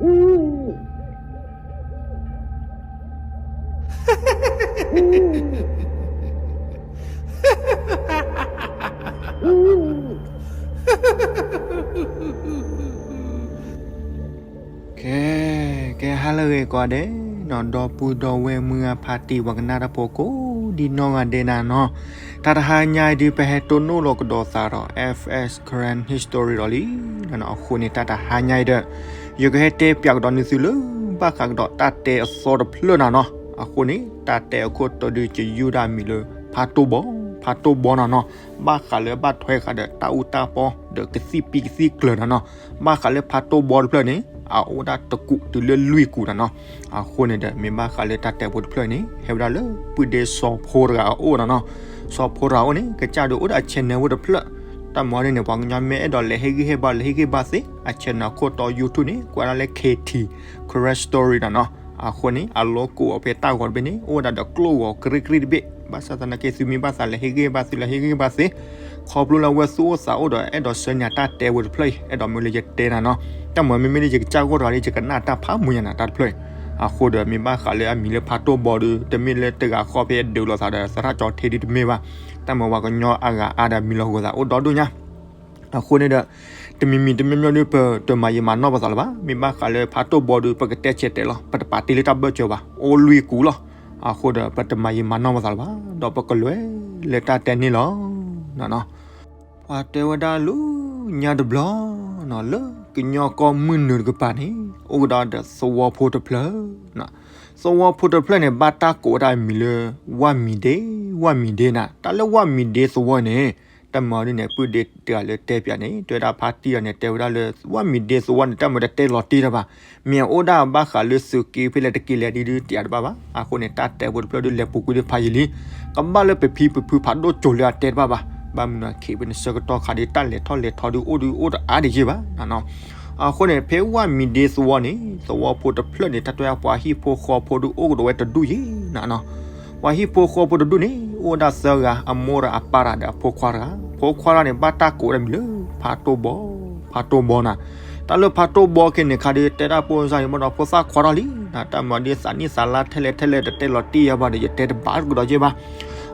ကဲ, ကဲဟါလၢအဂ့ၤကိးဂၤဒဲးနီၤ, ဒီပုၢ်ဒီဝဲၢ်မုၢ်ဂၤဖါတံၢ် ပှၤကနၣ်တၢ်ဖိကိးဒံနီၢ်ဂၤဒဲးနၤနီၤ, တၢ်တဟါညါအံၤဒုး ပဟဲတိၢ်နီၣ်လီၤကဒီးသးဒီး F S Karen History ဒီးလံနီၤ. အဃိန့ၣ် တၢ်တဟါညါအံၤဒီး ယကဟဲတဲပၠးကဒီးနသုလၢ ဘၣ်ဃးကဒီးတၢ်တဲအသီတဖျၢၣ်နၤနီၤ. အဃိန့ၣ် တၢ်တဲအခိၣ်တီဒုး ယယုၢ်ဒၣ်အမံၤလၢ ဖါတိၢ်ဘီ, ဖါတိၢ်ဘီနၤနီၤ. ဘၣ်ဃးလၢဘၣ်ထွဲဃာ်ဒီးတၢ်အူတၢ်ပီ ဒီးကသံၣ်ပံကသံၣ်ကျၢၤနၤနီၤ. ဘၣ်ဃးလၢဖါတိၢ်ဘီတဖျၢၣ်န့ၣ် အအိၣ်ဒၣ်တကူးတုၤလၢလွံၢ်ကူးနၤနီၤ. အဃိန့ၣ်ဒီး မ့ၢ်ဘၣ်ဃးလၢတၢ်တဲဖိတဖျၢၣ်န့ၣ် ဟဲဝဲဒၣ်လၢပုၢ်ဒ့စီၤဖိတဂၤအအိၣ်နၤနီၤ. စီၤဖိတဂၤအအိၣ်န့ၣ် ကစၢ်ဒုးအိၣ်ဒီးအ channel ဝဲတဖျၢၣ်, တၢ်မၤဒ်န့ၣ် ပှၤကညီမ့ၢ်အဲၣ်ဒိးလဲၤဟ့ၣ်ဂံၢ်ဟ့ၣ်ဘါ လဲၤဟ့ၣ်ဂံၢ်ဟ့ၣ်ဘါသ့ အ channel ခိၣ်တီ YouTube န့ၣ် ကွဲးဒၣ်လၢ K T Karen Story နၤနီၤ. အဃိန့ၣ် အ logo အီၤဖဲတၢ်ဂီၤတဘ့ၣ်န့ၣ် အိၣ်ဝဲဒၣ်ဒီးကျိၣ်ဂီၤကရံၣ်ကရံၣ်တဘ့ၣ်, ဘၣ်ဆၣ်သနာ်က့ သုမ့ၢ်ဘၣ်သးလဲၤဟ့ၣ်ဂံၢ်ဟ့ၣ်ဘါ သုလဲၤဟ့ၣ်ဂံၢ်ဟ့ၣ်ဘါသ့, ခီဖျိလၢအဝဲသူၣ်အိၣ်သးအိၣ်ဒီး အဲၣ်ဒိးဆှၢန့ၢ်တၢ်တဲဝဲတဖျၢၣ်အံၤ အဲၣ်ဒိးမ့ၢ်လၢယတဲနၤနီၤ. တၢ်မၤမ့မ့ၢ်လၢယကစၢ်ဂီၢ်တဂၤဒီး ယကနၣ်တၢ်ဖးမုာ်ညါနၤ တၢ်တဖျၢၣ်အံၤ. အဃိဒီး မ့ၢ်ဘၣ်ဃးလၢအမံၤလၢဖါတိၢ်ဘီဒီး တမ့ၢ်လၢတဂၤဃီဖဲဒုးလိာ်သးဒီး သရၣ်ကၠီထ့ဒုတမ့ၢ်ဘၣ်. တၢ်မၤပှၤကညီအဂၤအါဒီးမံၤလီၤဂိၤသးအိၣ်ဒီဒိၣ်ညါ. အဃိန့ၣ်ဒီး တမံၤမံၤတမံၤမံၤဒုး ပတမၤယံာ်မၤနီၢ်ပသးလၢၤဘၣ်. မ့ၢ်ဘၣ်ဃးလၢဖါတိၢ်ဘီဒီး ပကတဲဆဲးတဲလီၤ, ပတပာ်တ့ၢ်လၢတၢ်ဘၢၣ်စၢၤဘၣ်, အိၣ်လွံၢ်ကူးလီၤ. အဃိဒီး ပတမၤယံာ်မၤနီၢ်ပသးလၢၤဘၣ်, ဒီးပကလဲၤလၢတၢ်တဲန့ၣ်လီၤ. ပှၤတဲဝဲဒၣ်လၢညါတဘျီနီၤ, လၢကညီကီၢ်မုၢ်နုာ်တကပၤန့ၣ် အိၣ်ကဒီးဒီးသဝီဖိတဖျၢၣ်. သဝီဖိတဖျၢၣ်န့ၣ် ဘၣ်တၢ်ကိးဝဲဒၣ်အမံၤလၢ ဝၣ်မံၤဒ့, ဝၣ်မံၤဒ့နၤ. တၢ်လၢဝၣ်မံၤဒ့သဝီန့ၣ် တၢ်မၤဒ်န့ၣ် ပုၢ်ဒ့တဂၤလၢတဲပၠးန့ၣ် တဲဝဲဒၣ်ဖါတံၢ်အီၤန့ၣ် တဲဝဲဒၣ်လၢ ဝၣ်မံၤဒ့သဝီန့ၣ် တၢ်မၤတတဲလီၤတံၢ်တၢ်ဘၣ်. မ့ၢ်အအိၣ်ဒၣ်ဘၣ်ဃးလၢသုးက့ဖဲလဲၣ်တက့လဲၣ်ဒ်ဒုးတယးတဘၣ်ဘၣ်. အဃိန့ၣ် တၢ်တဲဖိတဖျၢၣ်ဒုးလဲၤပူၤကွံာ်ဒုးဖးယံာ်လံ. ကဘၣ်လၢပဖံပဖုဖးဒိၣ်ကၠိၤလၢအတဲတဘၣ်ဘၣ်. ဘၣ်မနုၤအခံ ဖဲန့ၣ်ဆၢကတီၢ်ခါဒုး တၢ်လဲၤထီၣ်လဲၤထီဒုးအိၣ်ဒုးအိၣ်တအါဒံးယ့ၢ်ဘၣ်နၤနီၤ. အဃိန့ၣ် ဖဲဝၣ်မံၤဒ့သဝီန့ၣ် သဝီဖိတဖျၢၣ်န့ၣ် တၢ်တဲပှၤဟံၣ်ဖိဃီဖိဒုးအိၣ်ကဒီးဝဲတဒူၣ်ယ့ၢ်နၤနီၤ. ပှၤဟံၣ်ဖိဃီဖိတဒူၣ်န့ၣ် အိၣ်ဝဲဒၣ်သၢဂၤ, အမိၢ်တဂၤ, အပၢ်တဂၤ ဒီးအဖိခွါတဂၤ. ဖိခွါတဂၤန့ၣ် ဘၣ်တၢ်ကိးဝဲဒၣ်မံၤလၢ ဖါတိၢ်ဘီ, ဖါတိၢ်ဘီနၤ. တၢ်လၢဖါတိၢ်ဘီခဲန့ၣ်ခါဒုး တဲဒၣ်ဖိသၣ်န့ၣ် ဘၣ်ဒီးဖိသၣ်ခွါထီၣ်လံနၤ. တၢ်မၤဒ်သးနံၣ်သးလါထဲလဲၣ်ထဲလဲၣ် တတဲလီၤတံၢ်ယၤဘၣ်ဒီး ယတဲတဘၣ်ကဒီးယ့ၢ်ဘၣ်.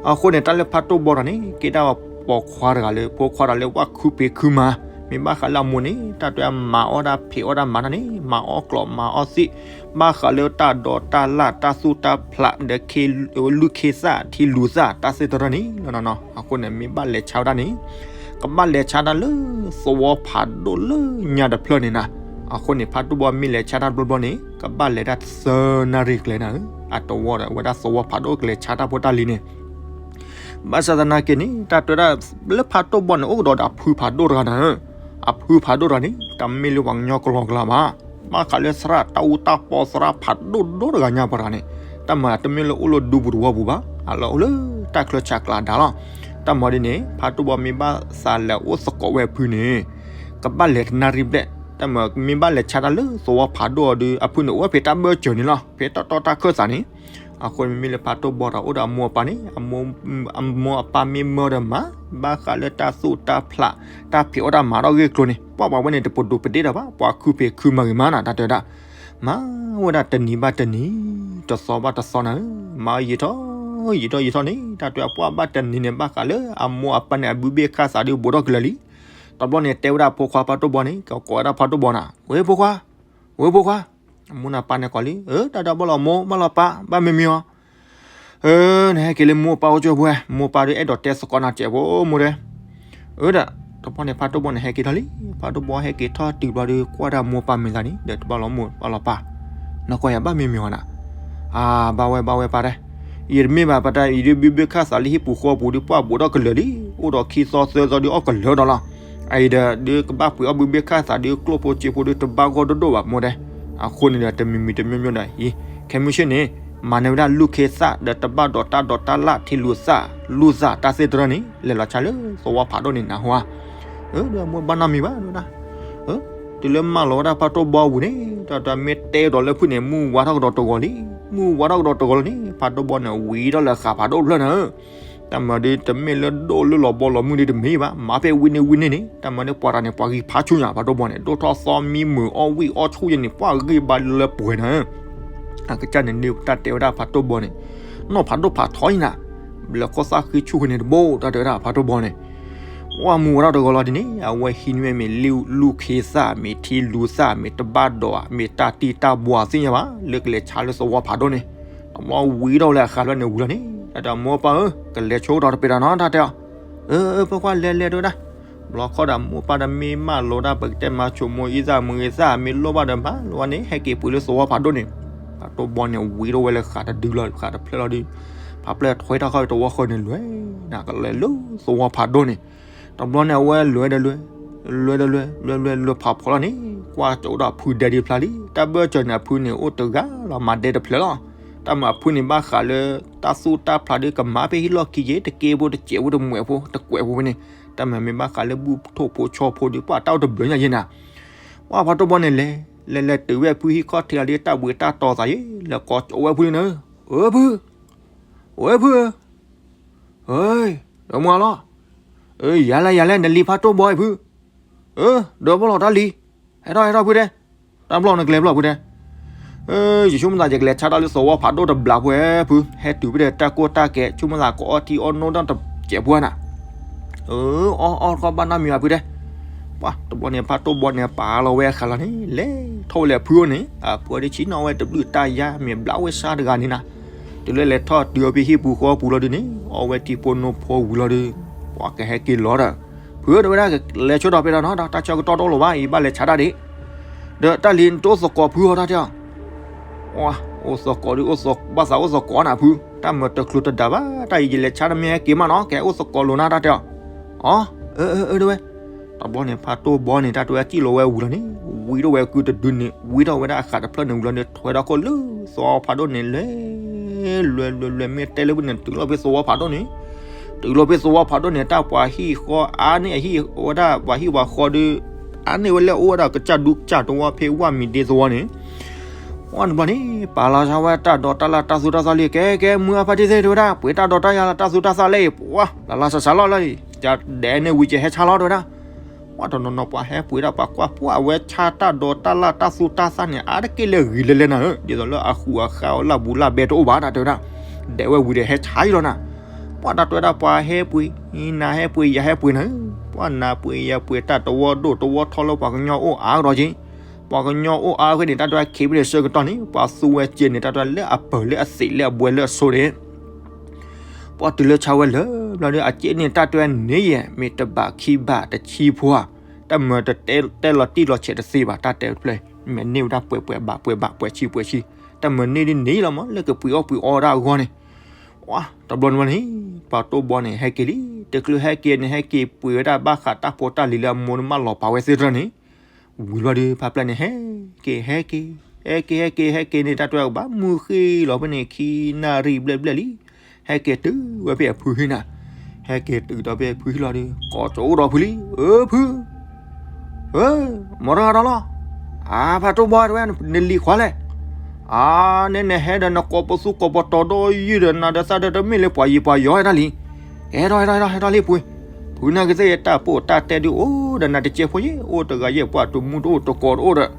အဃိန့ၣ် တၢ်လၢဖါတိၢ်ဘီတဂၤန့ၣ် ကဲဒၣ်ပိာ်ခွါတဂၤလၢ ဖိခွါတဂၤလၢ ဝၣ်ခုဖံးခုမၤ. မ့ၢ်ဘၣ်ဃးလၢအမိၢ်န့ၣ် တၢ်တဲမၤအီၣ်တၢ်ဖံးအီၣ်တၢ်မၤတၢ်န့ၣ် မၤအီၣ်ကျီၢ်မၤအီၣ်သ့ၣ်, ဘၣ်ဃးလၢတၢ်ဒိးတၢ်လၣ် တၢ်သူၣ်တၢ်ဖျး ဒီး လုၢ်ခ့သၣ်ထံလူၤသၣ် တၢ်သ့ၣ်တဖၣ်န့ၣ်လီၤနၤနီၤ. အဃိန့ၣ် မ့ၢ်ဘၣ်လဲၤဆါဝဲဒၣ်န့ၣ် ကဘၣ်လဲၤဆါတၢ်လၢသဝီဖးဒိၣ်လၢညါတဖျၢၣ်န့ၣ်နၤ. အဃိန့ၣ် ဖါတိၢ်ဘီမ့ၢ်လဲၤဆါတၢ်တဘျီဘျီန့ၣ် ကဘၣ်လဲၤတၢ်သၢနၣ်ရံၣ်ကျဲနၤဧၢ. အတဝီဒီး အဝဲဒၣ်သဝီဖးဒိၣ်ကလဲၤဆါတၢ်ဖိတၢ်လံၤန့ၣ် ဘၣ်ဆၣ်သနာ်က့န့ၣ် တၢ်တဲဒၣ်လၢဖါတိၢ်ဘီန့ၣ် အိၣ်ကဒီးဒီးအဖုဖးဒိၣ်တဂၤနၤဧၢ. အဖုဖးဒိၣ်တဂၤန့ၣ် တမ့ၢ်လၢပှၤကညီကလီကလီဘၣ်. ဘၣ်ဃးလၢသရၣ်တၢ်အူတၢ်ပီသရၣ်ဖးဒိၣ်ဒိၣ်တဂၤညါပှၤတဂၤန့ၣ် တၢ်မၤတမ့ၢ်လၢအိၣ်လၢဒူပူၤတဝီပူၤဘၣ်. အလီၢ်အိၣ်လၢတၢ်ချၢဆးကျးဒၣ်လီၤ. တၢ်မၤဒ်န့ၣ် ဖါတိၢ်ဘီမ့ၢ်ဘၣ်သးလဲၤအိၣ်သကိးဝဲအဖုန့ၣ် ကဘၣ်လဲၤတနၣ်ရံၣ်ဘျဲၣ်. တၢ်မၤမ့ၢ်ဘၣ်လဲၤဆါတၢ်လၢသဝီဖးဒိၣ်အီၤဒီး အဖုန့ၣ်အိၣ်ဝဲဖဲတၢ်ဘၢၣ်စၢၤန့ၣ်လီၤ. ဖဲတၢ်တီတၢ်ခၢၣ်သးန့ၣ် အဃိန့ၣ်မ့မ့ၢ်လၢဖါတိၢ်ဘီတဂၤအိၣ်ဒီးအမိၢ်အပၢ်န့ၣ် အမိၢ်အပၢ်မ့ၢ်မၢဒီးမၤ ဘၣ်ဃးလၢတၢ်သူၣ်တၢ်ဖျး တၢ်ဖံးအီၣ်တၢ်မၤထီၣ်ဂ့ၢ်ကျိၤန့ၣ် ပှၤပှၤဝဲန့ၣ် တပဒိးပဒ့ၣ်တၢ်ဘၣ်. ပှၤခုဖံးခုမၤဂ့ၤမးနၤ တၢ်တဲဝဲဒၣ် မၤဝဲဒၣ်တနံၤဘၣ်တနံၤ တသီဘၣ်တသီနၤဧၢ. မၤယံာ်ထီၣ်ယံာ်ထီၣ်ယံာ်ထီၣ်န့ၣ် တၢ်တဲပှၤဘၣ်တနံၤန့ၣ် ဘၣ်ဃးလၢအမိၢ်အပၢ်န့ၣ် အဘုဘ့ၣ်ခၣ်သးဒုးဘူးထီၣ်ကလၢာ်လံ. တဘျီန့ၣ် တဲဝဲဒၣ်ဖိခွါဖါတိၢ်ဘီန့ၣ် ကကိးဝဲဒၣ်ဖါတိၢ်ဘီနၤ ဝဲဖိခွါ, ဝဲဖိခွါ, အမိၢ်န့ၣ်ပၢ်န့ၣ်ကိးလံ, အၢ တၢ်ဒိးဘၣ်လီၤမိၢ် ဘၣ်လီၤပၢ် ဘၣ်မံမံအီၤ, အၢ နဟဲက့ၤလၢမိၢ်ပၢ်အိၣ်ကၠိပူၤဝဲ, မိၢ်ပၢ်ဒုးအဲၣ်ဒိးတဲသကိးနၤစဲးဖိမိၢ်တဲ, အၢ ဒီး တဘျီန့ၣ် ဖါတိၢ်ဘီန့ၣ်ဟဲက့ၤထီၣ်လံ, ဖါတိၢ်ဘီဟဲက့ၤထီၣ်တုၤဘျီဒုး ကွၢ်ဒၣ်မိၢ်ပၢ်မဲာ်သးန့ၣ် ဒီးတဘၣ်လီၤမိၢ် ဘၣ်လီၤပၢ်, နကွၢ်ယၤဘၣ်မံမံအီၤနၤ, အၢ ဘၣ်ဝဲဘၣ်ဝဲပၢ်တဲ, ယတမ့ၢ်ဘၣ်ပၢ်တဲ ယဒုးဘုဘ့ၣ်ခၣ်သးလၢဟံၣ်ပူၤဃီပူၤဒုး ပှၢ်ဘူးထီၣ်ကလၢာ်လံ, အိၣ်ဒီးခံသီသၢသီဒုးအီၣ်ကလၢာ်ဒီးလီၤ. အအံၤဒီး ဒုးကဘၣ်ပှ့ၤအီၣ်ဘုဘ့ၣ်ခၣ်သးဒုး ကျိၣ်ဖိစ့ဖိဒုး တဘၣ်ဂီၢ်ဒိၣ်ဒိၣ်ဘၣ် မိၢ်တဲ. အဃိန့ၣ်ဒီး တမံၤမံၤတမံၤမံၤဒီး အံၤ ခဲမုၢ်ဆ့ၣ်န့ၣ် မၤန့ၢ်ဝဲဒၣ်လုၢ်ခ့သၣ် ဒီးတဘၣ်ဒီးတၢ်ဒိးတၢ်လၣ် ထံလူၤသၣ် လူၤသၣ် တၢ်သ့ၣ်တဖၣ်န့ၣ် လဲၤလီၤဆါလၢသဝီဖးဒိၣ်န့ၣ် နၢ်ဟူဧါ. အၢ ဒီးမိၢ်ဘၣ်နီတမံၤဘၣ် တဲဝဲဒၣ်. တုၤလၢမၢလီၤဝဲဒၣ်ဖါတိၢ်ဘီအပူၤန့ၣ် တၢ်တဲမ့ၢ်တဲဒီးလၢဖုၣ်န့ၣ် မုၢ်ဝါထီၣ်ကဒီးတဂီၤလံ, မုၢ်ဝါထီၣ်ကဒီးတဂီၤလံန့ၣ် ဖါတိၢ်ဘီန့ၣ် ဝံၤထီၣ်လၢဃာ်ဖးဒိၣ်တဖျၢၣ်နၤဧၢ. တၢ်မၤဒ်တမ့ၢ်လၢဒိၣ်လၢလီၤဘီလီၤမုၢ်ဒ်တမ့ၢ်ဘၣ်, မၤဖဲဝံန့ၢ်ဝံန့ၢ်န့ၣ် တၢ်မၤဒ်ပှၤတၢ်န့ၣ် ပှၤဂံၢ်ဖးဆူညါ ဖးဒိၣ်ဘီန့ၣ် ဒိၣ်ထီၣ်သီမံမုာ်အီၣ်ဝံၣ်အီၣ်ဆူၣ်ယဲန့ၣ် ပှၤဂံၢ်ဘါလၢပှဲၤနၤ အကစၢ်န့ၣ်န့ၢ်တၢ်တဲဝဲဒၣ်ဖးဒိၣ်ဘီန့ၣ်, နီၢ်ဖးဒိၣ်ဖးထီအံၤနၤ, ဘျၢကီၢ်သၣ်ဃ့ဆူၣ်ဃ့န့ၣ်တဘိ တၢ်တဲဝဲဒၣ်ဖးဒိၣ်ဘီန့ၣ်, ဝဲမူဝဲဒၣ်တဂီၤလီၤဒ်န့ၣ် အဝဲဟံးန့ၢ်ဝဲမ့ၢ်လံၣ်လူၢ်ခ့သၣ် မ့ၢ်ထံလူၤသၣ် မ့ၢ်တဘၣ်ဒီး မ့ၢ်တၢ်တံၢ်တၢ်ဘှါသ့ၣ်ညါဘၣ် လၢကလဲၤဆါလၢသဝီဖးဒိၣ်န့ၣ်, တဘျီဝံၤထီၣ်ဝဲလၢအဃးဖျၢၣ်န့ၣ်ဝံၤလီၤန့ၣ် တၢ်တဲမိၢ်ပၢ်ဧၢ ကလဲၤဆိကတီၢ်တပ့ၤတၢ်နီတၢ်တဲအီၤ, အၢ အၢ ပကွၢ်လဲၤလဲၤတဲဝဲဒၣ် ဘျီခီဒီးမိၢ်ပၢ်ဒီးမ့ၢ်မၢလီၤဒၣ် ပကတဲမၤဆိမိၣ်အံသၣ်မုၢ်ဂ့ၤသၣ် မ့ၢ်လိၣ်ဘၣ်ဒီးမၤလိၣ်ဘၣ်န့ၣ် ဟဲက့ၤပှ့ၤလၢသဝီဖးဒိၣ်န့ၣ်, ဖးဒိၣ်ဘီန့ၣ်ဝံၤထီၣ်ဝဲလၢဃးတဒုလီၤ ဃးတဖျၢၣ်လီၤဒုး, ဖးဖျၢၣ်ထွဲထီၣ်ခီသဝီဃီန့ၣ်လွဲၤ, နကလဲၤလၢသဝီဖးဒိၣ်န့ၣ်, တဘျီန့ၣ်အဝဲလွဲၤဒီးလွဲၤ, လွဲၤဒီးလွဲၤ လွဲၤလွဲၤလွဲၤဖးဖီလီၤန့ၣ်, ကွၢ်ကၠိဒီးအဖုဒဲဒံးဖျါလံ တၢ်ဘၢၣ်စၢၤန့ၣ်အဖုန့ၣ်အိၣ်တဂၤလီၤ မၤဒဲတဖျၢၣ်လီၤ, တၢ်မၤအဖုန့ၣ်ဘၣ်ဃးလၢ တၢ်သူၣ်တၢ်ဖျးဒ်ကမၤဖဲဟံၣ်လီၢ်ခံယဲ တကဲဖိတစဲးဖိတမှဲးဖိ တကွဲးဖိဖဲန့ၣ်, တၢ်မၤမ့ၢ်ဘၣ်ဃးလၢဘူၣ်ထိၣ်ဖိဆီဖိဒ်ပှၤတၢ်အိၣ်တဘျုးညါယဲနၤ, ပှၤဖးဒိၣ်ဘီန့ၣ်လဲၤ, လဲၤလဲၤတုၤဝဲအဖုဟံၣ်ခီၣ်ထံးလီၤဒ် တၢ်ဘှံးတၢ်တီၤသးယဲ လဲၤကိးကၠိဝဲဖုန့ၣ်, အၢဖု, အၢဖုဧၢ, ဒီးမါလီၤ, ယၤလဲၣ်ယၤလဲၣ် နလံၤဖးဒိၣ်ဘီအံၤဖု, အၢ ဒီးဘီလီၤတၢ်လံၤ, ဟဲထီၣ်ဟဲထီၣ်ဖုတဲ, တၢ်ဘျီနကလဲၤဘျီဖုတဲ ယဆိကမိၣ်သးယကလဲၤဆါတၢ်လၢသဝီဖးဒိၣ်တဘျီဖုဧၢဖု, ဟဲတုၤဖဲဒီးတၢ်ကိၢ်တၢ်ကဲ ဆိကမိၣ်သးကအီထံအီနိတၢ်တစဲးဖိနၤ, အၢ အီၣ်အီၣ်တခီဘၣ်နီတမံၤဘၣ်ဖုတဲ, ပှၤတဘျီန့ၣ် ဖးဒိၣ်ဘီန့ၣ် ပာ်လီၤဝဲအခါလီၤန့ၣ် လဲၤထီၣ်ဝဲလၢအဖုအိၣ်န့ၣ် အဖုဒ်ဆံနီၣ်ဝဲတဘျုးတၢ်ယါ မ့ၢ်ဘျးဝဲဆါတဂၤန့ၣ်နၤ, တုၤလၢလဲၤထီၣ်တုၤအီၤဖဲဟံၣ်ပူၤဃီပူၤလီၤဒုးန့ၣ် အီၣ်ဝဲထံဖိနိဖိဝံၤလီၤဒုး, ပှၤကဟဲက့ၤလီၤဒီး, ဖုဧၢ တဲဝဲဒၣ်လဲၤဆိဒီးဖဲဒီးနီၤ တၢ်ဆၢကတီၢ်တအိၣ်လၢၤဘၣ် အံၤဘၣ်လဲၤဆါတၢ်ဒံး, ဒီးတၢ်လံၤနတအိၣ်သကိးဖုဧါတၢ်တဲအီၤ အိၣ်သကိးဒုး ဘၣ်သးအိၣ်သကိးနၤဖု, တၢ်မၤတချုးတဒါဘၣ် တၢ်အံၤယလဲၤဆါတမ့ၢ်ဟဲက့ၤမးနီၤ ကဟဲအိၣ်သကိးလိာ်နၤတၢ်တဲအီၤ, အီ အၢ အၢ အၢ တဲဝဲ, တဘျီန့ၣ် ဖးဒိၣ်ဘီန့ၣ် တၢ်တဲဝဲစံၣ်လီၤဝဲဝံၤလီၤန့ၣ် ဝံၤထီၣ်ဝဲကုတဒုန့ၣ် ဝံၤထီၣ်ဝဲဒၣ်အဃးတဖျၢၣ်န့ၣ်ဝံၤလီၤန့ၣ် ထွဲထီၣ်ခိၣ်လၢသဝီဖးဒိၣ်န့ၣ်လဲၤ, လွဲၤလွဲၤလွဲၤ မ့ၢ်တဲလၢဖုန့ၣ် တုၤလီၤဖဲသဝီဖးဒိၣ်န့ၣ်, တုၤလီၤဖဲသဝီဖးဒိၣ်န့ၣ် တၢ်ပှၤဟံၣ်ဃီအါန့ၢ်အဟံၣ်ဝဲဒၣ် ပှၤဟံၣ်ပှၤဃီဒုး အါန့ၢ်ဝဲလၢအအိၣ်ဝဲဒၣ်ကစၢ်ဒူကစၢ်သဝီဖဲဝၣ်မံၤဒ့သဝီန့ၣ်, ပှၤတဘျီန့ၣ် ပာ်လီၤဆါဝဲတၢ်ဒိးတၢ်လၢ်တၢ်သူတၢ်သၣ်လံ ကဲကဲ မုၢ်အါဖါတံၢ်သ့ၣ် တဲဝဲဒၣ် ပှ့ၤတၢ်ဒိးတၢ်ယၤလၢတၢ်သူတၢ်သၣ်လဲၣ်အံၤ ပှၤ လၢ်လၢ်ဆးဆးလီၤလၢအံၤ ယဒဲးန့ၣ်ဝံၤကဟဲဆါလီၤ တဲဝဲဒၣ်, ပှၤတနီၤနီၤပှၤဟဲပှ့ၤဒၣ် ပှၤကွၢ်ပှၤအဝဲဆါတၢ်ဒိးတၢ်လၢ်တၢ်သူတၢ်သၣ်န့ၣ် အါတက့ၢ်လၢဂ့ၤလဲၤလဲၤနၤဧၢ ဒ်သိးလၢအဃူအဃာ်အီၤလၢ်ဘူးလၢ်ဘဲတအိၣ်ဘၣ် တၢ်တဲဝဲဒၣ်, ဒဲးဝဲဝံၤဒီးဟဲဆါအံၤလီၤနၤ, ပှၤတၢ်တဲဝဲဒၣ် ပှၤဟဲပှ့ၤ နၤဟဲပှ့ၤ ယၤဟဲပှ့ၤနၤဧၢ, ပှၤနၤပှ့ၤယၤပှ့ၤတၢ်တဝီဒိၣ်တဝီထီလၢပှၤကညီအိၣ်အါကဒီးက့ၤ, ပှၤကညီအိၣ်အါဖဲန့ၣ် တၢ်တဲဝဲခံဖဲန့ၣ်ဆၢကတီၢ်န့ၣ် ပှၤသူဝဲစ့န့ၣ် တၢ်တဲဝဲလၢအပၢၤလၢအသံးလၢအဘှဲလၢအဆိန့ၣ် ပှၤတုၤလၢဆါဝဲလၢဘျီဒီး အစ့န့ၣ် တၢ်တဲဝဲန့ၣ်ယဲ မ့ၢ်တဘးခံဘးတဆံဖိဧါ, တၢ်မၤတတဲလီၤတံၢ်လီၤဆဲးတသ့ဘၣ် တၢ်တဲတဖျၢၣ်, မ့ၢ်န့ၢ်ဝဲဒၣ်ပှဲၤပှဲၤဘး ပှဲၤဘးပှဲၤဆံပှဲၤဆံ, တၢ်မၤန့ၢ်ဒ်န့ၣ်လီၤမး လၢကပှ့ၤအီၣ်ပှ့ၤအီတၢ်အဂီၢ်န့ၣ်, တဘျီန့ၣ် ပှၤတိၢ်ဘီန့ၣ် ဟဲက့ၤလံ, တချုးဟဲက့ၤန့ၣ် ဟဲက့ၤပှ့ၤဝဲဒၣ်ဘၣ်ဃးတၢ်ဖိတၢ်လံၤလၢအမိၢ်န့ၣ်မၢလီၤပာ်ဝဲသ့ၣ်တဖၣ်န့ၣ် ဝံၤဘျီဒီး ဖါပျဲၢ်န့ၣ် ဟဲက့ၤ ဟဲက့ၤ ဟဲက့ၤ ဟဲက့ၤ ဟဲက့ၤန့ၣ် တၢ်တဲဝဲကဘၣ်မုၢ်ဃ့လီၤဖဲန့ၣ် ခံနၣ်ရံၣ်ဘျဲၣ်ဘျဲၣ်လံ, ဟဲက့ၤတုၤဝဲဖဲအဖုဟံၣ်နၤ, ဟဲက့ၤတုၤဒီးဖဲအဖုဟံၣ်လီၤဒီး ကိးကၠိအိၣ်ဒီးဖုလံ, အၢ ဖု ဧၢ မတၤတဂၤဒီးလီၤ, အါ ဖါတိၢ်ဘီတဲဝဲ နလံၤခွါလဲၣ်, အါ နဲနဟဲဒီးနကိးပသူကိးပတီၤဒီးယုၢ်ဒီးနၤဒီးသၣ်ဒီးတမ့ၢ်လၢပှၤယံၤပှၤယီၤဝဲဒၣ်လံ, ဟဲထီၣ်ဟဲထီၣ်ဟဲထီၣ်ဟဲထီၣ်လံပှ့ၤ, ဖုနၢ်ကသ့ၣ်ယတၢ်ပိာ်တၢ်တဲဒုးအိၣ်ဒီးနၤတကဲဖိယဲ အိၣ်တဂၤယဲၢ်ပှၤတမူတအိၣ်တကိးတအိၣ်ဒီး,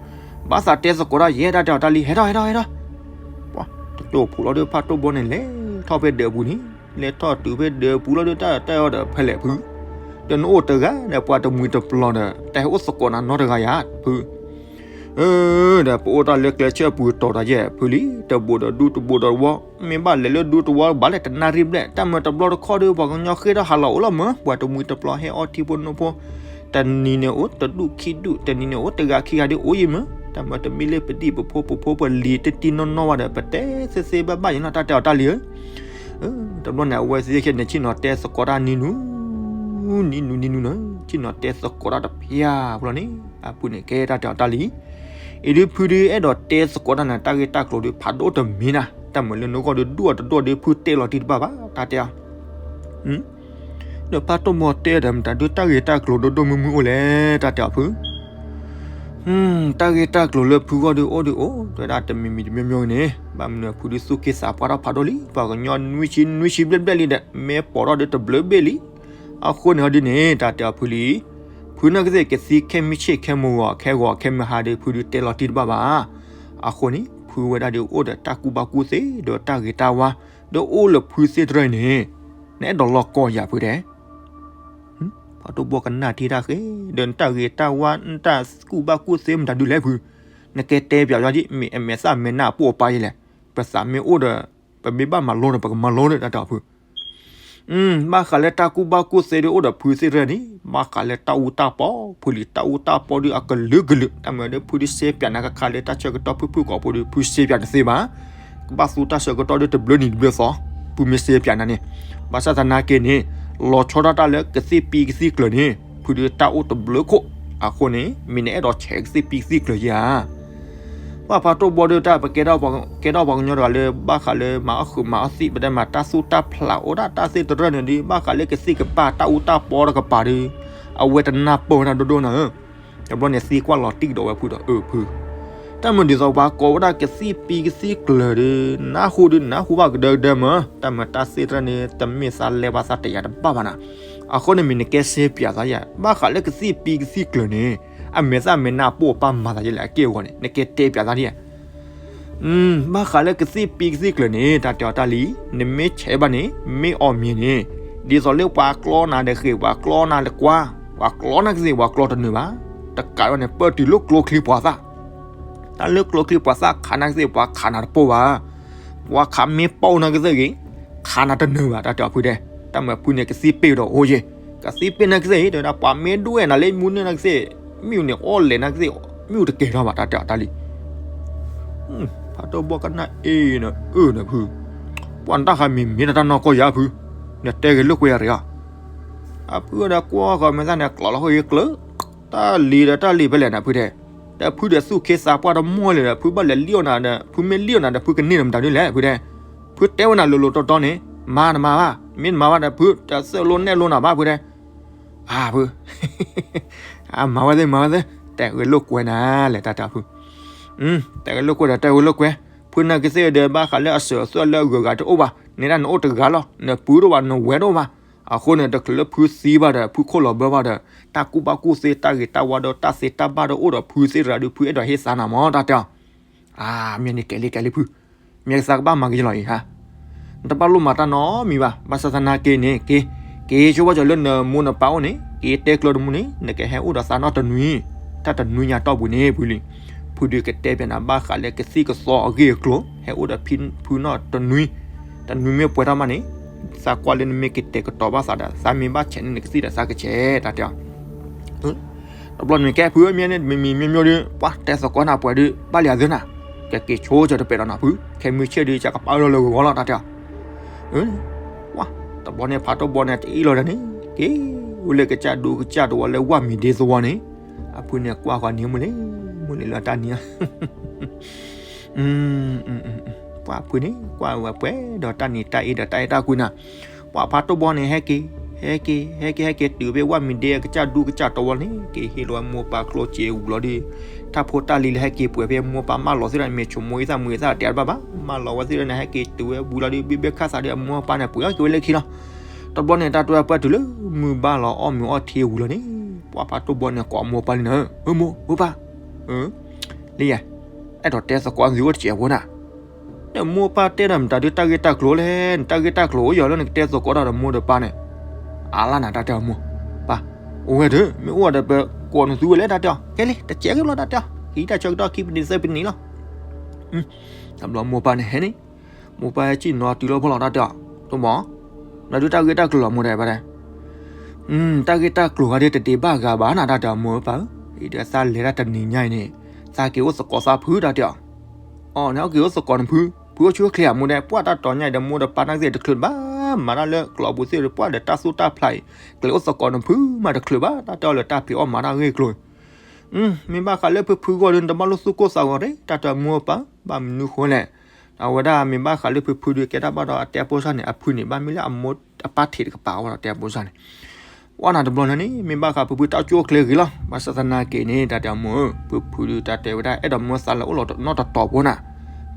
ဘၣ်သးတဲသကိးတၢ်ယဲဒၣ်တဲအီၤတၢ်လံ ဟဲထီၣ်ဟဲထီၣ်ဟဲထီၣ်, ပှၤတတိၢ်ဖိလီၤဒီးဖါတိၢ်ဘီန့ၣ် လဲၤထီၣ်ဖဲဒၢးပူၤန့ၣ်, လဲၤထီၣ်တုၤဖဲဒၢးပူၤလီၤဒီးတၢ်တဲအီၤဒီးဖဲလဲၣ်ဖု, ဒီးနအိၣ်တဂၤဒီးပှၤတမှံၤတပျီၤဒီး တၢ်ဟဲအိၣ်သကိးနၤနီတဂၤယၤ, ဖု ဒီးပအိၣ်တၢ်လၢကျဲဆၢပူၤတီၤတၢ်ယဲၢ်ဖုလံ, တဘိးဒီးဒူတဘိးဒီးဝီ, မ့ၢ်ဘၣ်လဲၤလၢဒူတဝီဘၣ်လဲၣ်တနၣ်ရံၣ်ဘျဲၣ်, တၢ်မၤတဘျီတခီဒီးပှၤကညီဃ့ထီၣ်ဟးလီၤအိၣ်လီၤမၢ်, ပှၤတမှံၤတပျီၤဟဲအီထံဖိနိဖိ, တနံၤန့ၣ်အိၣ်တဒူၣ်ခံဒူၣ်, တနံၤန့ၣ်အိၣ်တဂၤခံဂၤဒီးအိၣ်ယံၤမၢ်, တၢ်မၤတမ့ၢ်လၢပဒံၣ်ပဖိပဖိပလံၤတတံၢ်နီၢ်နီၢ်ဘၣ်ဒီး ပတဲသ့သ့ဘၣ်ဘၣ်ယနီၤ တၢ်တဲအီၤတၢ်လံဧၢ တဘျီန့ၣ် အဝဲသ့ၣ်ခဲန့ၣ် ဆ့ၣ်နီၤတဲသကိးတၢ်နံၤနူၤ, နံၤနူၤနံၤနူၤန့ၣ် ဆ့ၣ်နီၤတဲသကိးတၢ်တဖျါဖဲလီၤန့ၣ် အဖုန့ၣ်ကဲတၢ်တဲအီၤတၢ်လံ, အံၤဒုးဖုဒုးအဲၣ်ဒိးတဲသကိးတၢ်န့ၣ် တၢ်ဂ့ၢ်တၢ်ကျိၤဒုးဖးဒိၣ်တမံၤနၤ, တၢ်မၤလၢနဂီၢ်ဒုးဒိၣ်အတဒိၣ်ဒုးဖုတဲလီၤတံၢ်တဘၣ်ဘၣ် တၢ်တဲအီၤ ဒီးဖါတိၢ်ဘီတဲဒီးမတၤဒုးတၢ်ဂ့ၢ်တၢ်ကျိၤဒိၣ်ဒိၣ်မုၢ်မုၢ်အိၣ်လဲၣ် တၢ်တဲအီၤဖု, ဖ တၢ်ဂ့ၢ်တၢ်ကျိၤလၢဖုဂီၢ်ဒုးအိၣ်ဒုးအိၣ် တဲဝဲဒၣ်တမံၤမံၤတမံၤမံၤန့ၣ် ဘၣ်မနုၤအဖုဒုးသူၣ်က့သးပှၢ်ထီၣ်ဖးဒိၣ်လံ ပှၤကညီနွံဆံနွံဆံဘျဲၣ်ဘျဲၣ်လံဒီး မ့ၢ်ပိာ်ထီၣ်ဒုးတဘျုးဘ့ၣ်လံ. အဃိန့ၣ်ဟီဒုးန့ၣ် တၢ်တဲအီၤဖုလံ ဖုနာ်ကသ့ၣ်ကသံခဲမုၢ်ဆ့ၣ်ခဲမုၢ်ဂီၤ ခဲဂီၤခဲမုၢ်ဟါဒီး ဖုဒုးတဲလီၤတံၢ်တဘၣ်ဘၣ်. အဃိန့ၣ် ဖုဝဲဒၣ်ဒုးအိၣ်ဒီးတၢ်ကူၣ်ဘၣ်ကူၣ်သ့ ဒီးတၢ်ဂ့ၤတၢ်ဝါ ဒီးအိၣ်လၢဖုသ့ၣ်တရၢအံၤန့ၣ် နအဲၣ်ဒိးလီၤကီယၤဖုတဲ ဖးဒိၣ်ဘီကနၣ်ထံတၢ်ဃ့ ဒီးနတၢ်ဂ့ၤတၢ်ဝါ နတၢ်ကူၣ်ဘၣ်ကူၣ်သ့မတၤဒုလဲၣ်ဖု, နကဲတဲပၠးယီၤဒ် မ့ၢ်အမဲာ်သၣ်မဲာ်နၢ်အပိၢ်အပၢ်ယဲလဲၣ်, ပသးမ့ၢ်အိၣ်ဒီး ပမ့ၢ်ဘၣ်မၤလိဒီး ပကမၤလိဒီး တၢ်တဲအီၤဖု ဘၣ်ဃးလၢတၢ်ကူၣ်ဘၣ်ကူၣ်သ့ဒုးအိၣ်ဒီးဖုသ့ၣ်တရၢန့ၣ် ဘၣ်ဃးလၢတၢ်အူတၢ်ပီ ဖုလံ တၢ်အူတၢ်ပီဒုးအကလုာ်ကလုာ် တၢ်မၤဒီးဖုဒုးစဲပၠးနၤခါခါလၢတၢ်ဆၢကတီၢ်ဖုၣ်ဖုၣ်ကိာ်ဖိဒုး ဖုစဲပၠးတသ့ဘၣ်. ကဘၣ်သူတၢ်ဆၢကတီၢ်ဒုးတဘျုးနံၤတဘျုးသီ ဖုမ့ၢ်စဲပၠးနၤန့ၣ် ဘၣ်ဆၣ်သနာ်က့န့ၣ် လီၤဆီဒၣ်တၢ်လၢကသံၣ်ပံကသံၣ်ကျၢၤန့ၣ် ဖုဒုးတၢ်အိၣ်တဘျုးခိၣ်, အဃိန့ၣ် မ့ၢ်နအဲၣ်ဒိးဆဲးကသံၣ်ပံကသံၣ်ကျၢၤဧါ ပှၤဖးဒိၣ်ဘီဒုးတၢ်ပကဲထီၣ်ပှၤကညီတဂၤလၢ ဘၣ်ဃးလၢမၤအီၣ်ဃုာ်မၤအီၣ်သံၣ် ပတဲမးတၢ်သူၣ်တၢ်ဖျးအိၣ်ဒၣ်တၢ်သ့ၣ်တရၢန့ၣ်ဒုး ဘၣ်ဃးလၢကသံၣ်ကပၤတၢ်အူတၢ်ပီတကပၤဒုး အဝဲတနၢ်ပၢၢ်ဝဲဒၣ်ဒိၣ်ဒိၣ်နၤဧၢ, တဘျီန့ၣ်သံကွၢ်လီၤတံၢ်ကဒီးဝဲဖုဒီးအၢဖု တၢ်မၤဒ်သိးပှၤကိးဝဲဒၣ်ကသံၣ်ပံကသံၣ်ကျၢၤဒုး နၢ်ဟူဒုးနၢ်ဟူဘၣ်ကဒၢကဒၢမး တၢ်မၤတၢ်သ့ၣ်တရၢန့ၣ် တမ့ၢ်သးလဲၤဘၣ်သးတယာ်တဘၣ်ဘၣ်နၤ, အဃိန့ၣ်မ့ၢ်နကဲစဲပၠးသးယဲ ဘၣ်ဃးလၢကသံၣ်ပံကသံၣ်ကျၢၤန့ၣ် အမဲာ်သၣ်မဲာ်နၢ်အပိၢ်အပၢ်မၤသးယဲလဲၣ် အက့ၢ်အဂီၤန့ၣ် နကဲတဲပၠးသးဒ် ဘၣ်ဃးလၢကသံၣ်ပံကသံၣ်ကျၢၤန့ၣ် တၢ်တဲအီၤတၢ်လံ, နမ့ၢ်ဆဲးဘၣ်န့ၣ် မ့ၢ်အီၣ်မ့ၤန့ၣ် ဒ်သိးလၢပှၤကျီနၤဒီးဃ့ၢ် ပှၤကျီနၤလၢကွၢ်, ပှၤကျီနၤကသ့ၣ် ပှၤကျီတနၢၤဘၣ်, တကးဒံးန့ၣ် ပၢၢ်တုၤလၢကျိချံပှၤသၣ်, တၢ်လၢကျိချံပှၤသၣ်ခးနၤကသ့ၣ် ပှၤခးနၤတပိၢ်ဘၣ်, ပှၤခးမ့ၢ်ပိၢ်နၤကသ့ၣ်ဂ့ၤ, ခးနၤတနၢၤဘၣ် တၢ်တဲအီၤဖုတဲ, တၢ်မၤဖုန့ၣ်ကသံၣ်ပ့ၢ်ဒီးအိၣ်ယဲ, ကသံၣ်ပ့ၢ်နၤကသ့ၣ် တဲဝဲဒၣ် ပှၤမ့ၢ်ဒွဲၣ်နၤလၢမူန့ၢ်နၤကသ့ၣ်, မ့ၣ်အူန့ၣ် အီၣ်လဲၤနၤကသ့ၣ်, မ့ၣ်အူတကဲၤထီၣ်ဘၣ် တၢ်တဲအီၤတၢ်လံ ဖးဒိၣ်ဘီကနၣ်အ့ၣ်နၤအၢနၤဖု, ပှၤနတၢ်ဃးမ့ၢ်မ့ၢ်တၢ်နီၢ်ကီၢ်ယၤဖု, နတဲဂ့ၤလိာ်ကွဲယၤတဂ့ၤ, အဖုဒီးကွၢ်ဃီၤမဲာ်သၣ်န့ၣ် ကျိးလီၤဃီၤယကျၢၤ, တၢ်လံၤဒီးတၢ်လံၤဖဲလဲၣ်နၤဖုတဲ, ဒီးဖုဒီးသူၣ်ခ့သးပှၢ်တမီၢ်လံဒီး ဖုဘၣ်လဲၤလံၣ်အီၣ်နၤဒီး ဖုမ့ၢ်လံၣ်အီၣ်နၤဒီး ဖုကန့ၢ်နမတၤဒ်လဲၣ်ဖုတဲ, ဖုတဲဝဲနၤလိၤလိၤတီတီန့ၣ် မၤနမၤဘၣ်, မ့ၢ်နမၤဘၣ်ဒီး ဖုတသ့ၣ်လိနဲၣ်လိနၤဘၣ်ဖုတဲ အၢ ဖု, မၤဝဲသ့ၣ် မၤဝဲသ့ၣ်, တဲဂ့ၤလိာ်ကွဲနၤလဲၣ် တၢ်တဲအီၤဖု, တဲဂ့ၤလိာ်ကွဲဒီး တဲဂ့ၤလိာ်ကွဲ, ဖုနၤကသ့ၣ်ဒီး ဘၣ်ဃးလၢအစၢၤအသွဲၣ်လၢအဂုၤအဂၤတအိၣ်ဘၣ်, နဲဒၣ်နအိၣ်တဂၤလီၤ, နပုၢ်တအိၣ်ဘၣ် နဝဲၢ်တအိၣ်ဘၣ်, အဃိန့ၣ် တချုးလၢဖုသံဘၣ်ဒီး ဖုခိၣ်လီၤဘၢဘၣ်ဒီး တၢ်ကူၣ်ဘၣ်ကူၣ်သ့ တၢ်ဂ့ၤတၢ်ဝါဒီး တၢ်သ့တၢ်ဘၣ်ဒီး အိၣ်ဒီးဖုသ့ၣ်တဂၤဒီး ဖုအဲၣ်ဒိးဟ့ၣ်သါနၤမး တၢ်တဲအီၤ အါ မ့ၢ်န့ၣ်ကဲလံကဲလံဖု, မ့ၢ်ကသးကဘၣ်မၤက့ၤလီၤအံၤဟါ, နတဘၣ်လိၣ်မၤတၢ်နီတမံၤဘၣ်, ဘၣ်ဆၣ်သနာ်က့န့ၣ် က့ၤ က့ၤဆိဘၣ်ကၠီၤလၢနမိၢ်နပၢ်အိၣ်န့ၣ် က့ၤတဲကျၢၤတမူန့ၣ် နကဟဲအိၣ်ဒီးသးနီတနွံ, တၢ်တနွံညါတီၢ်ပူၤန့ၣ်ဖုလံ, ဖုဒုးကတဲပၠးနၤ ဘၣ်ဃးလၢကသံၣ်ကသီအဂ့ၢ်အကျိၤ ဟဲအိၣ်ဒီးဖုနီတနွံ, တနွံမ့ၢ်ပှဲၤထီၣ်မးန့ၣ် သးကွၢ်လၢနမ့ၢ်က့ၤတဲာ်ကတီၤဘၣ်သးဒီး သးမ့ၢ်ဘၣ်ဆဲးန့ၣ်နကသံၣ်ဒီးသးကဆဲး တၢ်တဲအီၤ တဘျီန့ၣ်ကဲဖုမ့ၢ်န့ၣ် မ့မ့ၢ်မ့ၢ်မ့ၢ်ဒီး ပှၤတဲသကိးနၤပှဲၤဒီး ဘၣ်လံအသးနၤ, ကက့ၤဆိကၠီၤတပဲာ်ဒီးနၤဖု, ခဲမုၢ်ဆ့ၣ်ဒီး ကကပာ်လီၤလၢဂီၤလီၤ တၢ်တဲအီၤ တဘျီန့ၣ် ဖးဒိၣ်ဘီန့ၣ် တအ့ၣ်လီၤဒီးန့ၣ် က့ၤဝဲလၢကစၢ်ဒူကစၢ်တဝီလၢဝၣ်မံၤဒ့သဝီန့ၣ်, အဖုန့ၣ်ကွၢ်ဃီၤန့ၣ်မုၢ်လံ မုၢ်လံလၢတၢ်နံၤ ပှၤဖုန့ၣ် ကွၢ်ဝဲပှဲၤဒီးတၢ်နံၤတၢ်အ့ဒီးတၢ်အဲၣ်တၢ်ကွံနၤ, ပှၤဖးဒိၣ်ဘီန့ၣ် ဟဲက့ၤ ဟဲက့ၤ ဟဲက့ၤ ဟဲက့ၤတုၤဖဲဝၣ်မံၤဒ့ကစၢ်ဒူကစၢ်တဝီန့ၣ် က့ၤဟ့ၣ်လီၤဝဲမိၢ်ပၢ်ကျိၣ်စ့ဝံၤလီၤဒီး တၢ်ဖိတၢ်လံၤလၢဟဲက့ၤပှဲၤဖဲမိၢ်ပၢ်မၢလီၤသ့ၣ်တဖၣ်န့ၣ် မ့ၢ်ဆိမိၣ်အံသၣ်မုာ်အံသၣ်တဲတဘၣ်ဘၣ် မၢလီၤဝဲသ့ၣ်တဖၣ်န့ၣ် ဟဲက့ၤတုၤဝဲဝံၤလီၤဒီး ဘံၣ်ဘဲခၣ်သးဒီးအမိၢ်အပၢ်န့ၣ် ပှ့ၤအီၣ်က့ၤဝဲလၢခံလီၤ. တဘျီန့ၣ် တၢ်တဝဲပှဲၤတုၤလၢမုၢ်ဘၣ်လီၤအီၣ်မ့ၤအီထံဝံၤလီၤန့ၣ် ပှၤဖးဒိၣ်ဘီန့ၣ် ကိးအမိၢ်ပၢ်လံနၤ, အၢ မိၢ် မိၢ်ပၢ် လံယဲ အဲၣ်ဒိးတဲသကိးသုအိၣ်တစဲးဖိနၤ, နမိၢ်ပၢ်တဲဒီးမတၤဒုးတၢ်ဂ့ၢ်တၢ်ကျိၤလဲၣ်, နတၢ်ဂ့ၢ်တၢ်ကျိၤအိၣ်ယီၤလၢနကတဲသကိးတၢ်ဒီးမိၢ်ဒီးပၢ်န့ၣ်, အါလၢနၤတၢ်တဲအီၤမိၢ်ပၢ်, အိၣ်ဝဲဒီး မ့ၢ်အိၣ်ဒီးပကိးနသုဝဲလဲၣ်တၢ်တဲအီၤ, ကဲလံ တစဲးက့ၤဘျီတၢ်တဲအီၤ, ဟံးတၢ်ဆၢကတီၢ်ခံပနံးသၢပနံးလီၤ. တဘျီမိၢ်ပၢ်န့ၣ်ဟဲန့ၣ်, မိၢ်ပၢ်ဟဲစံၣ်နီၤတုၤလီၤဖိလီၤတၢ်တဲအီၤ, တမီၤ, နဒုးတၢ်ဂ့ၢ်တၢ်ကျိၤလီၤမိၢ်တဲဘၣ်တဲ တၢ်ဂ့ၢ်တၢ်ကျိၤဂၤဒ်တဒ့ဘၣ်ဂၤဘၣ်နၤတၢ်တဲအီၤမိၢ်ပၢ်ဧၢ, အံၤဒီးသးလဲၤတၢ်တနံၤညါအံၤန့ၣ်, သးက့ၤအိၣ်သကိးသးဖုတၢ်တဲအီၤ, အီၤန့ၣ်အက့ၤအိၣ်သကိးနဖု, ဖုအိၣ်ဆူၣ်အိၣ်ချ့ဧါမိၢ်တဲ, ပှၢ်တၢ်တီၤညါအံၤဒီးမိၢ်ဒီးပၢ်နာ်ကသ့ၣ်တချုးဘၣ်, မၤတၢ်လၢကျိာ်ပူၤသ့ၣ်ဒီး ပှၢ်ဒီးတၢ်သူၣ်တၢ်ဖျးအံၤ, ကျဲအိၣ်သကိးနဖုမးတချုးဘၣ်, တၢ်တဲအီၤလၢတၢ်ဖံးအီၣ်မၤတၢ်အဂ့ၢ်အကျိၤ မ့ၢ်ဘၣ်ဃးလၢဖုဖုဂီၢ်ဒီး နတဘၣ်လိၣ်သူၣ်ကိၢ်သးဂီၤတဂ့ၤ, တၢ်တဲမိၢ်ပၢ်, ဘၣ်မနုၤဃိလဲၣ်, အဝဲဒၣ်မ့ၢ်ဘၣ်ဃးလၢဖုဖုဒီး ကဲတၢ်ဘၣ်ဒီးအတဲအဖိစၢ်န့ၣ် အဖုန့ၣ် ဘၣ်မ့ၢ်လၢအမိၢ်အပၢ်ထံးတကပၤဝဲဒီးတဲအဖိစၢ်န့ၣ်, ပှၤနၤတဘျီန့ၣ်န့ၣ် မ့ၢ်ဘၣ်ဃးဖုဖုတၢ်ကၠိၣ်ချ့ဂ့ၤလီၤ. ဘၣ်ဆၣ်သနာ်က့န့ၣ် တၢ်တဲအမိၢ်ဧၢ, ဖုဖုဒုးတၢ်တဲဝဲဒၣ် အဲၣ်ဒိးမၢသးလၢအိၣ်လီၤနီတတီၤဖိနၤ,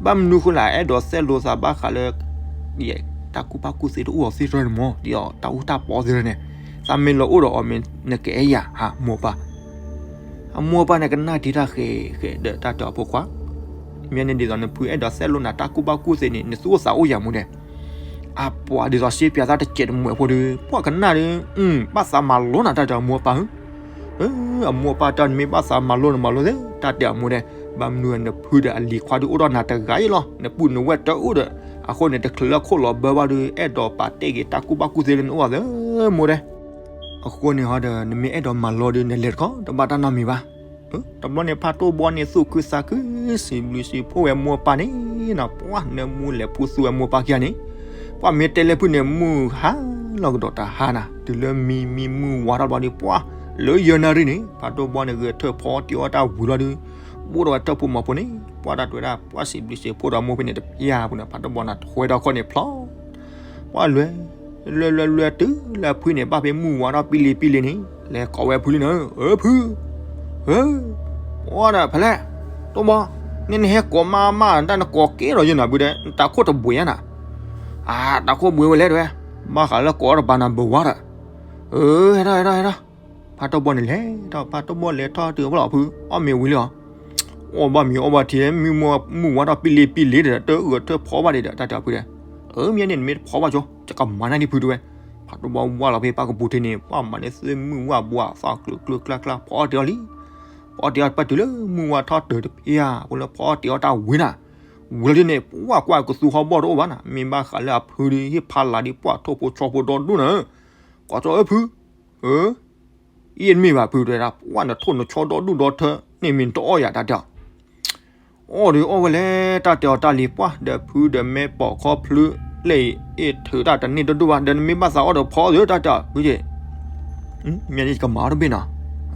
ဘၣ်မနုၤဃိလဲၣ် အဲၣ်ဒိးသဲလိာ်သးဘၣ်ဃးလၢ တၢ်ကူၣ်ဘၣ်ကူၣ်သ့တအိၣ်အီၤသ့ၣ်တဖၣ်န့ၣ်မၢ်, ဒ်အီၤတၢ်အူတၢ်ပီသ့ၣ်တဖၣ်န့ၣ်, သးမ့ၢ်လီၤအိၣ်ဒီးအီၤမ့ၢ်နကအဲၣ်ယၤဧါ မိၢ်ပၢ်. အမိၢ်အပၢ်န့ၣ် ကနၣ်တ့ၢ်တၢ်ဃဲးဃဲးဒီးတၢ်တဲအီၤဖိခွါ, မ့ၢ်န့ၣ်ဒ်သိးနဖုအဲၣ်ဒိးသဲလိာ်နၤတၢ်ကူၣ်ဘၣ်ကူၣ်သ့န့ၣ် နသူၣ်အိၣ်သးအိၣ်ယၤမိၢ်ဒဲး. အပှၤဒ်သိးစ့ပၠးသၣ်တစဲးတမှဲးဖိဒီး ပှၤကနၣ်ဒီး ဘၣ်သးမၤလိနၤတၢ်တဲအမိၢ်အပၢ်ဧၢ. အမိၢ်အပၢ်တဲနမ့ၢ်ဘၣ်သးမၤလိနမၤလိသ့ တၢ်တဲအမိၢ်ဒဲး, ဘၣ်မနုၤနဖုဒီးအလံၤခွါဒုးအိၣ်ဒီးနၤတဂၤအံၤလီၤ, နပုၢ်နဝဲၢ်တအိၣ်ဒီး, အဃိန့ၣ် တချုးလၢခိၣ်လီၤဘၢဘၣ်ဒီး အဲၣ်ဒိးပာ်တ့ၢ်က့ၤတၢ်ကူၣ်ဘၣ်ကူၣ်သ့လၢနအိၣ်အသး မိၢ်ဒဲး. အဃိန့ၣ်ဟီဒီး နမ့ၢ်အဲၣ်ဒိးမၤလိဒီး နလဲၤတခီ တဘၣ်တၢ်နီတမံၤဘၣ်. တဘျီန့ၣ် ဖးတိၢ်ဘီန့ၣ် သူၣ်ခုသးခု စံးဘျုးစံးဖှိၣ်ဝဲမိၢ်ပၢ်န့ၣ်နီၤ, ပှၤနၢမူလဲၤဖူသူဝဲမိၢ်ပၢ်ခံဂၤန့ၣ်, ပှၤမ့ၢ်တဲလၢဖုန့ၣ် မုၢ်ဟါလီၤကဒီးတဟါနၤ, တုၤလၢမံမံမုၢ်ဝါထီၣ်ဘျီဒီး ပှၤလၢယဲၢ်နၣ်ရံၣ်န့ၣ် ဖးတိၢ်ဘီန့ၣ် ဂဲၤထၢၣ်ဖီတ့ၢ်အီၣ်တၢ်ဝံၤလီၤဒီး ဘိၣ်ဒီးဝဲတၢ်ဖိမၤဖိန့ၣ် ပှၤတၢ်တဲဝဲဒၣ် ပှၤစံးဘျုးစံးဖှိၣ်ဒီးမိၢ်ဖဲန့ၣ်တပျၢ်ပူၤန့ၣ် ဖးတိၢ်ဘီန့ၣ် ထွဲထီၣ်ခီၣ်န့ၣ်ဖျီ ပှၤလွဲ လွဲလွဲလွဲတုၤလၢဖုန့ၣ် ဘၣ်ဖဲမုၢ်ဝါထီၣ်ပံလံပံလံန့ၣ် လဲၤကိးဝဲဖုလံနၤ, အၢ ဖု, အၢ ပှၤဒီးဖဲလဲၣ်, တိၢ်ဘီ, နနဟဲကိးမးမး တၢ်နကိးကဲထီၣ်ယဲၢ်နၤဖုဒီး နတၢ်ခိၣ်တဘှံးဧါနၤ, အတၢ်ခိၣ်ဘှံးဝဲလဲၣ်တဲဝဲ, ဘၣ်ဃးလၢကိးအီၣ်တပၤနၤဘၢဝါဒီး, အၢ ဟဲထီၣ်ဟဲထီၣ်ဟဲထီၣ်, ဖးတိၢ်ဘီန့ၣ်လဲၤထီၣ် ဖးတိၢ်ဘီလဲၤထီၣ်တုၤဖဲလီၤဖု အီၣ်မ့ၤဝံၤလံဧါ အီၣ်ဘၣ်မ့ၤအီၣ်ဘၣ်ထံ မုၢ်ဝါထီၣ်ပံလံပံလံဒီး တဂဲၤထၢၣ်ဖီဘၣ်ဒံးဒီး တၢ်တဲအီၤဖုဒီး, အၢ မ့ၢ်န့ၣ် နမ့ၢ်တဖီဘၣ်ကၠီ ယကမၤနၢ်ဒံးဖုတဲဝဲ, ဖးတိၢ်ဘီဝၢ်လီၤဖဲပၢ်ကပူၤထံးန့ၣ် ပှၤမၤန့ၢ်သွဲၣ်မုၢ်ဝါဘှါသီကျုကျုကျါကျါ ဖီအီၣ်တ့ၢ်အီၤလံ, ဖီအီၣ်တ့ၢ်အီၤပၢ်တုၤလၢမုၢ်ဝါထီၣ်တၢၤတဖၣ်ဧါ အဃိလၢဖီအီၣ်တ့ၢ်အီၣ်တၢ်ဝံၤနၤ, ဝံၤလီၤဒ်န့ၣ် ပှၤကွၢ်ကသူဟီၣ်ဘီၣ်တအိၣ်ဘၣ်နၤ မ့ၢ်ဘၣ်ဃးလၢအဖုဒီး ဟ့ၣ်ဖးလၤဒ်ပှၤထိၣ်ဖိဆီဖိဒီဒူၣ်နၤ, ကိးကၠီအၢဖု အၢ အံၤနမ့ၢ်ဘၣ်ဖုတဲဒၣ် ပှၤနထိၣ်နဆီဒီဒူၣ်ဒီထၢန့ၣ်မ့ၢ်နတအီၣ်ယၤတၢ်တဲအီၤ, အီၣ်ဒီးအီၣ်ဝဲလဲၣ် တၢ်တဲအီၤတၢ်လံၤ ပှၤဒီးဖုဒီးမ့ၢ်ပိာ်ခီဖျိလဲၣ်အံၤ အ့ၣ်ထုးတၢ်တန့ၢ်တဒိၣ်ဘၣ် ဒီးနမ့ၢ်ဘၣ်သးအီၣ်ဒီးဖီအီၣ်ဒီးတၢ်တဲအီၤ ဖုက့ မ့ၢ်န့ၣ်ကမၤအီၣ်တဘ့ၣ်နီၤ,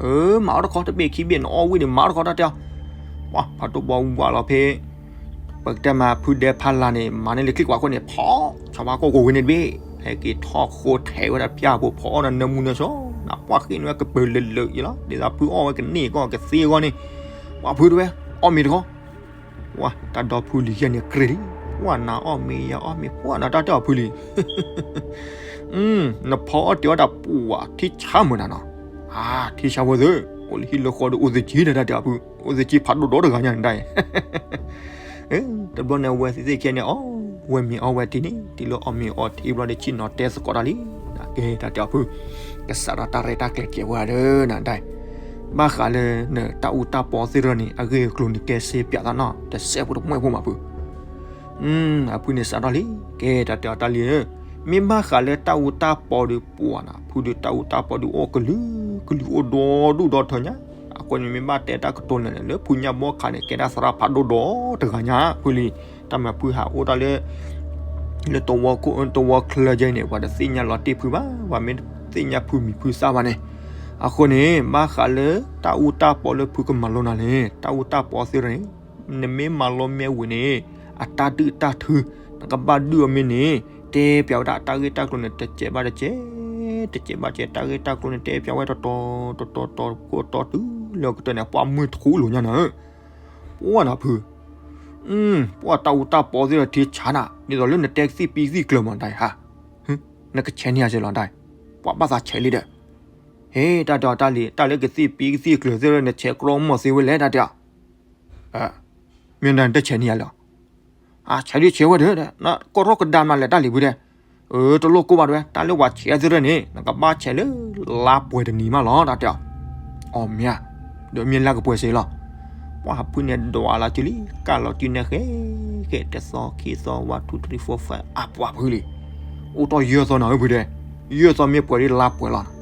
အၢ မၤအီၣ်တခီတဘ့ၣ်ခံဘ့ၣ်နအီၣ်ဝံၤဒီးမၤအီၣ်တခီတၢ်တဲအီၤ, ပှၤဖးတိၢ်ဘီဝၢ်လီၤဖဲ ပကတဲမးဖုဒဲဖးလၤန့ၣ် မၤန့ၢ်လၢချံကွၢ်ခိၣ်န့ၣ် ဖီ ဆီဖါကိၢ်ကိးဝဲန့ၣ်တဘ့ၣ်, ဟဲက့ၤထီၣ်ဃိထဲးဝဲဒၣ်ဖၠၣ်ဖိ ဖီအီၣ်နၤနၢမူနၢဆှီ, နပှၢ်ဃ့န့ၢ်ဝဲကပၢၤလၢာ်လၢာ်အံၤလီၤ, ဒ်သိးဖုအီၣ်ဝဲကန့ၢ်ကီၢ်ကသ့အဂီၢ်န့ၣ်, ပှၤဖုတဲဝဲ အီၣ်မ့ၤတခီ, ပှၤတၢ်ဒီဖုလံၤယဲၢ်န့ၣ်ကြ့လံ, ပှၤနၤအီၣ်မ့ၤယၤအီၣ်မ့ၤ ပှၤနၤတၢ်တဲအီၤဖုလံၤ နဖီအီၣ်တ့ၢ်အီၣ်တၢ်ပှၤထံဆါမုၢ်နၤနီၤ, အါ ထံဆါဝဲသ့ၣ်, အိၣ်လၢဟံၣ်လၢဃီဒီးအိၣ်သကံဒီးတၢ်တဲအီၤဖု, အိၣ်သကံဖးဒိၣ်ဒီတဂၤညါန့ၣ်ဒၣ်အံၤ တဘျီန့ၣ် အဝဲသ့ၣ်သ့ၣ်ခံဂၤန့ၣ် အီၣ်ဝဲမ့ၤအီၣ်ဝဲထံန့ၣ် တုၤလၢအီၣ်မ့ၤအီၣ်ထံဘျီဒီး ဆ့ၣ်နီၤတဲသကိးတၢ်လံ, ကဲတၢ်တဲအီၤဖု, ကစးထီၣ်တၢ်ရဲၣ်တၢ်ကျဲၤကဲဝဲဒၣ်နၤဒၣ်, ဘၣ်ဃးလၢနတၢ်အူတၢ်ပီသ့ၣ်တဖၣ်န့ၣ် အဂ့ၢ်အကျိၤန့ၣ် ကဲစ့ပၠးသးနီၤ တစဲးဖိတမှဲၣ်ဖိမးဖု အဖုန့ၣ် စးထီၣ်လံ, ကဲတၢ်တဲအီၤတၢ်လံဧၢ, မ့ၢ်ဘၣ်ဃးလၢတၢ်အူတၢ်ပီဒီးပှၤနၤ ဖုဒီးတၢ်အူတၢ်ပီဒီးအိၣ်ကလုာ်ကလုာ်အိၣ်ဒီဒူၣ်ဒီထၢညါ, အဃိန့ၣ် မ့ၢ်ဘၣ်တဲတၢ်ကတိၤလၢာ်န့ၣ် လၢဖုညါဘီခးန့ၣ် ကဲဒၣ်သရၣ်ဖးဒိၣ်ဒီတဂၤညါ ဖုလံ, တၢ်မၤဖုဟးအိၣ်တၢ်လၢ လၢတဝီခိၣ်တဝီချၢကဲန့ၣ် ပှၤတသ့ၣ်ညါလီၤတ့ၢ်ဖုဘၣ်, ပှၤမ့ၢ်တသ့ၣ်ညါဖုမံၤဖုသၣ်ဘၣ်န့ၣ်, အဃိန့ၣ် ဘၣ်ဃးလၢတၢ်အူတၢ်ပီလၢဖုကမၤလိနၤန့ၣ် တၢ်အူတၢ်ပီသ့ၣ်တဖၣ်န့ၣ် နမ့ၢ်မၤလိမ့ၢ်ဝံၤန့ၣ် အတၢ်ဒုၣ်တၢ်ထု နကဘၣ်ဒုၣ်အီၤမ့ၢ်န့ၣ် တဲပၠးဝဲဒၣ်တၢ်ဂ့ၢ်တၢ်ကျိၤန့ၣ် တစဲးဘၣ်တစဲး, တစဲးဘၣ်တစဲး တၢ်ဂ့ၢ်တၢ်ကျိၤန့ၣ် တဲပၠးဝဲတတီၤတတီၤတတီၤခိၣ်တီၤတုၤလၢကတၢၢ်န့ၣ် ပှၤမုၢ်ထူလိာ်ညါနၤဧၢ, ပှၤနၤဖု, ပှၤတၢ်အူတၢ်ပီသ့ၣ်တဖၣ်ထံဆါနၤ ဒ်သိးလၢနတဲကသံၣ်ပံသံၣ်ကျၢၤမးဒၣ်ဧါ, နကဆဲးန့ၢ်ယၤစ့ၢ်လီၤဒၣ်, ပှၤဘၣ်သးဆဲးလံဒီး, ဟဲ တၢ်တဲအီၤတၢ်လံ, တၢ်လၢကသံၣ်ပံကသံၣ်ကျၢၤသ့ၣ်တဖၣ် နဆဲးကြီမီၢ်သ့ဝဲလဲၣ် တၢ်တဲအီၤ မ့ၢ်နတဆဲးန့ၢ်ယၤလီၤ, အဆဲးဒုးဆဲးဝဲဒီး နကိၢ်ထီၣ်ကဒါမးလဲၣ်တၢ်လံၤဖုတဲ, အၢ တလိၣ်ကိၢ်ဘၣ်တဲဝဲ တၢ်လၢပှၤဆဲးသ့ၣ်တဖၣ်န့ၣ် နကဘၣ်ဆဲးလၢလါပှဲၤတနံၤမးလီၤ တၢ်တဲအီၤ, အီၤမ့ၢ်ဧါ, ဒီးမ့ၢ်လါကပှဲၤစ့ၢ်လီၤ, ပှၤဖုန့ၣ်ဒွးလီၤစုလံ ကၢ်လီၤစုန့ၣ်ဃဲ ဃဲ တသီခံသီ one two three four five အပှၤဖုလံ, အိၣ်တ့ၢ်ယဲၢ်သီနၤဧၢဖုတဲ, ယဲၢ်သီမ့ၢ်ပှဲၤဒ်လါပှဲၤလီၤ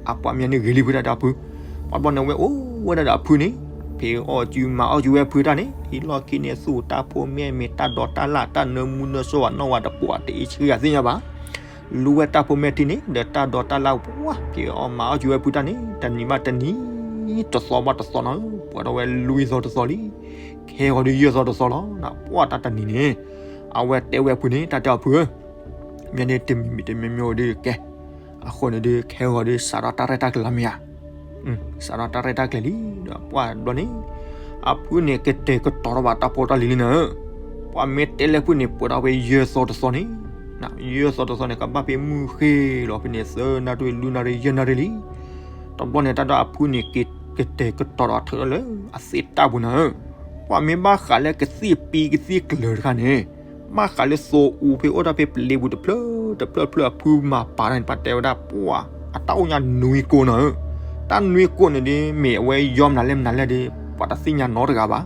အပှၤမ့ၢ်န့ၣ်ဂ့ၤလံဖုတၢ်တဲအီၤဖု, ပှၤဘျီန့ၣ်ဝဲအိၣ်ဝဲဒၣ်ဒီးအဖုန့ၣ်, ဖံးအီၣ်စုမၤအီၣ်စုဝဲဖုတၢ်န့ၣ် ဟံးလီၢ်ခံန့ၣ်သူၣ်တၢ်ဖိမ့ၢ်မ့ၢ်တၢ်ဒိးတၢ်လၣ် တၢ်နၢမူနၢဆှီဝဲနီၢ်ဝဲတပှၢ်တအ့ဆှံဂၤသ့ၣ်ညါဘၣ်, လူဝဲတၢ်ဖိမဲာ်ထံန့ၣ် ဒီးတၢ်ဒိးတၢ်လၣ်ပှၤ ဖံးအီၣ်မၤအီၣ်စုဝဲဖုတၢ်န့ၣ် တနံၤဘၣ်တနံၤ တသီဘၣ်တသီနီၤ ပှဲၤထီၣ်ဝဲလွံၢ်သီတသီလံ, ခဲဂီၤဒုးယဲၢ်သီတသီလီၤ ပှၤတၢ်တနံၤန့ၣ်, အဝဲတဲဝဲအဖုန့ၣ် တၢ်တဲအီၤဖုဧၢ, မ့ၢ်န့ၣ်တမံၤမံၤတမံၤမံၤအိၣ်ဒုးကဲ, အဃိန့ၣ်ဒုး ခဲဂီၤဒုး စးထီၣ်တၢ်ရဲၣ်တၢ်ကျဲၤလီၤမ့ၢ်ဧါ. စးထီၣ်တၢ်ရဲၣ်တၢ်ကျဲၤလံဒီး ပှၢ်ဘျီန့ၣ် အဖုန့ၣ် ကတဲာ်ကတီၤထီၣ်ဘၣ်တၢ်ဖိတၢ်လံၤလံနၤဧၢ. ပှၢ်မ့ၢ်တဲလၢဖုန့ၣ် ပှဲၤထီၣ်ဖဲယဲၢ်သီတသီန့ၣ်, ယဲၢ်သီတသီန့ၣ် ကဘၣ်ဖဲမုၢ်ဃ့လီၤဖဲန့ၣ် သၢနၣ်ရံၣ် လွံၢ်နၣ်ရံၣ် ယဲၢ်နၣ်ရံၣ်လံ. တဘျီန့ၣ် တၢ်ဒီးအဖုန့ၣ် ကတဲာ်ကတီၤထီၣ်ထုးထီၣ်လၢအသ့ၣ်တၢ်ပူၤနၤဧၢ. ပှၢ်မ့ၢ်ဘၣ်ဃးလၢကသံၣ်ပံကသံၣ်ကျၢၤတခါန့ၣ် ဘၣ်ဃးလၢသိအူဖဲအိၣ်တၢ်ဖဲပလ့ပူၤတဖျၢၣ်တဖျၢၣ်တဖျၢၣ် အဖုမၤပာ်တၢ်န့ၣ် ပှၤတဲဝဲဒၣ် ပှၢ်အတၢ်အိၣ်ညါနွံကိၢ်နၤဧၢ. တၢ်နွံကိၢ်န့ၣ်ဒုး မ့ၢ်အဝဲယီမနုၤလဲၣ်မနုၤလဲၣ်ဒီး ပှၤတသ့ၣ်ညါနီတဂၤဘၣ်.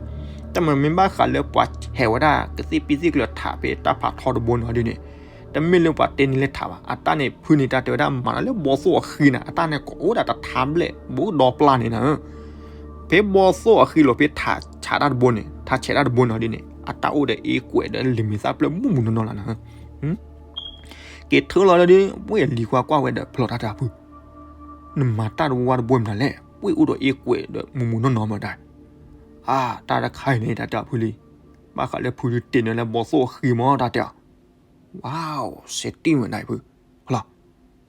တၢ်မ့ၢ်မ့ၢ်ဘၣ်ဃးလၢပှၤဆဲးဝဲဒၣ်ကသံၣ်ပံသံၣ်ကျၢၤထးဖဲတၢ်ဖးထီတဘိန့ၣ်ဒ်န့ၣ် တမ့ၢ်လၢပှၤတဲန့ၢ်လၢထးဘၣ်. အတၢ်န့ၣ် ဖုန့ၣ် တၢ်တဲဝဲဒၣ်မၤတၢ်လၢဘီသိၣ်အဃံနၤ, အတၢ်န့ၣ် ကအိၣ်ဒၣ်တထါဘျဲၣ် ဘူးဒီပျၢ်န့ၣ်နၤဧၢ. ဖဲဘီသိၣ်အဃံလီၤဖဲထးဆးတၢ်တဘိန့ၣ်, ထးဆဲးတၢ်တဘိန့ၣ်ဒ်န့ၣ် အတၢ်အိၣ်ဒီးအ့ကွဲးဒီးလံာ်မဲာ်သၣ်ဖျၢၣ်မုၢ်မုၢ်နီၢ်နီၢ်လီၤနၤဧၢ. က့ၤထၢလီၤလၢဒုး ပှ့ၢ်လံၤခွါကွၢ်ဝဲဒီးဖျီတၢ်တဲအဖု, နမၤတၢ်တဝါတဘိမနုၤလဲၣ်, ပှ့ၢ်အိၣ်ဒီးအ့ကွဲးဒီးမုၢ်မုၢ်နီၢ်နီၢ်မတၤ. အါ တၢ်တခါအံၤန့ၣ် တၢ်တဲအဖုလံ, ဘၣ်ဃးလၢဖုဒုးတ့ၢ်နုာ်လၢဘီသိၣ်အဃံမၢ် တၢ်တဲအီၤ. ဝါ စဲးတံၢ်ဝဲဒၣ်အံၤဖု, လီၤ,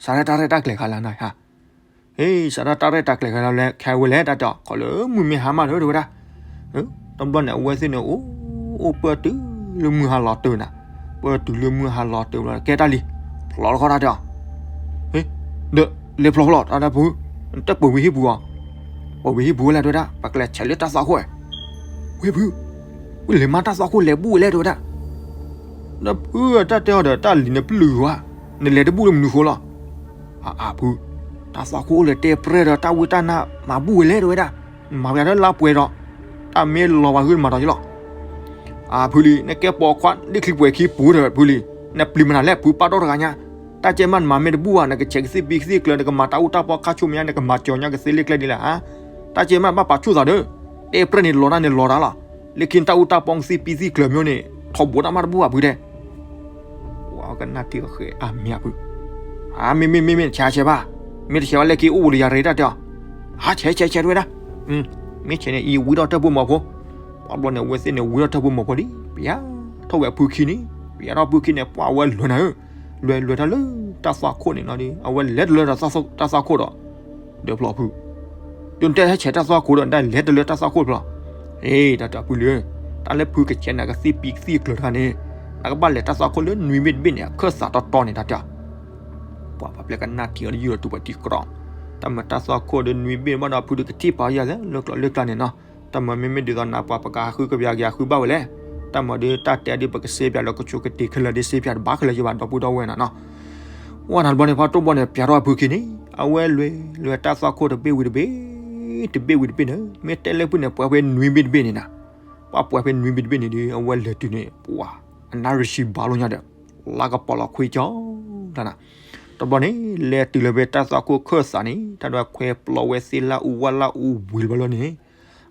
စးထီၣ်တၢ်ရဲၣ်တၢ်ကျဲၤခါလၢနၤဟါ, ဟ့ စးထီၣ်တၢ်ရဲၣ်တၢ်ကျဲၤခါလၢခဲဝဲလဲၣ် တၢ်တဲအီၤ, ခီလၢမုၢ်မ့ၢ်ဟါမးဒီး တဲဝဲဒၣ်. တဘျီန့ၣ် အဝဲသ့ၣ်န့ၣ် အိၣ် အိၣ်ပၢၢ်တုၤလၢမုၢ်ဟါလီၤတၢၢ်နၤ, ပၢၢ်တုၤလၢမုၢ်ဟါလီၤတၢၢ်ဘျီ ကဲတၢ်လံ, ဖျီတခီ တၢ်တဲအီၤ. ဟ့ ဒီး လဲၤဖျီဖျီ တၢ်တဲဖု, တၢ်ပၢၢ်ဝံၤဟံၣ်ပူၤအီၤ, ပၢၢ်ဝံၤဟံၣ်ပူၤဝဲလဲၣ် တဲဝဲဒၣ်, ပကလဲၤဆဲးလၢတၢ်သွၣ်ခိၣ်ဝဲ. ဝဲဖု, ဝဲလဲၤမၤတၢ်သွၣ်ခိၣ်လဲၤဘူၣ်ဝဲလဲၣ် တဲဝဲဒၣ်. ဒီးဖု တၢ်တဲအီၤဒီး တၢ်လံၤနပျုၢ်ဝဲ, နလဲၤတဘူၣ်လၢမနုၤဃိလီၤ. အါအါဖု, တၢ်သွၣ်ခိၣ်အိၣ်လၢတဲပြဲၢ်ဒီး တၢ်ဝံတၢ်နါမၤဘူၣ်ဝဲလဲၣ် တဲဝဲဒၣ်, မၤဝဲဒၣ်လၢလါပှဲၤဒီး, တၢ်မ့ၢ်လီၤဘၣ်ဟုမၤဒီးယလီၤ. အါဖုလံ, နကဲပိာ်ခွါဒ့ၣ်ချံပှဲၤခံပူၤဒီးဖုလံ, နပျံၤမနုၤလဲၣ် ဖုပာ်တီၢ်တဂၤညါ, တၢ်ကဲမးနမၤမ့ၢ်တဘူၣ်ဘၣ် နကဆဲးကသံၣ်ပံကသံၣ်ကျၢၤ နကမၤတၢ်အူတၢ်ပီခါဆူမဲာ်ညါ နကမၤကၠီၤညါကသ့လ့ကျဲဒ်လဲၣ်ဧါ. တၢ်ကဲမးဘၣ်ပာ်ဆူၣ်သးဒီး, တဲပြဲၢ်န့ၣ်လီၤတၢ်န့ၣ်လီၤတၢ်လီၤ. လၢခံနတၢ်အူတၢ်ပီကသံၣ်ပံသံၣ်ကျၢၤမ့ၢ်န့ၣ် ထီဘိတၢ်မးတဘူၣ်ဘၣ်ဖုတဲ ဝဲကနၣ်ထံအီၤဃဲအါမ့ၢ်အဖု, အါ မ့မ့ၢ်မ့မ့ၢ်ဆဲးဆဲးဘၣ်, မ့ၢ်တဆဲးဝဲလၢခံအိၣ်ဝဲလၢယၤရ့တၢ်တဲအီၤ, ဟါ ဆဲးဆဲးဆဲးတဲဝဲဒၣ်, မ့ၢ်ဆဲးန့ၣ် အံၤဝံထီၣ်တၢ်ဖိမီၤဖိ, ပှၢ်ဘျီန့ၣ် အဝဲသ့ၣ်န့ၣ် ဝံထီၣ်တၢ်ဖိမီၤဖိလံ, ပျါထီၣ်ဝဲအဖုခံန့ၣ်, ပျါထီၣ်ဖုခံန့ၣ် ပှၢ်ဝဲလွဲနၤဧၢ, လွဲလွဲတၢ်လၢတၢ်သွၣ်ခိၣ်န့ၣ်လီၤဒီး အဝဲလဲၤတလၢတၢ်သွၣ်ခိၣ်ဒီး ဒီးဖျီဖု, ဒ်နတဲဟဲဆဲးတၢ်သွၣ်ခိၣ်ဒီး နတၢ်လဲၤတလၢတၢ်သွၣ်ခိၣ်ဖျီ, ဟ့ တၢ်တဲအဖုလံ, တၢ်လၢဖုကဆဲးနၤကသံၣ်ပံကသံၣ်ကျၢၤတခါန့ၣ်, နကဘၣ်လဲၤတၢ်သွၣ်ခိၣ်လၢနွံဘ့ၣ်တဘ့ၣ်န့ၣ် အခၢၣ်စးတီတီန့ၣ် တၢ်တဲအီၤ, ပှၤပှၤပျဲကနၣ်ထံအီၤလၢယုၢ်ဒီးတူၢ်ပှၤတံၤကြီ, တၢ်မၤတၢ်သွၣ်ခိၣ်ဒီးနွံဘ့ၣ်ဘၣ်ဒီး ဖုဒုးကထံၣ်ပာ်ယၤလၢလၢကျီၢ်လၢကျါန့ၣ်နီၤ, တၢ်မၤမ့မ့ၢ်ဒ်သိးနၤပှၤပကဃုကဘျၤက့ၤဃုဘၣ်ဝဲလဲၣ်, တၢ်မၤဒုးတၢ်တဲဒုးပကစ့ပၠးလၢကဆိးကတ့ၤခဲလၢာ်ဒ်စ့ပၠးတဘၣ်ခဲလၢာ်ယဘၣ်ဒီပုၢ်ဒီဝဲၢ်နီၤနီၤ ဝဲန့ၣ်တဘျီန့ၣ် ဖါတိၢ်ဘီန့ၣ် ပျါထီၣ်ဖုခံန့ၣ်, အဝဲလဲၤလဲၤတၢ်သွၣ်ခိၣ်တဘ့ၣ်ဝံၤတဘ့ၣ်, တဘ့ၣ်ဝံၤတဘ့ၣ်န့ၣ်, မ့ၢ်တဲလၢဖုန့ၣ် ပှဲၤဖဲနွံဘ့ၣ်တဘ့ၣ်န့ၣ်နၤ, ပှၤပှဲၤဖဲနွံဘ့ၣ်တဘ့ၣ်န့ၣ်ဒီး အဝဲလဲၤတုၤန့ၣ် ပှၤအနၣ်ရံၣ်ဆံဘၣ်လီၤညါဒီး, လါကပီၤလီၤခွံကၠီလီၤနၤ, တဘျီန့ၣ် လဲၤတုၤလၢဖဲတၢ်သွၣ်ခိၣ်ခၢၣ်စးန့ၣ် တၢ်ဒွးခွဲးပျီဝဲသ့ၣ်လၢအူဝဲလၢအူဝံၤတဘျီလီၤန့ၣ်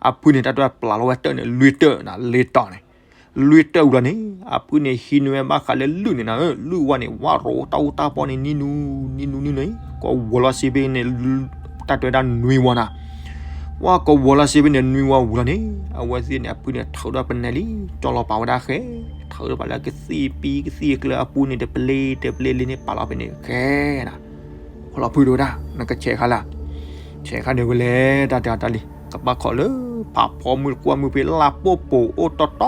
အဖုန့ၣ် တၢ်ဒွးပျါလီၤဝဲတၢၢ်န့ၣ် လွံၢ်တၢၢ်နၤ လ့တၢၢ်န့ၣ်, လွံၢ်တၢၢ်ဝံၤလီၤန့ၣ် အဖုန့ၣ်ဟံးန့ၢ်ဝဲဘၣ်ဃးလၢလုၢ်န့ၣ်နၤဧၢ, လုၢ်ဝဲန့ၣ် ဝါရိၤတၢ်အူတၢ်ပီန့ၣ် နံၤနူၤ နံၤနူၤနံၤနူၤန့ၣ် ကဝီၤလီၤစ့ဖဲန့ၣ် တၢ်တဲဝဲဒၣ်နွံဝီနၤ, ဝါကဝီၤလီၤစ့ဖဲန့ၣ် နွံဝီဝံၤလီၤန့ၣ် အဝဲသ့ၣ်န့ၣ် အဖုန့ၣ် ထုးထီၣ်ပနဲလံ, ကၠီလီၤပာ်ဝဲဒၣ်ဃဲ, ထုးထီၣ်ပာ်လၢကသံၣ်ပံကသံၣ်ကျၢၤအပူၤန့ၣ် တပျ့ၤတပျ့ၤလံန့ၣ် ပာ်လီၤဖဲန့ၣ်ဃဲနၤ ဖီလီၤဖုတဲဝဲဒၣ် နကဆဲးခါလၢ်, ဆဲးခါန့ၣ်ဝဲလဲၣ် တၢ်တဲအီၤတၢ်လံ, ကဘၣ်ခိးလၢဖးဖီမုၢ်ကွၢ်မုၢ်ဖဲလါပိာ်ပိာ်အိၣ်တီတ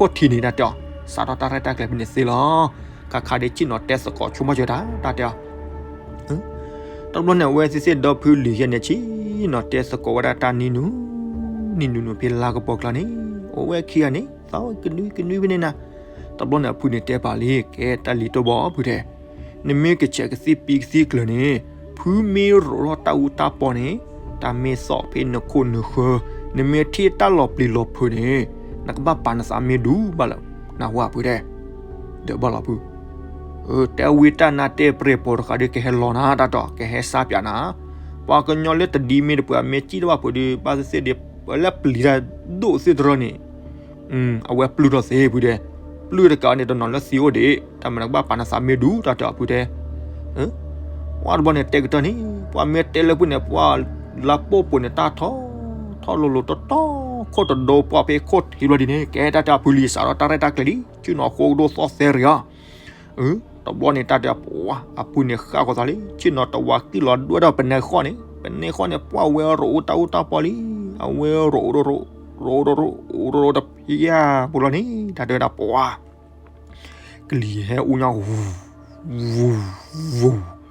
ီခိၣ်ထံးန့ၣ် တၢ်တဲအီၤ, စးထီၣ်တၢ်ရဲၣ်တၢ်ကျဲၤဖဲန့ၣ်သ့လီၤ. ခါခါဒ်ဆ့ၣ်နီၤတဲသကိးဆိကမိၣ်စၢၤတၢ် တၢ်တဲအီၤ တဘျီန့ၣ် အဝဲသ့ၣ်သ့ၣ်ဒီဖုလံၤယဲၢ်န့ၣ် ဆ့ၣ်နီၤတဲသကိးဝဲဒၣ်တၢ်နံၤနူၤ, နံၤနူၤနူၤဖဲလါကပီၤကျါန့ၣ်, အိၣ်ဝဲခံဂၤန့ၣ် သီကနွံကနွံဖဲန့ၣ်နၤ, တဘျီန့ၣ် အဖုန့ၣ်တဲပာ်လံ ကဲတၢ်လံၤတိၢ်ဘီဖုတဲ နမ့ၢ်ကဆဲးကသံၣ်ပံကသံၣ်ကျၢၤန့ၣ်, ဖုမ့ၢ်ရိးထီၣ်တၢ်အူတၢ်ပီန့ၣ်, တၢ်မ့ၢ်သီၣ်ဖဲနခိၣ်နဃၢၤ, နမ့ၢ်ထံၣ်တၢ်လီၤပျံၤလီၤဖုးန့ၣ်, နကဘၣ်ပာ်နသးမ့ၢ်ဒူဘၣ်လၢ, နၢ်ဟူဧါဖုတဲ, ဒီးဘၣ်လီၤဖု, တဲဝံတၢ်နါတဲပြဲၢ်ပိာ်တဃာ်ဒီးကဟဲလီၤနၤ တၢ်တီ ကဟဲစါပၠးနၤ, ပှၤကညီလၢတဒံမ့ၢ်တပှဲၤမ့ၢ်စံၣ်တဘၣ်ဖုးဒီး ဘၣ်သ့ၣ်သ့ၣ်ဒီး လၢပျံၤတၢ်ဒိၣ်သ့ၣ်တရၢန့ၣ် အဝဲပျုၢ်ထီၣ်သ့ဖုတဲ, ပျုၢ်တကးန့ၣ် တနီၤလၢသံအိၣ်ဒံး, တၢ်မၤနကဘၣ်ပာ်နသးမ့ၢ်ဒူ တၢ်တဲအီၤဖုတဲ, ပှၤတဘျီန့ၣ်တဲကတၢၢ်န့ၣ်, ပှၤမ့ၢ်တဲလၢဖုန့ၣ် ပှၤလါပိာ်ပိာ်န့ၣ် တၢ်ထီ, ထီလိၤလိၤတီတီ, ခိၣ်တဒိပှၢ်ဖဲခိၣ်ထံးဘျီဒ်န့ၣ် ကဲတၢ်တဲအီၤဖုလံ စးထီၣ်တၢ်ရဲၣ်တၢ်ကျဲၤလံ, ဆ့ၣ်နီၤဃိကဒိၣ်သီသဲရံၤဧါ, အ တဘျီန့ၣ် တၢ်တဲပှၤ အဖုန့ၣ်ဃၣ်ဃီၤသးလံ ဆ့ၣ်နီၤတဝၤကံၣ်လီၤဒွဲၣ်ဒီးပနဲဃီန့ၣ် ပနဲဃီန့ၣ် ပှၤဝဲရိးအိၣ်တၢ်အိၣ်တၢ်ပီလံ အဝဲရိးအိၣ်တရိး ရိးတရိး အိၣ်တရိးတဖျၢၣ်ပူၤလီၤန့ၣ် တၢ်တဲဝဲဒၣ်ပှၤ ကလံၤဟဲအူညီ ဝူၤ ဝူၤ ဝူၤ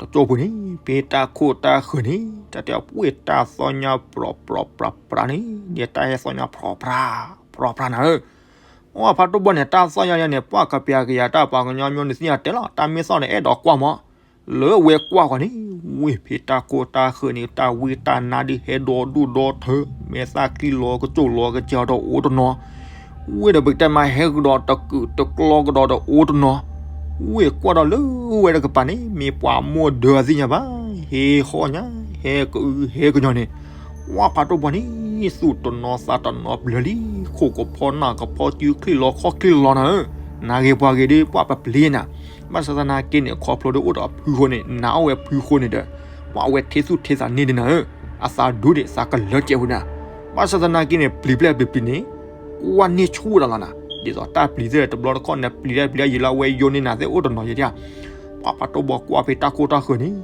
တကၠိၢ်ဖိန့ၣ် ဖဲတၢ်ခိၣ်တၢ်ဃၢၤန့ၣ် တၢ်တဲပှၤတၢ်သီၣ်ညါပြီပြီပြီပြီန့ၣ် ဒ်တၢ်ဟဲသီၣ်ညါပြီပြီ ပြီပြီနၤဧၢ အဖးတိၢ်ဘီန့ၣ် တၢ်သီၣ်ညါယါန့ၣ် ပှၤကပျၤကယၤတၢ်ပှၤကညီမျိုးနုၤသ့ၣ်ညါတဲလီၤ တၢ်မ့ၢ်သီၣ်န့ၣ် အဲၣ်ဒိးကွၢ်မး လၢဝဲကွၢ်ဃီန့ၣ် ဝ့ၢ်ဖဲတၢ်ခိၣ်တၢ်ဃၢၤန့ၣ် တၢ်ဝံတၢ်နါဒုးဟဲဒီဒူၣ်ဒီထၢ မဲာ်သၣ်ချံလီၤကစိၢ်လီၤကစၢ်ဒီးအိၣ်တနီၤ ဝ့ၢ်ဒီးပကတဲမးဟဲကဒီးတကုာ်တကျီကဒီးဒီးအိၣ်တနီၤ ဝ့ၢ်ကွၢ်ဒီးလၢဝဲတကပၤန့ၣ် မ့ၢ်ပှၤမိၢ်ဒၢအသ့ၣ်ညါဘၣ် ဟဲဃီၣ်ညါ ဟဲကအုဟဲကညီၤန့ၣ် ဝဲဖးတိၢ်ဘီန့ၣ် သူၣ်တနီၤသးတနီၤဘျၢလံ ခိၣ်ကဖီနၢ်ကဖီစုချံလီၤခီၣ်ချံလီၤနၤဧၢ နၤဂ့ၤပှၤဂ့ၤဒ်ပှၤပပျံၤ နၤ ဘၣ်ဆၣ်သနာ်က့န့ၣ် ခီဖျိဒီးအိၣ်ဒီးအဖုဃိန့ၣ် နၤအီၣ်ဝဲဖုဃိန့ၣ်ဒီး ပှၤဝဲထ့သူၣ်ထ့သးန့ၢ်ဒံးနၤဧၢ အသးဒိၣ်ဒံးသးကလၢကဲးဝဲဒၣ် ဘၣ်ဆၣ်သနာ်က့န့ၣ် ပျံၤဖျဲၣ်ပျံၤပျံၤန့ၣ် ကွၢ်န့ၢ်ဆူၣ်ဝဲဒၣ်လီၤနၤ ဒ်သိးတၢ်ပျံၤသ့ၣ်တဘျီတခီၣ်န့ၣ် ပျံၤတၢ်ပျံၤတၢ်ယံာ်လီၤ အဝဲယိန့ၢ်နၤသ့ၣ်အိၣ်တနီၤယဲဒၣ် ပှၤဖးတိၢ်ဘီကွၢ်ဖဲတၢ်ခိၣ်တၢ်ဃၢၤန့ၣ်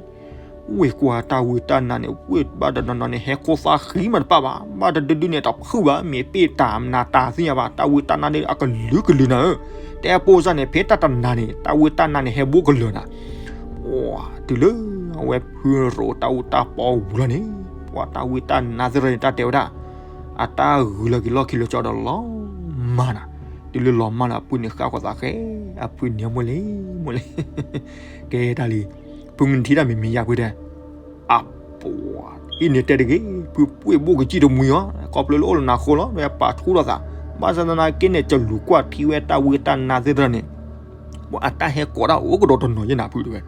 ဝ့ၢ်ကွၢ်တၢ်ဝံတၢ်နါန့ၣ် ဝ့ၢ်ဘၣ်တနီၤနီၤန့ၣ် ဟဲခိၣ်သၣ်ဃံမးတပၣ်ဘၣ် ဘၣ်တဒုဒုန့ၣ်တဖုၣ်ဘၣ် မ့ၢ်ပ့ၢ်တၢ်မနၤတၢ်သ့ၣ်ညါဘၣ် တၢ်ဝံတၢ်နါဒ်အကလုာ်ကလုာ်နၤဧၢ တဲပိၢ်စၢ်န့ၣ် ဖဲတၢ်တနၤန့ၣ် တၢ်ဝံတၢ်နါန့ၣ် ဟဲဘိကလၢာ်နၤ ပှၤတုၤလၢ အဝဲဖုရိးတၢ်အူတၢ်ပီဝံၤလီၤန့ၣ် ပှၤတၢ်ဝံတၢ်နါသ့ၣ်တဖၣ်န့ၣ် တၢ်တဲဝဲဒၣ် အတၢ်ဂုၤလီၤက့ၤလီၢ်ခံလၢာ်ကၠီဒီးလီၤမၢ်နၤ တုၤလၢလီၤမၢ်လၢအဖုန့ၣ်ဃၣ်ဃီၤသးဃဲ အဖုန့ၣ်မိၢ်လံ မိၢ်လံ ကဲတၢ်လံ ဖုမုၢ်နထံၣ်တၢ်မံၤမံၤယါဖုတဲ အပှၤ အံၤန့ၣ်တဲတဂ့ၤ ဖုပှ့ၢ်ဘိၣ်ကစံၣ်တမှံၤအီၤ ခီဖျိလၢအိၣ်လၢနၤဃိလီၤ နဝဲပာ်ဆူၣ်ထီၣ်သး ဘၣ်ဆၣ်သနာ်က့န့ၣ် ကလူၤကွၢ်ထံဝဲတၢ်ဝံတၢ်နါသ့ၣ်တဖၣ်န့ၣ် ပှၤအတၢ်ဟဲကိးတၢ်အိၣ်ကဒီးတနီၤယဲၢ်နၤဖုတဲဝဲ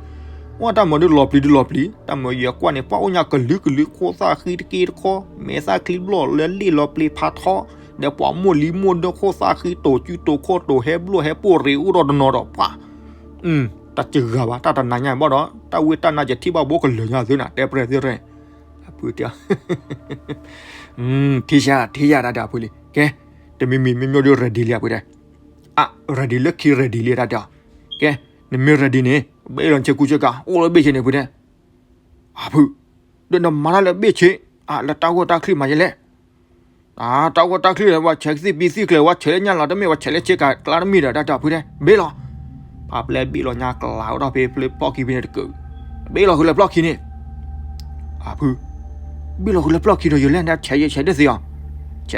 ပှၤတၢ်မၤဒုးလီၤပျံၤဒုးလီၤပျံၤ တၢ်မၤယဲၢ်ကွၢ်န့ၣ် ပှၤအိၣ်ညါကလုာ်ကလုာ်ခိၣ်သၣ်ဃံတက့တခီ မဲာ်သၣ်ချံဘျီၣ်လၢလ့ၣ်လီၤပျံၤဖးထီ ဒီးပှၤမိၢ်လံၤမိၢ်ဒၢခိၣ်သၣ်ဃံတိၤစုတိၤခိၣ်တိၤဟဲဘျီၣ်ဟဲပိၢ်ရ့ၣ်အိၣ်ဒီးတနီၤဒီးပှၤ တၢ်စှၤဘၣ် တၢ်တနၤညါဘၣ်ဒီး တၢ်ဝံတၢ်နါယထံၣ်ဘၣ်ဘိကလၢာ်ညါသုနၤ တဲပြဲၢ်သ့ၣ်ရဲၣ် အဖုတဲ ထံၣ်ယါ ထံၣ်ယါတၢ်တဲအဖုလံ ကဲ တမံၤမံၤမ့ၢ်မ့ၢ်ဒုး ready လံအဖုတဲ အ ready လၢခံ ready လံတၢ်တဲအီၤ ကဲ နမ့ၢ် ready န့ၣ် ဘ့ၣ်လီၤဆ့ကူဆ့ကၤ အိၣ်လၢဘ့ၣ်ဆ့န့ၣ်ဖုတဲ အဖု ဒီးနမၤတၢ်လၢဘ့ၣ်ဆ့ အ လၢတၢ်ဂီၢ်တၢ်ချံမၤယဲလဲၣ် တၢ်ဂီၢ်တၢ်ချံ ပှၤဆဲးကသံၣ်ပံသံၣ်ကျဲၤ ပှၤဆဲးလၢညၣ်လီၤတမ့ၢ် ပှၤဆဲးလၢဆ့ကၤကျါတမ့ၢ်ဒီး တၢ်တဲအဖုတဲ ဘ့ၣ်လီၤ ဖးပျဲၢ်ဘ့ၣ်လီၤညါကျါအိၣ်ဒီးဖဲဖျၢၣ်ဖျီၣ်ခံဖဲန့ၣ်တကၢး ဘ့ၣ်လီၤဃုာ်လၢဖျီၣ်ခံန့ၣ် အဖု ဘ့ၣ်လီၤဃုာ်လၢဖျီၣ်ခံဒီးယလဲၣ် နဆဲးယဆဲးတသ့အီၤ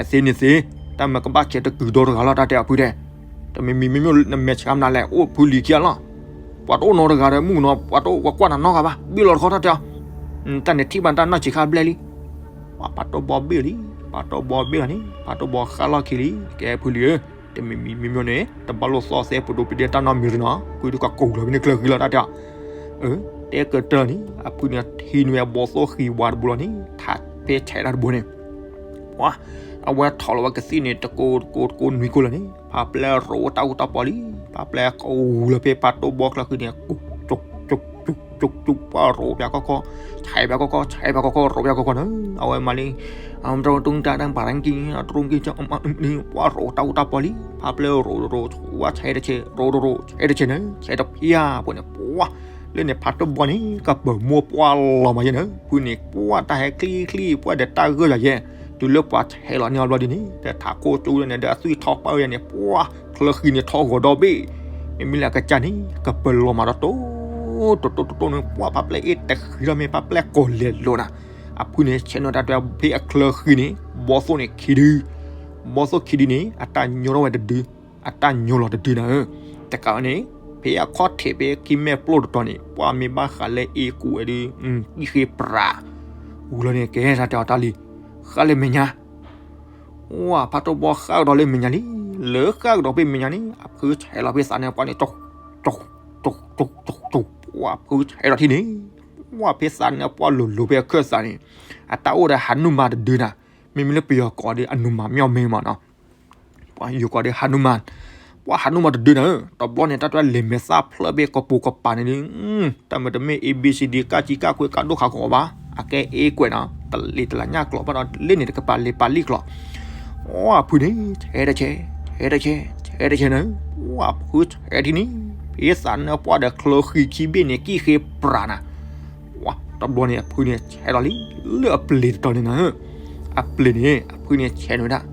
ဆဲးသ့န့ၣ်သ့ တၢ်မၤကဘၣ်ဆဲးတကုာ်ဒီတဂၤလီၤ တၢ်တဲအဖုတဲ တမံၤမံၤမ့ၢ်မ့ၢ်နမဲာ်ဆှးမနုၤလဲၣ် အိၣ်ဖုလံၤခံဂၤလီၤ ပှၤတအိၣ်နီတဂၤဒီး မုၣ်ကနီၤ ပှၤတအိၣ်ပှၤကွၢ်နၤနီတဂၤဘၣ် ဘ့ၣ်လီၤတခီတၢ်တဲအီၤ တၢ်န့ၣ်ထံၣ်ဘၣ်တၢ်နီၢ်ဆံးခါဘျဲၣ်လံ ပှၤဖးတိၢ်ဘီဘ့ၣ်လံ ဖးတိၢ်ဘီဘ့ၣ်လီၤန့ၣ် ဖးတိၢ်ဘီဃၣ်လီၢ်ခံလံ ကဲဖုလံၤဧၢ တမံၤမံၤမ့ၢ်မ့ၢ်န့ၣ် တဘၣ်လိာ်သီၣ်သဲပဒိးပဒဲတၢ်နီတမံၤတနီၤ ကွံာ်ဒုးကကိးလီၤဖဲန့ၣ်ကျၢၤဃံလီၤတၢ်တဲအီၤ အၢ တဲကတၢၢ်န့ၣ် အဖုန့ၣ်ထံၣ်န့ၢ်ဝဲဘီသိၣ် ဃံဝါတဘိလီၤန့ၣ် ထးဖဲဆဲးတၢ်တဘိန့ၣ် ပှၤ အဝဲထီၣ်လီၤဝဲကသံၣ်န့ၣ် တကိးတကိးတကိးနွံကိးလီၤန့ၣ် ဖးပျဲၢ်ရိးတၢ်အူတၢ်ပီလံ ဖးပျဲၢ်ကအိၣ်လၢဖဲဖးတိၢ်ဘီချၢဃံန့ၣ် က က က က ပှၤရိးပျဲၢ်ကီၢ်ကီၢ် ဆဲးပျဲၢ်ကီၢ်ကီၢ် ဆဲးပျဲၢ်ကီၢ်ကီၢ် ရိးပျဲၢ်ကီၢ်ကီၢ်န့ၣ် အဝဲမၤလံ အတရူးကတၢၢ်တၢ်ပၤရၣ်ကံ အတရူးကံ ပှၤရိးတၢ်အူတၢ်ပီလံ ဖးပျဲၢ်ရိးတရိး ဝဲဆဲးတဆဲး ရိးတရိး ဆဲးတဆဲးန့ၣ် ဆဲးတဖျၢၣ်ဖိန့ၣ် ပှၤ လၢန့ၣ်ဖးတိၢ်ဘီန့ၣ် ကပၢၤမိၢ်ပှၢ်လီၤမးယဲန့ၣ် ဖုန့ၣ် ပှၤတၢ်ဟဲချံချံ ပှၤဒီးတၢ်ဂၢၢ်ယၤယဲ တုၤလၢပှၤဆဲးလီၤန့ၢ်အီၤဘျီဒ်န့ၣ် ဒီးထးခိၣ်ကၠိန့ၣ် ဒီးအသွံၣ်ထီၣ်ပာ်ဝဲယဲန့ၣ် ပှၤ ချၢဃံန့ၣ်ထီၣ်ဂီၤဒီဘ့ၣ် မ့မ့ၢ်လၢအကစၢ်န့ၣ် ကပၢၤလီၤမးဒီးတိ တိတိတိတိန့ၣ် ပှၤဖးပျဲၢ်အ့ၣ်တဃံလီၤမ့ၢ်ဖးပျဲၢ်ကိးလဲၤလိာ်နၤ အဖုန့ၣ် ဆဲးနီၤတၢ်တွဲဖဲအချၢဃံန့ၣ် ဘီသိၣ်န့ၣ်ခံဒု ဘီသိၣ်ခံဒုန့ၣ် အတၢ်ညိထီၣ်ဝဲတဒု အတၢ်ညိလီၤတဒုနၤဧၢ တကးန့ၣ် ဖဲအခီၣ်ထံးဖဲခံမဲာ်ပျိၢ်တတီၤန့ၣ် ပှၤမ့ၢ်ဘၣ်ဃးလၢအ့ၣ်ကူဝဲဒု အံၣ်ဃ့ပြး ဝံၤလီၤန့ၣ် ကဲတၢ်တဲအီၤတၢ်လံ ဃၣ်လၢမဲာ်ညါ ဝဲဖးတိၢ်ဘီဃၣ်ကဒီးလၢမဲာ်ညါလံ လၢဃၣ်ကဒီးဖဲမဲာ်ညါန့ၣ် အဖုဆဲးလီၤဖဲသးန့ၣ်ပှၤန့ၣ် ဝဲဖုဆဲးဒီးထံၣ်န့ၣ် ဝဲဖဲသးန့ၣ်ပှၤလိၤလိၤဖဲအခၢၣ်သးန့ၣ် အတၢ်အိၣ်ဒီးဟနူမၤတဒုနၤ မ့မ့ၢ်လၢပယီၤကိးဒီး အနူမၤမၠီၣ်မဲမးနီၤ ပှၤယိၤကိးဒီးဟနူမၤ ပှၤဟနူမၤတဒုနၤဧၢ တဘျီန့ၣ် တၢ်တွဲလဲၤမဲာ်သၣ်ဖျၢၣ်ဘ့ၣ်ကပိာ်ကပၤန့ၣ်ဒု တၢ်မၤတမ့ၢ် A B C D ကၢ်ကံကၢ်ခွဲးကၢ်ဒိၣ်ခးကီးဘၣ် အကဲအ့ၣ်ကွဲးနီၤ တလ့ၤတလးညၣ်ကျိးဘၣ်ဒီး လ့ၣ်န့ၣ်တကပၤလ့ၤပာ်လံၣ်ကျိး အဖုန့ၣ် ဆဲးတဆဲး ဆဲးတဆဲး ဆဲးတဆဲးနၤ အဖုဆဲးထံၣ်န့ၣ် ဖဲ ဟ့သးနၢပှၢ်ဒီးချၢဃံခံဘ့ၣ်န့ၣ် ကံၣ်ဃ့ပြးနၤ. ဝါ တဘျီန့ၣ် အဖုန့ၣ်ဆဲးလီၤလံ လၢအပျ့ၤတတီၤန့ၣ်နၤဧၢ. အပျ့ၤန့ၣ် အဖုန့ၣ်ဆဲးန့ၣ်ဝဲဒၣ်,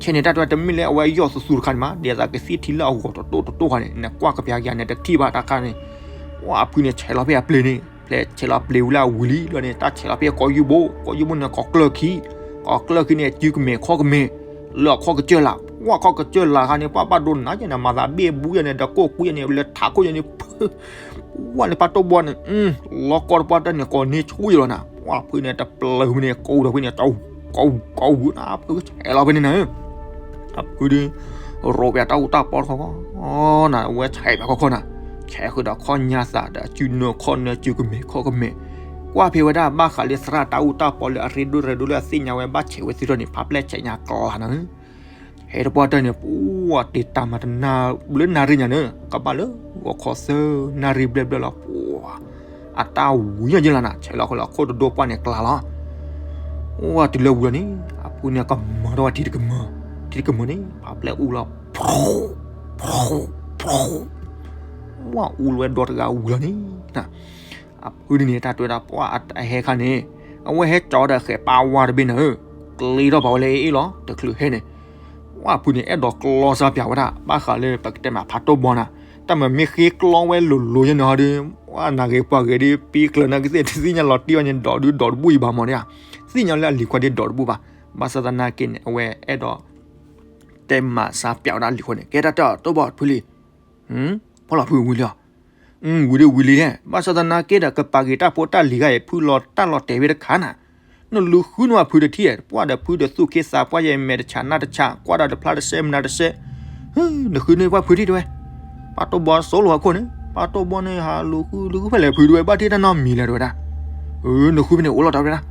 ဆဲးန့ၣ်တၢ်တဲဝဲတမ့ၢ်လၢအဝဲယီၢ်သူသူတခါန့ၣ်မး ဒ်သိးကသံၣ်ထံလၢအဂီၤတတိၢ်တတိၢ်ခါန့ၣ် နကွၢ်ကပျၢ်ကယၤန့ၣ် တထံၣ်ဘၣ်တၢ်ခါန့ၣ်. ဝါ အဖုန့ၣ်ဆဲးလီၤဖဲအပျ့ၤန့ၣ် ဖဲဆဲးလီၤပျ့ၤဝံၤလၢအဝံၤလံလီၤန့ၣ် တၢ်ဆဲးလီၤဖဲကိးယူၢ်ဘိ, ကိးယူၢ်ဘိန့ၣ် ကိးကျၢၢ်ခံ, ကိးကျၢၢ်ခံန့ၣ် စုကမဲာ်ခီၣ်ကမဲာ်, လၢအခီၣ်ကစၢၢ်လာ်, ဝါ ခီၣ်ကစၢၢ်လာ်ခါန့ၣ် ပှၢ်ဘၣ်ဒိနၤယဲန့ၣ် မၤသးဘ့ၣ်ဘူးယဲန့ၣ် ဒီးကိၢ်ကွံယဲန့ၣ် လၢထးခိၣ်ယဲန့ၣ် ဖု ဝါန့ၣ် ဖးတိၢ်ဘီန့ၣ် လီၤကီတပှၢ်တၢၢ်န့ၣ် ကိးန့ၢ်ဆူၣ်ယလီၤနၤ. ဝါ ဖုန့ၣ် တပျၢၤဖုန့ၣ် ကိးဒီးဖုန့ၣ် ကိး ကိးဝံၤနၤ ဖုဆဲးလီၤဖဲန့ၣ်နၤဧၢ. အဖုဒုး ရိးပၠးတၢ်အူတၢ်ပီတခီခီ နၤ အဝဲဆဲးပၠးခီခီနၤ, ဆဲးဃုာ်ဒီးခီၣ်ညါသးဒီးအစုနၢခီၣ်နၢစုကမဲာ်ခီၣ်ကမဲာ်, ကွၢ်ဖဲဝဲဒၣ်ဘၣ်ဃးလၢသရၣ်တၢ်အူတၢ်ပီလၢအရ့ဒိၣ်ရ့ဒိၣ်လၢအသ့ၣ်ညါဝဲဘၣ်ဆဲးဝဲသ့ၣ်ထီၣ်န့ၣ် ဖးပျဲၢ်ဆဲးညါကျါနၤဧၢ. ဟဲတပှၢ်တၢၢ်န့ၣ် ပှၤတ့ၢ်တၢ်မၤတနၤ လၢနၣ်ရံၣ်ညါန့ၣ် ကဘၣ်လၢဂီၤခီသၢနၣ်ရံၣ်ဘျဲၣ်ဘျဲၣ်လီၤ ပှၤ အတၢ်ဝံၤညါယလီၤနၤ ဆဲးလီၤဃုာ်လီၤခိၣ်တဒိပှၢ်န့ၣ်ကျါလီၤ. ဝါ တုၤလၢဝံၤလီၤန့ၣ် အဖုန့ၣ် ကမၤထီၣ်ဝဲထံတကမၢ, ထံတကမၢန့ၣ် ဖးပျဲၢ်အူလီၤ ဖျိ ဖျိ ဖျိ ဝါ အူလီၤဝဲဒီတဂၤဝံၤလီၤန့ၣ် အဖုဒ်န့ၣ် တၢ်တဲဝဲဒၣ် ပှၤအဟဲခါန့ၣ် အဝဲဟဲကၠီဒီးဃဲးပၢ်ဝါတဘ့ၣ်နၤဧၢ, ကျ့ထီၣ်ဘၣ်ဝဲလၢအအ့ၣ်လီၤ တချုးဟဲန့ၣ်. ဝါ အဖုန့ၣ် အဲၣ်ဒိးကျီစၢ်ပၠးဝဲဒၣ် ဘၣ်ဃးလၢပကတဲမးဖးတိၢ်ဘီနၤ, တၢ်မၤမ့ၢ်ဃ့ကျီဝဲလိၤလိၤယဲန့ၣ်ဟီဒီး ဝါ နၤဂ့ၤပှၤဂ့ၤဒီး ပံၤကျၢၤနၤကသ့ၣ် တသ့ၣ်ညါလီၤတံၢ်အီၤန့ၣ် ဒိးဒုးဒိးတဘူၣ်အံၤဘၣ်မးဒၣ်, သ့ၣ်ညါလၢအလံၤခွါဒ်ဒိးတဘူၣ်ဘၣ်. ဘၣ်ဆၣ်သနာ်က့န့ၣ် အဝဲအဲၣ်ဒိး တဲမၤစၢ်ပၠးဝဲဒၣ်လံၤခွါန့ၣ် ကဲတၢ်တဲအီၤတိၢ်ဘီဖုလံ, ဖီလီၤဖုဝံၤလံဧါ, ဝံၤဒီးဝံၤလံဒဲး ဘၣ်ဆၣ်သနာ်က့ဒီး ကပာ်က့ၤတၢ်ဖိတၢ်လံၤဂၤအံၤ ဖုလီၤတၢ်လီၤတဲာ်ဝဲတခါနၤ, နလူၤဃုနဝဲဖုတထံၣ် ပှၢ်ဒီးဖုဒီးသူၣ်ခ့သးပှၢ်ယဲ မဲာ်တဆးနၢ်တဆး ကွၢ်ဒီးတဖျါတစဲးမနၤတစဲး, နဃုန့ၢ်ပှၢ်ဖုထံၣ်တဲဝဲ, ပှၤတိၢ်ဘီစိလီၤဟီၣ်ခိၣ်န့ၣ် ပှၤတိၢ်ဘီန့ၣ် ဟးလူၤဃုလူၤဃုဖဲလဲၣ်ဖုတဲဝဲ ဘၣ်ထံၣ်တၢ်နီတမံၤလဲၣ်တဲဝဲဒၣ်, နဃုဖဲန့ၣ်အိၣ်လီၤတဲဝဲဒၣ်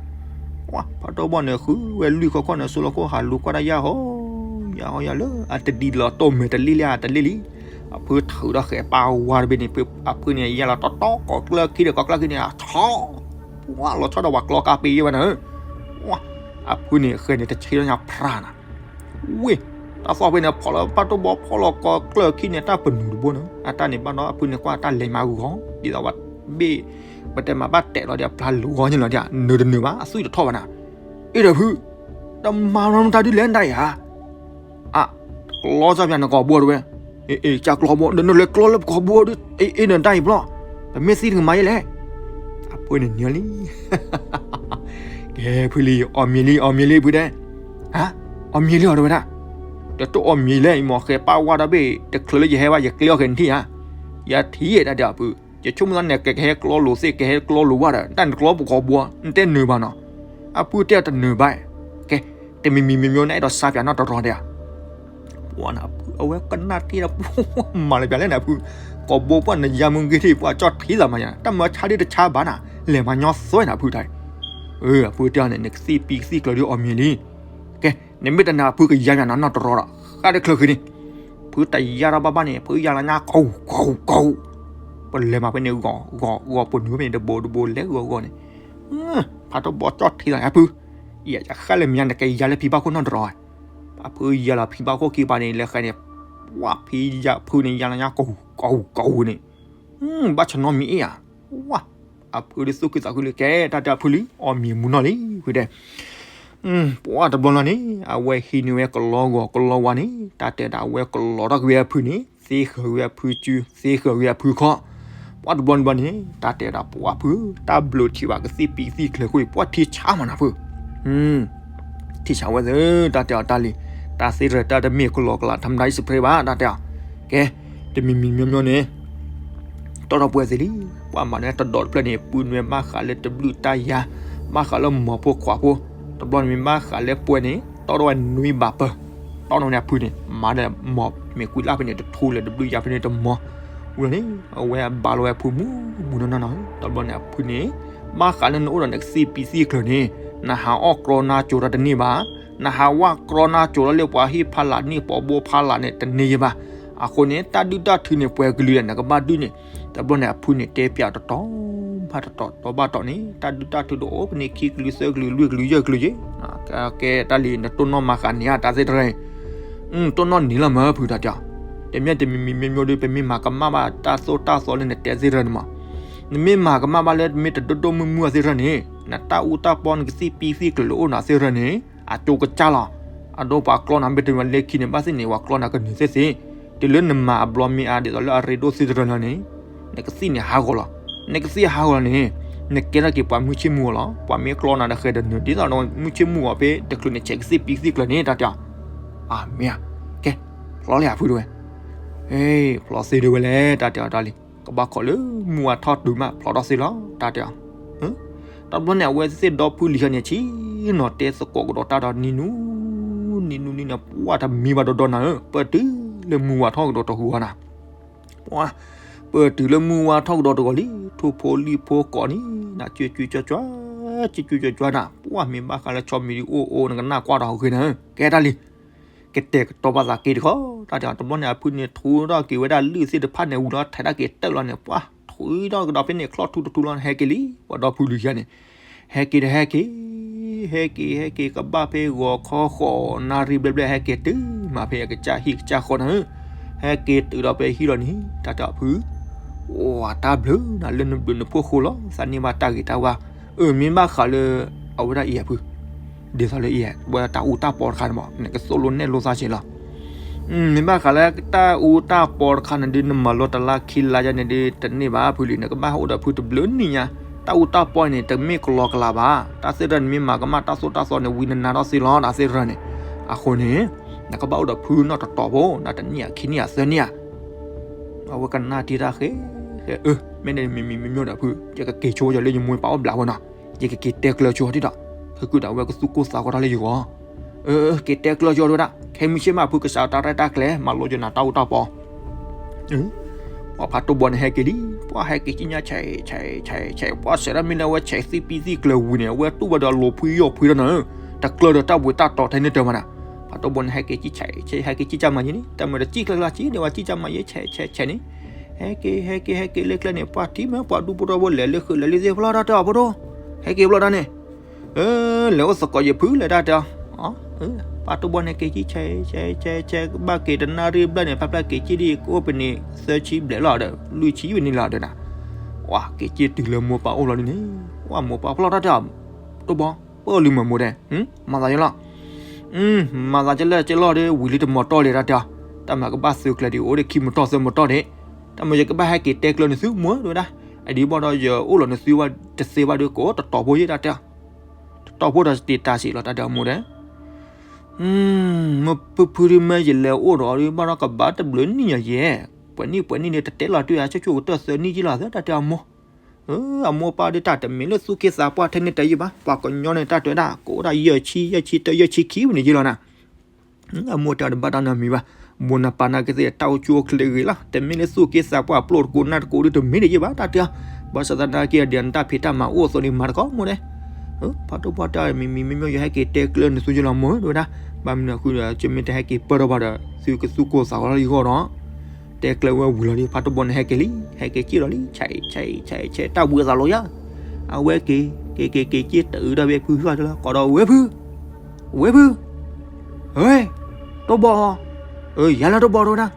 ပှၤတိၢ်ဘီန့ၣ် ဃုဝဲလွံၢ်ခီခီန့ၣ် စိလီၤခိၣ်ဟးလူၤကွၢ်တၢ်ယၢ်ဟီၣ်, ယၢ်ဟီၣ်ယၢ်လၢအတဒံးလီၤတိၢ်မဲာ်တလံၣ်လံဧါ တလံၣ်လံ, အဖုထုးဒီးဃဲးပၢ်ဝါတဘ့ၣ်န့ၣ် အဖုန့ၣ် ယၢ်လီၤတီတီကိးကျၢၢ်ခံဒီးကိးကျၢၢ်ခံန့ၣ် အထီၣ်, ပှၤလီၤဆီဒီးပှၤကျီကါပ့ၤယဲဝဲနၤဧၢ, ပှၤ အဖုန့ၣ်ဃဲန့ၣ် တဆ့လီၤညါဖြးနၤ ဝ့ၢ်, တၢ်သီၣ်ဖဲန့ၣ် ဖီၣ်လီၤပှၤတိၢ်ဘီဖီၣ်လီၤကိးကျၢၢ်ခံန့ၣ် တၢ်ပနူၤတဘိန့ၣ် အတၢ်န့ၣ်ဘၣ်ဒီး အဖုန့ၣ်ကွၢ်တၢ်လဲၤမၤဂီၤ ဒ်သိးဝဲဘ့ၣ် ပတဲမၤဘၣ်တဲာ်လီၤဒီးအပျၢ်လိၤဂီၤန့ၣ်လီၤဒီး နၢၤတနၢၤဘၣ် အသွံၣ်တထီၣ်ဘၣ်နၤ, အ့ၣ်ဒီးဖု တမၤလီၤမတၤဒုလဲၣ်နတၢ်အံၤဧါ, အ ကျီစၢ်ပၠးနကိာ်ဘိတဲဝဲ, အ့ၣ် ကၢ်ကျီဘိ ဒီးနလဲၤကျီလၢပကိာ်ဘိဒီး အ့ၣ် နတၢ်အံၤဘျီ ပမ့ၢ်သံတကမၤယဲလဲၣ်, အဖုန့ၣ်နၢၤလံ ကဲဖုလံ အီၣ်မ့ၤလံ အီၣ်မ့ၤလံဖုတဲ, ဟါ, အီၣ်မ့ၤလံအီၤတဲဝဲဒၣ်, တတအီၣ်မ့ၤလဲၣ် ယမ့ၢ်ဃဲးပၢ်ဝါဒီးဘ့ၣ် တချုးလၢယဟဲဘၣ် ယကျ့အီၣ်ဃဲးနထံၣ်ဧါ, ယထံၣ်တၢ်ဒီးအဖု, ယဆိကမိၣ်သးန့ၣ် ကဟဲကျီလိာ်သ့ၣ် ကဟဲကျီလိာ်ဝါဒီး တၢ်နကျီပကိာ်ဘိ နတဲနၢၤဘၣ်နီၤ, အဖုတဲအီၤတနၢၤဘၣ်, ကဲ, တမံၤမံၤမံၤမံၤ နအဲၣ်ဒိးစၢ်ပၠးနီၢ်တရီၤဒဲးဧါ ပှၤနဖု အဝဲကနၣ်တ့ၢ်ဒီး မၤလၢပၠးလဲၣ်နဖု, ကိာ်ဘိပှၢ်နယါမုၢ်ဂ့ၤထံၣ် ပှၤကၠီၣ်ထံသးမၤညါ တၢ်မၤဆါဒ်တဆါဘၣ်နၤ, လဲၤမၤညီသွဲနဖုတၢ်, အဖုတဲအီၤန့ၣ် နကသံၣ်ပံၤကသံၣ်ကျၢၤဒ်အီၣ်မ့ၤလံ, ကဲ, နမ့ၢ်တနာ်ဖုကယါပၠးနၤနီၢ်တရီၤဒီး ဃၣ်တချုးဃ့န့ၣ်, ဖုတယါထီၣ်ဘၣ်ဘၣ်န့ၣ် ဖုယါလီၤညါကဝူၤကဝူၤကဝူၤ, ပလဲၤမၤဖဲန့ၣ်ဂီၤဂီၤဂီၤ ပနုၤဖဲန့ၣ်တဘိတဘိလဲၤဂီၤဂီၤန့ၣ်, ဖးတဘီကၠီၣ်ထံသးညါဖု, ယဃၣ်လၢမ့ၢ်ညါ နကယါလၢဖံဘၣ်ခိၣ်နီၢ်တရီၤ အဖုယါလီၤဖံဘၣ်ခိၣ်ခံပၤန့ၣ် လဲၤဃဲန့ၣ်, ဝါ ဖံယါဖုန့ၣ် ယါလီၤညါကဝူၤကဝူၤကဝူၤန့ၣ်, ဘၣ်ဆၢနီတမံၤအ့ၣ်ဧါ, ဝါ အဖုဒ်သူၣ်ခုသးခုလၢကဲ တၢ်တဲအဖုလံ အီၣ်မ့ၤမူနီၢ်လံ ဖုတဲ, ပှၤတဘျီနီၢ်န့ၣ် အဝဲဟံးန့ၢ်ဝဲကလီဂီၤကလီဝါန့ၣ် တၢ်တဲဒၣ်အဝဲကလီထီၣ်က့ၤဝဲအဖုန့ၣ် သ့ဃၢၤဝဲအဖုစု သ့ဃၢၤဝဲအဖုခီ, ပှၤတဘျီတဘျီန့ၣ် တၢ်တဲဒၣ်ပှၤဖု တၢ်ဘျုးထံၣ်ဘၣ်ကသံၣ်ပံၤကသံၣ်ကျၢၤခိၣ်အံၤ ပှၤထံဆါမးနၤဖု ထံဆါဝဲသ့ၣ် တၢ်တဲအီၤတၢ်လံ, တၢ်သ့တရၢၢ်တၢ်တမ့ၢ်ကလီကလး ထမတၤအံၤစဖရ့ဘၣ် တၢ်တဲအီၤ, ကဲ, တမံၤမံၤမံၤမံၤန့ၣ် တီၢ်ထီၣ်ပှဲၤသ့လံ, ပှၤမၤန့ၢ်တဒီးတဖျၢၣ်န့ၣ် ပုၢ်နွဲၣ်ဘၣ်ဃးလၢတဘျုးတၢ်ယါ, ဘၣ်ဃးလၢမိၢ်ဖိခွါဖိ, တဘျီန့ၣ်မ့ၢ်ဘၣ်ဃးလၢပှဲၤန့ၣ် တီၢ်ထီၣ်ဝဲနွံဘးပၢၢ်, တီၢ်ထီၣ်န့ၣ်အဖုန့ၣ် မၤဒီးမိၢ်မ့ၢ်ကွံလၢဖဲန့ၣ်တထူလၢၤ တဘျုးယါဖဲန့ၣ်တမီၤ, ဝံၤလီၤန့ၣ် အဝဲဘါလီၤဝဲအဖုမူမူနီၢ်နီၢ်နီၢ်, တဘျီန့ၣ်အဖုန့ၣ် ဘၣ်ဃးလၢနအိၣ်ဒီးနကသံၣ်ပံၤသံၣ်ကျၢၤန့ၣ် နဟးအီၣ်ကြီနါကၠိၤဒီးတန့ၢ်ဘၣ်, နဟးဝၣ်ကြီနါကၠိၤလၢလၢပှၤဟံၣ်ဖးလာ်န့ၣ် ပိာ်ဘိဖးလာ်န့ၣ် တန့ၢ်ယဘၣ်. အဃိန့ၣ် တၢ်ဒုၣ်တၢ်ထုန့ၣ် ပှဲၤကလုာ်ဒီးနကဘၣ်ဒုၣ်န့ၣ်, တဘျီန့ၣ်အဖုန့ၣ်တဲပၠးတတီၤဘၣ်တတီၤ တီၤဘၣ်တီၤန့ၣ် တၢ်ဒုၣ်တၢ်ထုတအိၣ်ဖဲန့ၣ် ခံကလုာ်သၢကလုာ်လွံၢ်ကလုာ်ယဲၢ်ကလုာ်ယဲၢ်, ကဲတၢ်လံ နတိၢ်နီၣ်မၤဃာ်န့ၢ်ဧါ တၢ်သ့တရၢၢ်, တိၢ်နီၣ်န့ၢ်လီၤမၢ်ဖုတၢ်တဲအီၤ, တမ့ၢ်တမံၤမံၤမ့ၢ်မ့ၢ်ဒီး ပမ့ၢ်မၤကမၣ်ဘၣ်တၢ်သိၣ်တၢ်သီလၢနတဲသ့ၣ်ရၢန့ၣ်မး, နမ့ၢ်မၤကမၣ်ဘၣ်လၢမ့ၢ်တဒိၣ်ဒိၣ်မုၢ်မုၢ်အသ့ၣ်ရၢန့ၣ် နတၢ်အူတၢ်ပီနကသံၣ်ပံသံၣ်ကျၢၤလၢအိၣ်နၤသ့ၣ်ရၢန့ၣ် အကၠိကစၢ်လီၤ. အဒိပှၤကျီနၤမ့ၢ်တမၤလၢခံန့ၣ် ဘၣ်သ့ၣ်န့ၣ် ပှၤကျီနၤကနုာ်သ့ၣ်သ့ၣ်, တုၤလၢနမၤအဘျီမ့ၢ်အါဒ်သိးလၢအရ့ဒိၣ်သ့ၣ်တရၢလီၤန့ၣ် နကသံၣ်န့ၣ်ဟးဂီၤလီၤ. နကသံၣ်ဟးဂီၤလီၤန့ၣ် နကဲထီၣ်က့ၤပှၤမုၢ်ဆ့ၣ်မုၢ်ဂီၤလီၤ. ပှၤမ့ၢ်ကျီနၤဒီးဃဲၤဒီးနုာ် ဒ်သိးဒီးမုၢ်ဆ့ၣ်မုၢ်ဂီၤဖဲတချုးန့ၣ် ဆဲးကသံၣ်ပံသံၣ်ကျၢၤန့ၣ် တၢ်တဲအီၤ. အမ့ၢ်ဧါ, ကဲ, ဖျီလံဧါဖုတဝဲ, ဖျီသ့တဝဲလဲၣ် တၢ်တဲအီၤတၢ်လံ. ကဘၣ်ခိးလၢမုၢ်ဝါထီၣ်တုၤမး ဖျီထီၣ်သ့လီၤ တၢ်တဲအီၤ. တဘျီန့ၣ် အဝဲသ့ၣ်ဒီဖုလံၤဟဲန့ၣ် ဆ့ၣ်နီၤတဲသကိးကဒီးတၢ်ဒီးနံၤနူ, နံၤနူနံၤန့ၣ် ပှၢ်တမံၤဘၣ်ဒီးဒီနၤဧၢ, ပၢၢ်တုၤလၢမုၢ်ဝါထီၣ်ကဒီးတဂီၤနၤ ပှၢ်, ပၢၢ်တုၤလၢမုၢ်ဝါထီၣ်ကဒီးတဂီၤလံ, ထိၣ်ဖိလံၣ်ဖိကိးနံၤနၤ ကၠွကၠွကၠွကၠွ, ကၠွကၠွကၠွနၤ, ပှၢ်မ့ၢ်ဘၣ်ဃးလၢဆီမံၤဒုအိၣ်အိၣ် နကနၣ်ကွၢ်ဒီးအဂ့ၤနၤဧၢ, ကဲတၢ်လံ. ကတဲာ်ကတီၤဘၣ်သးက့ၤတခီ, တၢ်တဲအီၤ တဘျီန့ၣ် အဖုန့ၣ် ထူထီၣ်က့ၤဝဲဒၣ်လၢၢ်သ့ၣ်တဖၣ်န့ၣ် ဝံၤလီၤထဲးဒၣ်က့ၤတၢၢ်လီၤန့ၣ် ပှၢ်ထူထီၣ်ကဒီးဖဲန့ၣ် ချီၣ်ထူတထူလီၤ ဟဲက့ၤလံ, ပှၤဒီဖုလံၤယါန့ၣ် ဟဲက့ၤဒီးဟဲက့ၤ, ဟဲက့ၤ ဟဲက့ၤ ကဘၣ်ဖဲဂီၤခီဃိးနၣ်ရံၣ်ဘျဲၣ်ဘျဲၣ် ဟဲက့ၤတုၤမးဖဲအကစၢ်ဟံၣ်ကစၢ်ဃီနၤဧၢ, ဟဲက့ၤတုၤဒီးဖဲဟံၣ်လီၤန့ၣ် တၢ်တဲအီၤဖု, အိၣ်တၢ်ဘျုးနၤလၢနဘျုးနဖှိၣ်ဃိလီၤ သးန့ၢ်ဘၣ်တၢ်ဂ့ၤတၢ်ဝါ, အၢ မ့ၢ်ဘၣ်ဃးလၢ အဝဲဒၣ်အံၤအဖု, ဒ်သိးလၢအံၤ ဝဲတၢ်အူတၢ်ပီတခါန့ၣ်မး နကသိၣ်လိနဲၣ်လိသးဆံးလီၤ မ့ၢ်ဘၣ်ဃးလၢတၢ်အူတၢ်ပီတခါန့ၣ်ဒုး နမၤလိတလါခံလါယါန့ၣ်ဒုး တန့ၢ်ဘၣ်ဖုလံၤ နကဘၣ်အိၣ်ဒီးဖုတဘျုးနံၣ်ညါ, တၢ်အူတၢ်ပီန့ၣ် တမ့ၢ်ကလီကလးဘၣ်, တၢ်သ့ၣ်တဖၣ်န့ၣ် မ့ၢ်မၤကမၣ်တၢ်သိၣ်တၢ်သီန့ၣ် ဝံၤနနါထီၣ်သ့လီၤ တၢ်သ့ၣ်တဖၣ်န့ၣ်, အဃိန့ၣ် နကဘၣ်အိၣ်ဒီးဖုနီၢ်တတီၤဖိ နတနံၣ်ဧါခံနံၣ်ဧါသၢနံၣ်ဧါ အဝဲကနၣ်တံၢ်တၢ်ဃဲ, ဃဲအၢ မ့ၢ်န့ၣ်မံၤမံၤမံၤမံၤဒီးဖု ယကက့ၤဆိယၤလၢယမိၢ်ပၢ်အိၣ်ဘျးဝဲနီၤ, ယကက့ၤတဲကျၢၤဆိအီၤဒံးဒီး, ဖုကုၢ်ဒီးအဝဲကသူၣ်ကိၢ်သးဂီၤတၢ်လၢယဂီၢ်, အၢ က့ၤတဲကျၢၤဆိအီၤဒံးဝဲဒၣ် ခဲမုၢ်ဆ့ၣ်မး ဖုကစးတၢ်ရဲၣ်တၢ်ကျဲၤ မၤလိယနၤတၢ်အူတၢ်ပီ ပှၤဖးတိၢ်ဘီန့ၣ်ဟဲက့ၤလံ, ပှၢ်ဟဲက့ၤကံညါ ဆဲး ဆဲး ဆဲး ဆဲး ပှၢ်စဲးဒၣ်မ့ၢ်လၢအဝဲဆဲးသံပံသံကျၢၤဝံၤန့ၣ် အဝဲတူၢ်ဘၣ်ဒီးအလိၤဖှံယိာ်ဖှံဒီးနၤဧၢ, တကျၢၤဒီးတၢ်ဘှံးတၢ်တီၤထဲန့ၣ်တၢ်မးနၤ, ဖးတိၢ်ဘီန့ၣ်ဟဲက့ၤကံဆဲး ဆဲး ဟဲက့ၤကံကၢ်မၤယံၤန့ၣ် တၢ်မၤတကံၣ်ကျၢၤကျၢၤကံန့ၣ် ဝဲကံကၢ်မၤယံၤ ဆဲး ဆဲး ဆဲးန့ၣ်, ဟဲက့ၤ ဟဲက့ၤ ဟဲက့ၤလၢကျဲန့ၣ် ပှၢ်ထံၣ်မ့ၢ်ပှၤဒူဖိထီဘိလဲၤလၢဃုာ်လဲၤလၢသ့ၣ်ဖျီတၢ်တဲအီၤဖိဒိၣ်, ဟဲက့ၤဖျီတၢ်န့ၣ် လဲၤအိၣ်သကိးယဖုလဲၤတၢ်တဲအီၤ, ဖးတိၢ်ဘီန့ၣ်က့ၤကံဆဲး ဆဲး ဆဲး ဆဲး ကဘၣ်က့ၤတနၣ်ရံၣ်ဘျဲၣ်န့ၣ် ဖးဖျါက့ၤကံဒ်ကအိၣ်ပနံာ်သၢဆံဘျဲၣ်လီၤဒီး လွံၢ်ဆံဝံၤန့ၣ်လီၤဒီးနၤ, ပှၢ်က့ၤကံတုၤလၢမိၢ်ပၢ်အိၣ်လီၤဒ်န့ၣ်, ပှၢ်မိၢ်ပၢ်ဖျီတၢ်တဲအီၤ, တိၢ်ဘီ ပၢၢ်လံမၤမိၢ်ဒဲး, မၤသးယလီၤ မၤသးကလဲၣ်ကလီၢ်ဒီး ဝံၤလံတမီၤတီၢ်လံတၢ်တဲအီၤ, တၢ်မၤကဘၣ်သုးကျဲၤဒံးအိၣ်ဒီးခံမီၤတီၢ်သၢမီၤတီၢ်န့ၣ်, တၢ်မၤယကဘၣ်ဟဲက့ၤတဲကျၢၤနသုမိၢ်ဒိၣ်ဝဲဒၣ်, အဒံးဘၣ်ဒီးယအိၣ်လီၤနသုဝဲတသ့ဘၣ်ဒီး ကအိၣ်တတီၤဖိယဲတၢ်တဲအီၤ, တတီၤဖိဒီးတ့တၢ်စံးလီၤတၢ်တဲအီၤမိၢ်ဒဲး မ့ၢ်ဖုဖုဒုးမ့ၢ်ယလဲၤအိၣ်ဒီးအီၤဒုးဘၣ်ဒီးကဘၣ်တဘျုးနံၣ်ညါယဲ, ပှဲၤနံၣ်ပှဲၤနံၣ်န့ၣ် တတဲလီၤတွံၢ်ဧါ ဆိကမိၣ်ကတၢၢ်သၢနံၣ်ယဲလီၤသၢတၢ်တဲအီၤမိၢ်, အမိၢ်ပၢ်ဒုးတၢ်တမ့ၢ်လၢသူၣ်က့သးပှၢ်ထဲန့ၣ်တယံာ်ဘၣ်, ပှၤကညီန့ၣ်တၢ်တဲဒၣ် ကအိၣ်ဒၣ်ယဲၢ်ဆံ ယဲၢ်ဆံတၢ ယဲၢ်ဆံခံဝဲန့ၣ်ယဲလီၤနၤ အမိၢ်တဲတဘၣ်တၢ်နီတမံၤဘၣ်, ဘိးနပာ်နာ်က့သ့ၣ်တၢ်အိၣ်ဆူၣ်အိၣ်ချ့ဂ့ၤလီၤ, တမ့ၢ်လၢသူၣ်က့သးပှၢ်ပျိၢ်တကိးနၢ်တကိးဒုးတမ့ၢ်ဒ်ယဲဘၣ်တၢ်တဲအီၤ, ဘၣ်ဆၣ်သနာ်က့ဒီးနတၢ်ဖံးတၢ်မၤအိၣ်အသိးန့ၣ်မၤတကီမိၢ်ဒဲး, ဖးတိၢ်ဘီတဲမံၤမံၤမ့ၢ်မ့ၢ်ယဟဲက့ၤတဲကျၢၤနသုယလီၤမိၢ်ဒိၣ်ဝဲဒၣ်, ဘၣ်မနုၤအဃိဒီး ကမ့ၢ်တဟဲက့ၤပၢၢ်ထီၣ်ဘၣ်ဒီး သုကသူၣ်ကိၢ်သးဂီၤလီၤယဂီၢ်ဒီး တဲကျၢၤဝဲဝံၤလီၤလံ ဖးတိၢ်ဘီန့ၣ်ဟဲက့ၤလံ ဟဲက့ၤက့ၤလီၤလံ ဆဲး ဆဲး ဆဲး ဆဲး တၢ်ဘှံးအသးလီၤယၤ, အဝဲက့ၤ က့ၤက့ၤက့ၤက့ၤတအုးဒၣ်ဝဲဖုဃီလီၤ ကိးဒီးဝဲဖု, ဝဲဖု, ဟဲ, တိၢ်ဘီ, ယၤလၢတိၢ်ဘီဒိၣ်ဝဲဒၣ်,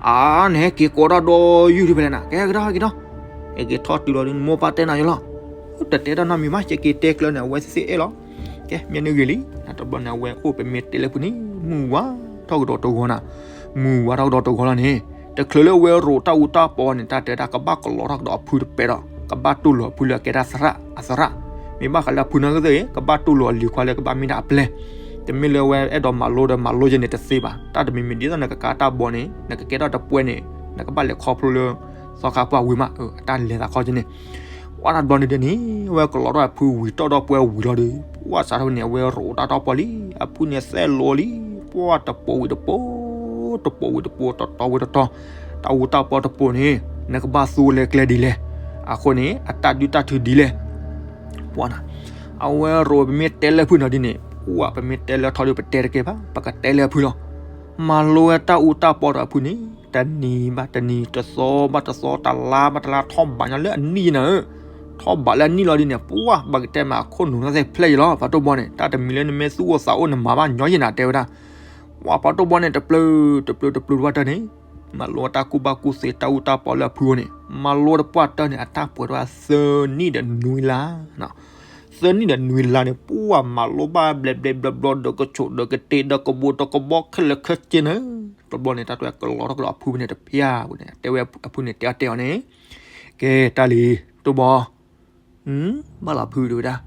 အါ နဟဲက့ၤကိးတၢ်ဒီးယုၢ်ဒံးဖဲလဲၣ်နၤ ကဲကထီၣ်ဟဲက့ၤထီၣ်, ဟဲက့ၤထီၣ်တုၤလီၤဒ်နမိၢ်ပၢ်တဲနၤယလီၤ, တတဲတၢ်နီတမံၤဘၣ် ကက့ၤတဲကျၢၤန့ၣ် အဝဲသ့ၣ်အဲၣ်လီၤ, ကဲ မ့ၢ်နဂ့ၤလံ, တဘျီန့ၣ် အဝဲအိၣ်ပမ့ၢ်တဲလၢဖုန့ၣ် မုၢ်ဝါထီၣ်ကဒီးတဂီၤနၤ, မုၢ်ဝါထီၣ်ကဒီးတဂီၤလီၤန့ၣ်, တချုးလၢအဝဲရိးတၢ်အူတၢ်ပီန့ၣ် တၢ်တဲဒၣ်ကဘၣ်ကလီထီၣ်ကဒီးအဖုတပဲဒီး ကဘၣ်တူၢ်လိာ်အဖုလၢအကဲဒၣ်သရၣ် အသရၣ်, မ့ၢ်ဘၣ်ဃးလၢအဖုနီၢ်ကသ့ၣ် ကဘၣ်တူၢ်လိာ်အလံၤခွါလၢကဘၣ်မ့ၢ်ဒၣ်အပျဲၢ်, တမ့ၢ်လၢအဝဲအဲၣ်ဒိးမၤလိဒီးမၤလိယဲန့ၣ်တသ့ဘၣ်, တၢ်တမံၤမံၤဒ်သိးနကကါတၢ်ဘီန့ၣ် နကကဲထီၣ်တပှဲၤန့ၣ် နကဘၣ်လဲၤခီဖျိလၢ သီခါပှၢ်ဝံၤမး အတၢ်လဲၤသးခီကဲန့ၣ် ပှၢ်တဘျီန့ၣ်ဒ်န့ၣ် အဝဲကလီထီၣ်အဖုဝံၤတီၢ်ဒီးပှဲၤဝံၤလီၤဒီး ပှၢ်စးထီၣ်န့ၣ် အဝဲရိးတၢ်တီၢ်ပီၢ်လံ, အဖုန့ၣ်သဲးလိၤလံ, ပှၢ်တပိာ်ဝံၤတပိာ်, တပိာ်ဝံၤတပိာ် တတီၤဝံၤတတီၤ, တၢ်အူတၢ်ပီၢ်တပိာ်န့ၣ် နကဘၣ်သူဝဲလၢကျဲဒ်လဲၣ်, အဃိန့ၣ် အတၢ်ဒုးတၢ်ထုးဒ်လဲၣ် ပှၢ်နၤ, အဝဲရိးပမ့ၢ်တဲလၢဖုနီၤဒ်န့ၣ် ပှၢ်ပမ့ၢ်တဲလၢထီဒုးပတဲတကဲဘၣ် ပကတဲလၢအဖုလီၤ, မၤလိဝဲတၢ်အူတၢ်ပီၢ်ဒီးအဖုန့ၣ် တနံၤဘၣ်တနံၤ တသီဘၣ်တသီ တလါဘၣ်တလါ ထီၣ်ဘးညီလၢအနံၣ်နၤဧၢ, ထီၣ်ဘးလၢအနံၣ်လီၤဒ်န့ၣ် ပှၢ်ဘၣ်ကတဲမးအခိၣ်နူာ်နီၢ်သ့ၣ်ဖျဲၣ်ယလီၤ ဖးတိၢ်ဘီန့ၣ် တၢ်တမံၤလၢနမ့ၢ်သူၣ်အိၣ်သးအိၣ်နမၤဘၣ်ညီယဲနၤတဲဝဲဒၣ်, ပှၢ်ဖးတိၢ်ဘီန့ၣ် တပျုၤ တပျုၤ တပျုၤတဝၢ်တၢ်န့ၣ် မၤလိတၢ်ကူၣ်ဘၣ်ကူၣ်သ့တၢ်အူတၢ်ပီလၢအဖုအအိၣ်န့ၣ်, မၤလိတပှၢ်တၢၢ်န့ၣ် အတၢ်ပှဲၤထီၣ်သၢနံၣ်ဒီးနွံလါ, သၢနံၣ်ဒီးနွံလါန့ၣ် ပှၢ်မၤလိဘၣ်ဘျဲးဘျဲးဘျီဘျီဒီးကဆိးဒီးကတ့ဒီးကဘိဒီးကဘီခဲလၢာ်ခဲဆ့န့ၣ်, တဘျီန့ၣ် တၢ်တဲဝဲကလီထီၣ်ကဒီးအဖုဖဲန့ၣ်တဖျၢၣ်ပူၤန့ၣ်, တဲဝဲအဖုန့ၣ် တဲအီၤတဲအီၤန့ၣ်, ကဲ တၢ်လံၤ တိၢ်ဘီ ဘၣ်လီၤဖုတဲဝဲဒၣ်,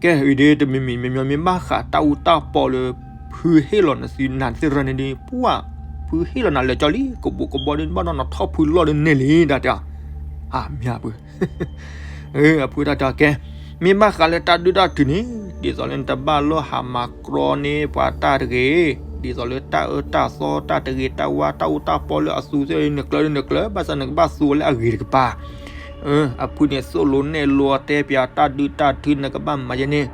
ကဲအံၤဒ်တမံၤမံၤမ့မ့ၢ်မ့ၢ်ဘၣ်ဃးတၢ်အူတၢ်ပီလၢ ဖုဟ့ၣ်လီၤနၤသ့ၣ်ရၣ်န့ၣ်ဒီး ပှၢ် ဖုဟ့ၣ်လီၤနၤလၢာ်ကၠီလံ ကဘိကဘီဒီးဘၣ်ဒီးနထီၣ်ဖုလီၢ်ဒီးန့ၢ်လံ တၢ်တဲအီၤ, အမ့ၢ်ဖု အဖုတၢ်တဲအီၤကဲ, မ့ၢ်ဘၣ်ဃးလၢတၢ်ဒုၣ်တၢ်ထုန့ၣ် ဒ်သိးလၢနတဘၣ်လိၣ်ဟးမၤကြီန့ၢ်ပှၤတၢ်တဂ့ၤ, ဒ်သိးလၢတၢ်အၢတၢ်သီတၢ်တဂ့ၤတၢ်ဝါတၢ်အူတၢ်ပီလၢအသူသ့ၣ်နကျၢၤနကျၢၤ ဘၣ်ဆၣ်နကဘၣ်သူအီၤလၢအဂ့ၤတကပၤ အဖုန့ၣ်သိၣ်လိနဲၣ်လိတဲပၠးတၢ်ဒုၣ်တၢ်ထုနကဘၣ်မၤယဲန့ၣ်,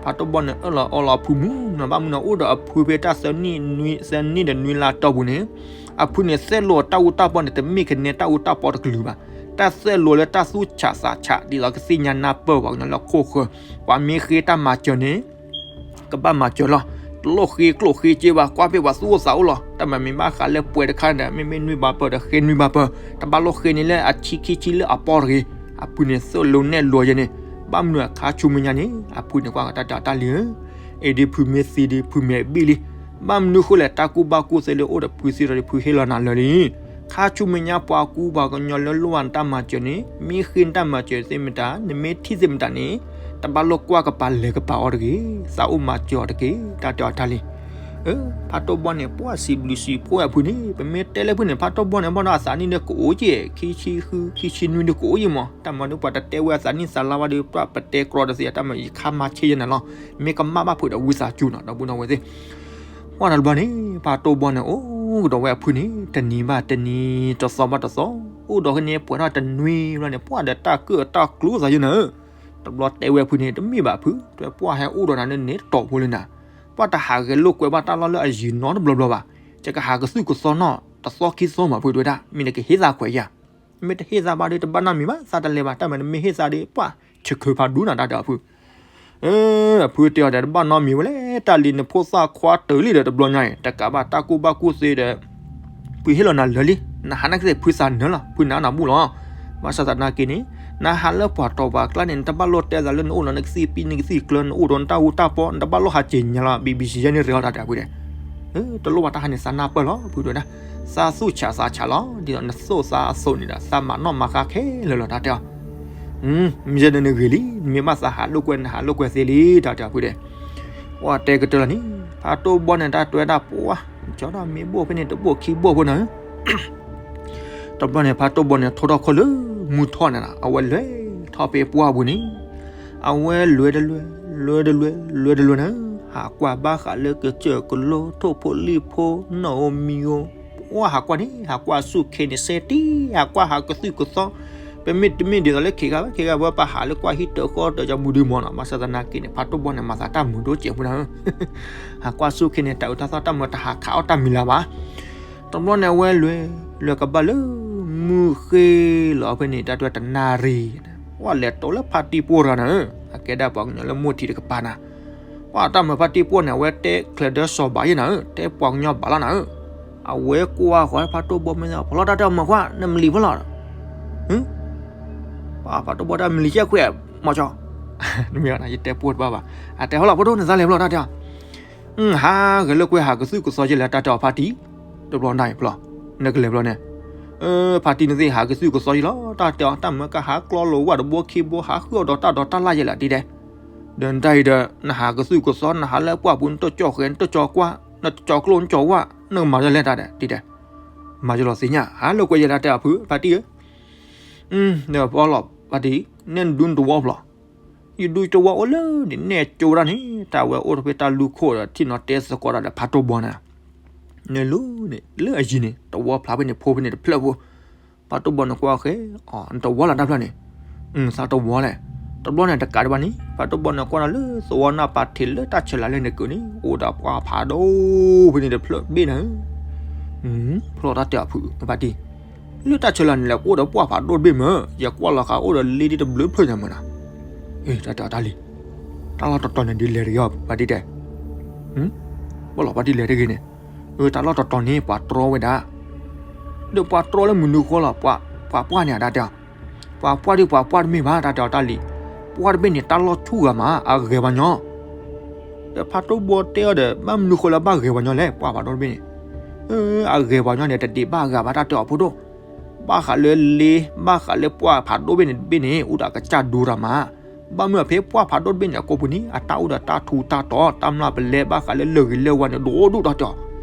ဖးတိၢ်ဘီန့ၣ် အၢၣ်လီၤအီလီၤအဖုမုၢ်နီၤ ဘၣ်မနုၤန့ၣ် အိၣ်ဒီးအဖုဖဲတၢ်သၢနံၣ်နွံ သၢနံၣ်ဒီးနွံလါတီၢ်ပူၤန့ၣ်, အဖုန့ၣ်သိၣ်လိတၢ်အူတၢ်ပီန့ၣ် တမ့ၢ်ကနဲတၢ်အူတၢ်ပီတကလုာ်ဘၣ်, တၢ်သိၣ်လိလၢတၢ်သူၣ်ဆးသးဆး ဒ်သိးကသ့ၣ်ညါနၢ်ပၢၢ်ပှၤကညီလၢခိၣ်ဃၢၤ, ပှၤမ့ၢ်ဃ့တၢ်မၤစၢၤန့ၣ် ကဘၣ်မၤစၢၤလီၤ, တလိၣ်ဃ့ကျိၣ်ဃ့စ့ဘၣ် ကွၢ်ဖဲပှၤသူၣ်အိၣ်သးအိၣ်လီၤ, တၢ်မၤမ့ၢ်ဘၣ်ဃးလၢပှဲၤတခါဒီး မ့မ့ၢ်နွံဘၣ်ပၢၢ်ဒီးဃ့နွံဘၣ်ပၢၢ်, တဘၣ်လိၣ်ဃ့န့ၢ်လၢအဆံခံဆံလၢအပီတဂ့ၤ, အဖုန့ၣ်သိၣ်လိနဲၣ်လိယဲန့ၣ်, ဘၣ်မနုၤအခါဆူမဲာ်ညါန့ၣ် အဖုန့ၣ်ကွၢ်ကတၢ်တဲအီၤတၢ်လံၤဧၢ, အ့ၣ်ဒ်ဖုမ့ၢ်သံဒီး ဖုမဲာ်ဘံၣ်လံ, ဘၣ်မနုၤဃိလဲၣ် တၢ်ကူၣ်ဘၣ်ကူၣ်သ့လၢအိၣ်ဒီးဖုသ့ၣ်ဒီး ဖုဟ့ၣ်လီၤနၤလၢာ်လံ ခါဆူမဲာ်ညါပှၤကူပှၤကညီလၢလိၣ်ဘၣ်နတၢ်မၤစၢၤန့ၣ် မ့ၢ်ဃ့နတၢ်မၤစၢၤသ့ၣ်မတၤ နမ့ၢ်ထံၣ်သ့ၣ်မတၤန့ၣ် တဘၣ်လိၣ်ကွၢ်ကပၤလဲၤကပၤအီၤတဂ့ၤ, သးအိၣ်မၤစၢၤအီၤတက့ၢ် တၢ်တဲအီၤတၢ်လံၤ. ဖးတိၢ်ဘီန့ၣ် ပှၢ်စံးဘျုးစံးဖှိၣ်ဝဲအဖုန့ၣ် ပမ့ၢ်တဲလၢဖုန့ၣ် ဖးတိၢ်ဘီန့ၣ် ဘၣ်ဒီးအသးနံၣ်ဒီးကအိၣ်က့ၤ ခံဆံဃု ခံဆံနွံဒီးကအိၣ်က့ၤမး, တၢ်မၤဒ်ပှၤတတဲဝဲအသးနံၣ်သးလါဘၣ်ဒီး ပှၢ်ပတဲကြီတသ့ တၢ်မၤယခါမၤဆ့ယဲနၤလီၤ, မ့ၢ်ကမၣ်ဘၣ်ဖုးဒီးဝံသးစူၤနီၤ ဒီပုၢ်ဒီဝဲၢ်သ့ၣ် ပှၢ်တဘျီန့ၣ် ဖးတိၢ်ဘီန့ၣ် အိၣ်ကဒီးဝဲအဖုန့ၣ် တနံၤဘၣ်တနံၤ တသီဘၣ်တသီ, အိၣ်ဒီးဖဲန့ၣ်ပှဲၤထီၣ်တနွံဘျီန့ၣ် ပှၢ်ဒီးတၢ်ကၢၣ်တၢ်ကျူသးယဲနၤဧၢ, တဘျီတဲဝဲအဖုန့ၣ် တမ့ၢ်ဘၣ်ဖု, တဲပှၢ်ဟဲအိၣ်ဒီးနၤန့ၣ်န့ၣ်တတီၤဖိလၢနၤ, ပှၢ်တဟးဂဲၤလိာ်ကွဲဘၣ်တၢ်လီၢ်လၢအယံၤနီတဘျီဘျီဘၣ်, ယကဟးကသုၣ်ကသီနီၤ တသီခံသီမးဖုတဲဝဲဒၣ် မ့ၢ်နကဟ့ၣ်သးခွဲးယၤ မ့ၢ်တဟ့ၣ်သးဘၣ်ဒီး တဘၣ်နီတမံၤဘၣ် သးတလဲၤဘၣ် တၢ်မၤနမ့ၢ်ဟ့ၣ်သးဒီး ပှၢ်ဆၢခၢဖးဒိၣ်နၤ တၢ်တဲအီၤဖု, အဖုတဲအီၤဒီး တဘၣ်နီတမံၤဝဲလဲၣ် တၢ်လံၤနဖိသၣ်ခွါတၢၢ်လံဒီး တဘျီညါအံၤ တကးဘၣ်တၢ်ကူၣ်ဘၣ်ကူၣ်သ့ဒီး ဖုဟ့ၣ်လီၤနၤလၢာ်လံ, နဟးနာ်က့သ့ၣ်ဖုသးနၢလီၤ ဖုနၤနၢ်ဘူၣ်လီၤ, ဘၣ်ဆၣ်သနာ်က့န့ၣ် နဟးလၢပှၤတီၤပှၤကျါန့ၣ် နတဘၣ်လိၣ်တဲသးလၢနအိၣ်ဒီးနကသံၣ်ပံၣ်နကသံၣ်ကျၢၤ နအိၣ်ဒီးနတၢ်အူတၢ်ပီ နတဘၣ်လိၣ်ဟးစ့ၣ်ညါလီၤ ဘံဘံစံယဲန့ၣ် ရဲၣ်အီၤတၢ်တဲအဖုဒီး တလိၣ်ဘၣ်တၢ်ဟးန့ၣ် သးနၢ်ပၢၢ်လီၤ ဖုတဲဝဲဒၣ်, သးသူၣ်ဆးသးဆးလီၤ ဒ်သိးနသိၣ်သးအသိးန့ၣ်ဒီး သးမၤနီၣ်မၤဃါခဲလၢာ်လီၤ တၢ်တဲအီၤ, မ့ၢ်ယဲန့ၣ်နဂ့ၤလံ နမ့ၢ်ဘၣ်သးဟးလိာ်ကွဲ နဟးလိာ်ကွဲသ့လံ တၢ်တဲအဖုဒီး, ပှၢ်တဲကတၢၢ်လီၤန့ၣ် ဖးတိၢ်ဘီန့ၣ် တၢ်တဲဝဲဒၣ်ပှၢ် ကၠီဒီးမ့ၢ်ဘိၣ်ဖဲန့ၣ် တဘိၣ်ခံဘိၣ်ဖိနၤ တဘျီန့ၣ် ဖးတိၢ်ဘီန့ၣ် ထိထီၣ်ခီၣ်လၢမုၢ်ထီၣ်န့ၣ်လီၤ အဝဲလဲၤထီၣ်ဖဲပှၢ်ပူၤန့ၣ်, အဝဲလဲၤတလဲၤ လဲၤတလဲၤ လဲၤတလဲၤန့ၣ်, ဟးကွၢ်ဘၣ်ဃးလၢကစၢၢ်ကလိ ထိၣ်ဖိလံၣ်ဖိ နီၣ်ဧိၤမံၤဧိၤ, ပှၢ်ဟးကွၢ်န့ၣ် ဟးကွၢ်ဆူၣ်ခ့န့ၣ် စဲတံၢ် ဟးကွၢ်ဟးကသုၣ်ကသီ, ပမ့ၢ်တမ့ၢ်ဒ်သိးလၢခံဂၤဘၣ် ခံဂၤဘၣ် ပဟးလၢကွၢ်ဟံၣ်တၢဃီတၢ ကၠီမူဒုမီၤနီၤ, ဘၣ်ဆၣ်သနာ်က့န့ၣ် ဖးတိၢ်ဘီန့ၣ် မၤသးတၢ်မုာ်ဒိၣ်စဲးဖိနၤဧၢ ဟးကွၢ်ဆူၣ်ခ့န့ၣ် တၢ်အုးတၢ်သီၣ်တၢ်မုာ်တဟးခးအီၣ်တၢ်မံၤလၢၤဘၣ်. တဘျီန့ၣ် အဝဲလဲၤ လဲၤကဘၣ်လၢ မုၢ်ဃ့လီၤဖဲန့ၣ် တၢ်တဲတနၣ်ရံၣ်, ပှၢ်လဲၤတိလၢဖါတံၢ်ပှိၢ်တဂၤနၤဧၢ, အကဲဒၣ်ပှၤကညီလၢမိၢ်ထံးတကပၤနၤ, ပှၢ်တၢ်မၤဖါတံၢ်ပှိၢ်န့ၣ် အဝဲတဲချၢဒၢစီၤဘၣ်ယဲနၤဧၢ, တဲပှၤကညီဘၣ်လီၤနၤဧၢ, အဝဲကွၢ်ဃီဖးတိၢ်ဘီမ့ၢ်သး ဖီလီၤတၢ်တဲအီၤမၤကွၢ် နမလံၤဖီလီၤ ဖးတိၢ်ဘီတၢ်မလံၤကဲခွဲး မီၤကၠီ, နမ့ၢ်ယတဲပှိၢ်တဘၣ်ဘၣ်, အတဲဟီလီၤ ဖးတိၢ်နသးလဲၤဖီလီၤတၢ်တဲအီၤ, ဟးဂဲၤလိာ်ကွဲဟးကသုၣ်ကသီကလဲၤတၢ်တဲအီၤဖါတံၢ်, တဘျီနၤအံၤဖီလီၤ, နကလဲၤဖီလီၤန့ၣ်, ဖါတံၢ်နသ့ၣ်ဟးကသုၣ်ကသီယဲလီၤ တၢ်တဲအီၤ တၢ်မၢကဟးကျီလိာ်ဝၣ်တဘိခံဘိ ဟးဃုအီၣ်ဒီးတၢ်ဒီးတၢ်လၢ်ယဲလီၤတံၢ်တဲ, ဒီးနတၢ်အံၤဒီး နဟးကသုၣ်ကသီ နဟးလၢပှၢ်ပူၤ နတကၠီဃဲၤ နတကၠီကွၢ် နတကၠီကျိၣ်နကၠီဝၣ် နကမၤဒ်လဲၣ်တၢ်တဲတံၢ်တဲ, မၤယလီၤသ့ၣ်ညါ ဟးလိာ်ကွဲယဲတၢ်တဲအီၤဖု ဖါတံၢ်ဧၢ ဒီးဖီလီၤဖါတံၢ် နဲၣ်ဒူနတဝီဖျိး, ယဒူတဝီအိၣ်လၢန့ၣ် နဲၣ်ကၠိဒၣ်န့ၣ် တၢ်ဝဲအိၣ်တဖဲတၢ်လူၢ်ခိၣ်ဒီး ထံၣ်နီၤတဲသကိးတၢ်ဒီးဖးတိၢ်ဘီန့ၣ်, နဲၣ်လူန့ၣ် လၢအယံၤန့ၣ် တဝီဖျါဖဲန့ၣ် ဖိဖဲန့ၣ်တဖျၢၣ်ဖိ, ဖးတိၢ်ဘီန့ၣ်ကွၢ်ဃဲ နတဝီလၢတၢ်ဖျၢၣ်န့ၣ်, သးတဝီလဲၣ်, တဘျီန့ၣ်တကးဒံးဘၣ်န့ၣ် ဖးတိၢ်ဘီန့ၣ်ကွၢ်ဒီးလၢသဝီနၢ်ပာ်ထံးလၢတၢ်ဆဲးလၤလၢ နကၢန့ၣ် အိၣ်ဒီးပှၢ်ဖးဒိၣ်ဖဲန့ၣ်တဖျၢၣ်ဘ့ၣ်နၤဧၢ, ဖျိးတၢ်တဲအီၤဖု ဖါတံၢ် လၢတၢ်ဆဲးလၤန့ၣ်လဲၣ် အိၣ်ဒီးပှၢ်ဖးဒိၣ်တဘ့ၣ်မ့ၢ် ယကွၢ်လီၤဃာ်အိၣ်ဒီးလ့ဒ်တဘျုးဖျၢၣ်ညါမ့ၢ်နီၤ, တၢ်တဲအီၤတၢ်လံၤ, တၢ်လီၢ်တတီၤန့ၣ်ဒ်လဲၣ်တဂ့ၤ ဖါတံၢ်တဲ, ဘၣ်လီၤဖါတံၢ်လဲၤတဂ့ၤန့ၣ်, တၢ်လီၢ်တတီၤန့ၣ် ပှၤတြီဝဲဒၣ်, ပ ဒီးပှၤတြီလၢမနုၤဃိလီၤ, ပှၤပှၢ်န့ၣ် တၢ်တဲအီၤ, ပှၤပှၢ်ဒီးပှၤပှၢ်တမ့ၢ်ဘၣ် တၢ်တဲအီၤတၢ်လံၤ, ပှၢ်တဘ့ၣ်န့ၣ် တၢ်လီၢ်ဆူၣ်ဂၤမး အဂဲၤပှၤညီ, ဒီးဖးတိၢ်ဘီတဲအီၤဒီး ဘၣ်မနုၤဃိလၢဘၣ်ဂဲၤပှၤညီလဲၣ် ပှၢ်ဖးဒိၣ်တဘ့ၣ်န့ၣ်, အဂဲၤပှၤညီန့ၣ် တဒံးဘၣ်အဂၤဘၣ် တၢ်တဲအီၤဖိဒိၣ်, ဘၣ်ဃးလၢလ့ ဘၣ်ဃးလၢပှၢ်ဖးဒိၣ်ဘ့ၣ်န့ၣ်တဘ့ၣ်န့ၣ် အိၣ်ဒီးအကစၢ်ဒိတၢ်မး, ဘၣ်မနုၤအဖဲပှၢ်ဖးဒိၣ်တဘ့ၣ်န့ၣ် အကိာ်ပူၤန့ၣ် အတၢ်အိၣ်ဒီးတၢ်ထူးတၢ်တီၤ တၢ်မျၢ်ပလဲ ဘၣ်ဃးလၢလၢၢ်ဂ့ၤလၢၢ်ဝါန့ၣ် ဒိၣ်ဒိၣ် တၢ်တဲအီၤ,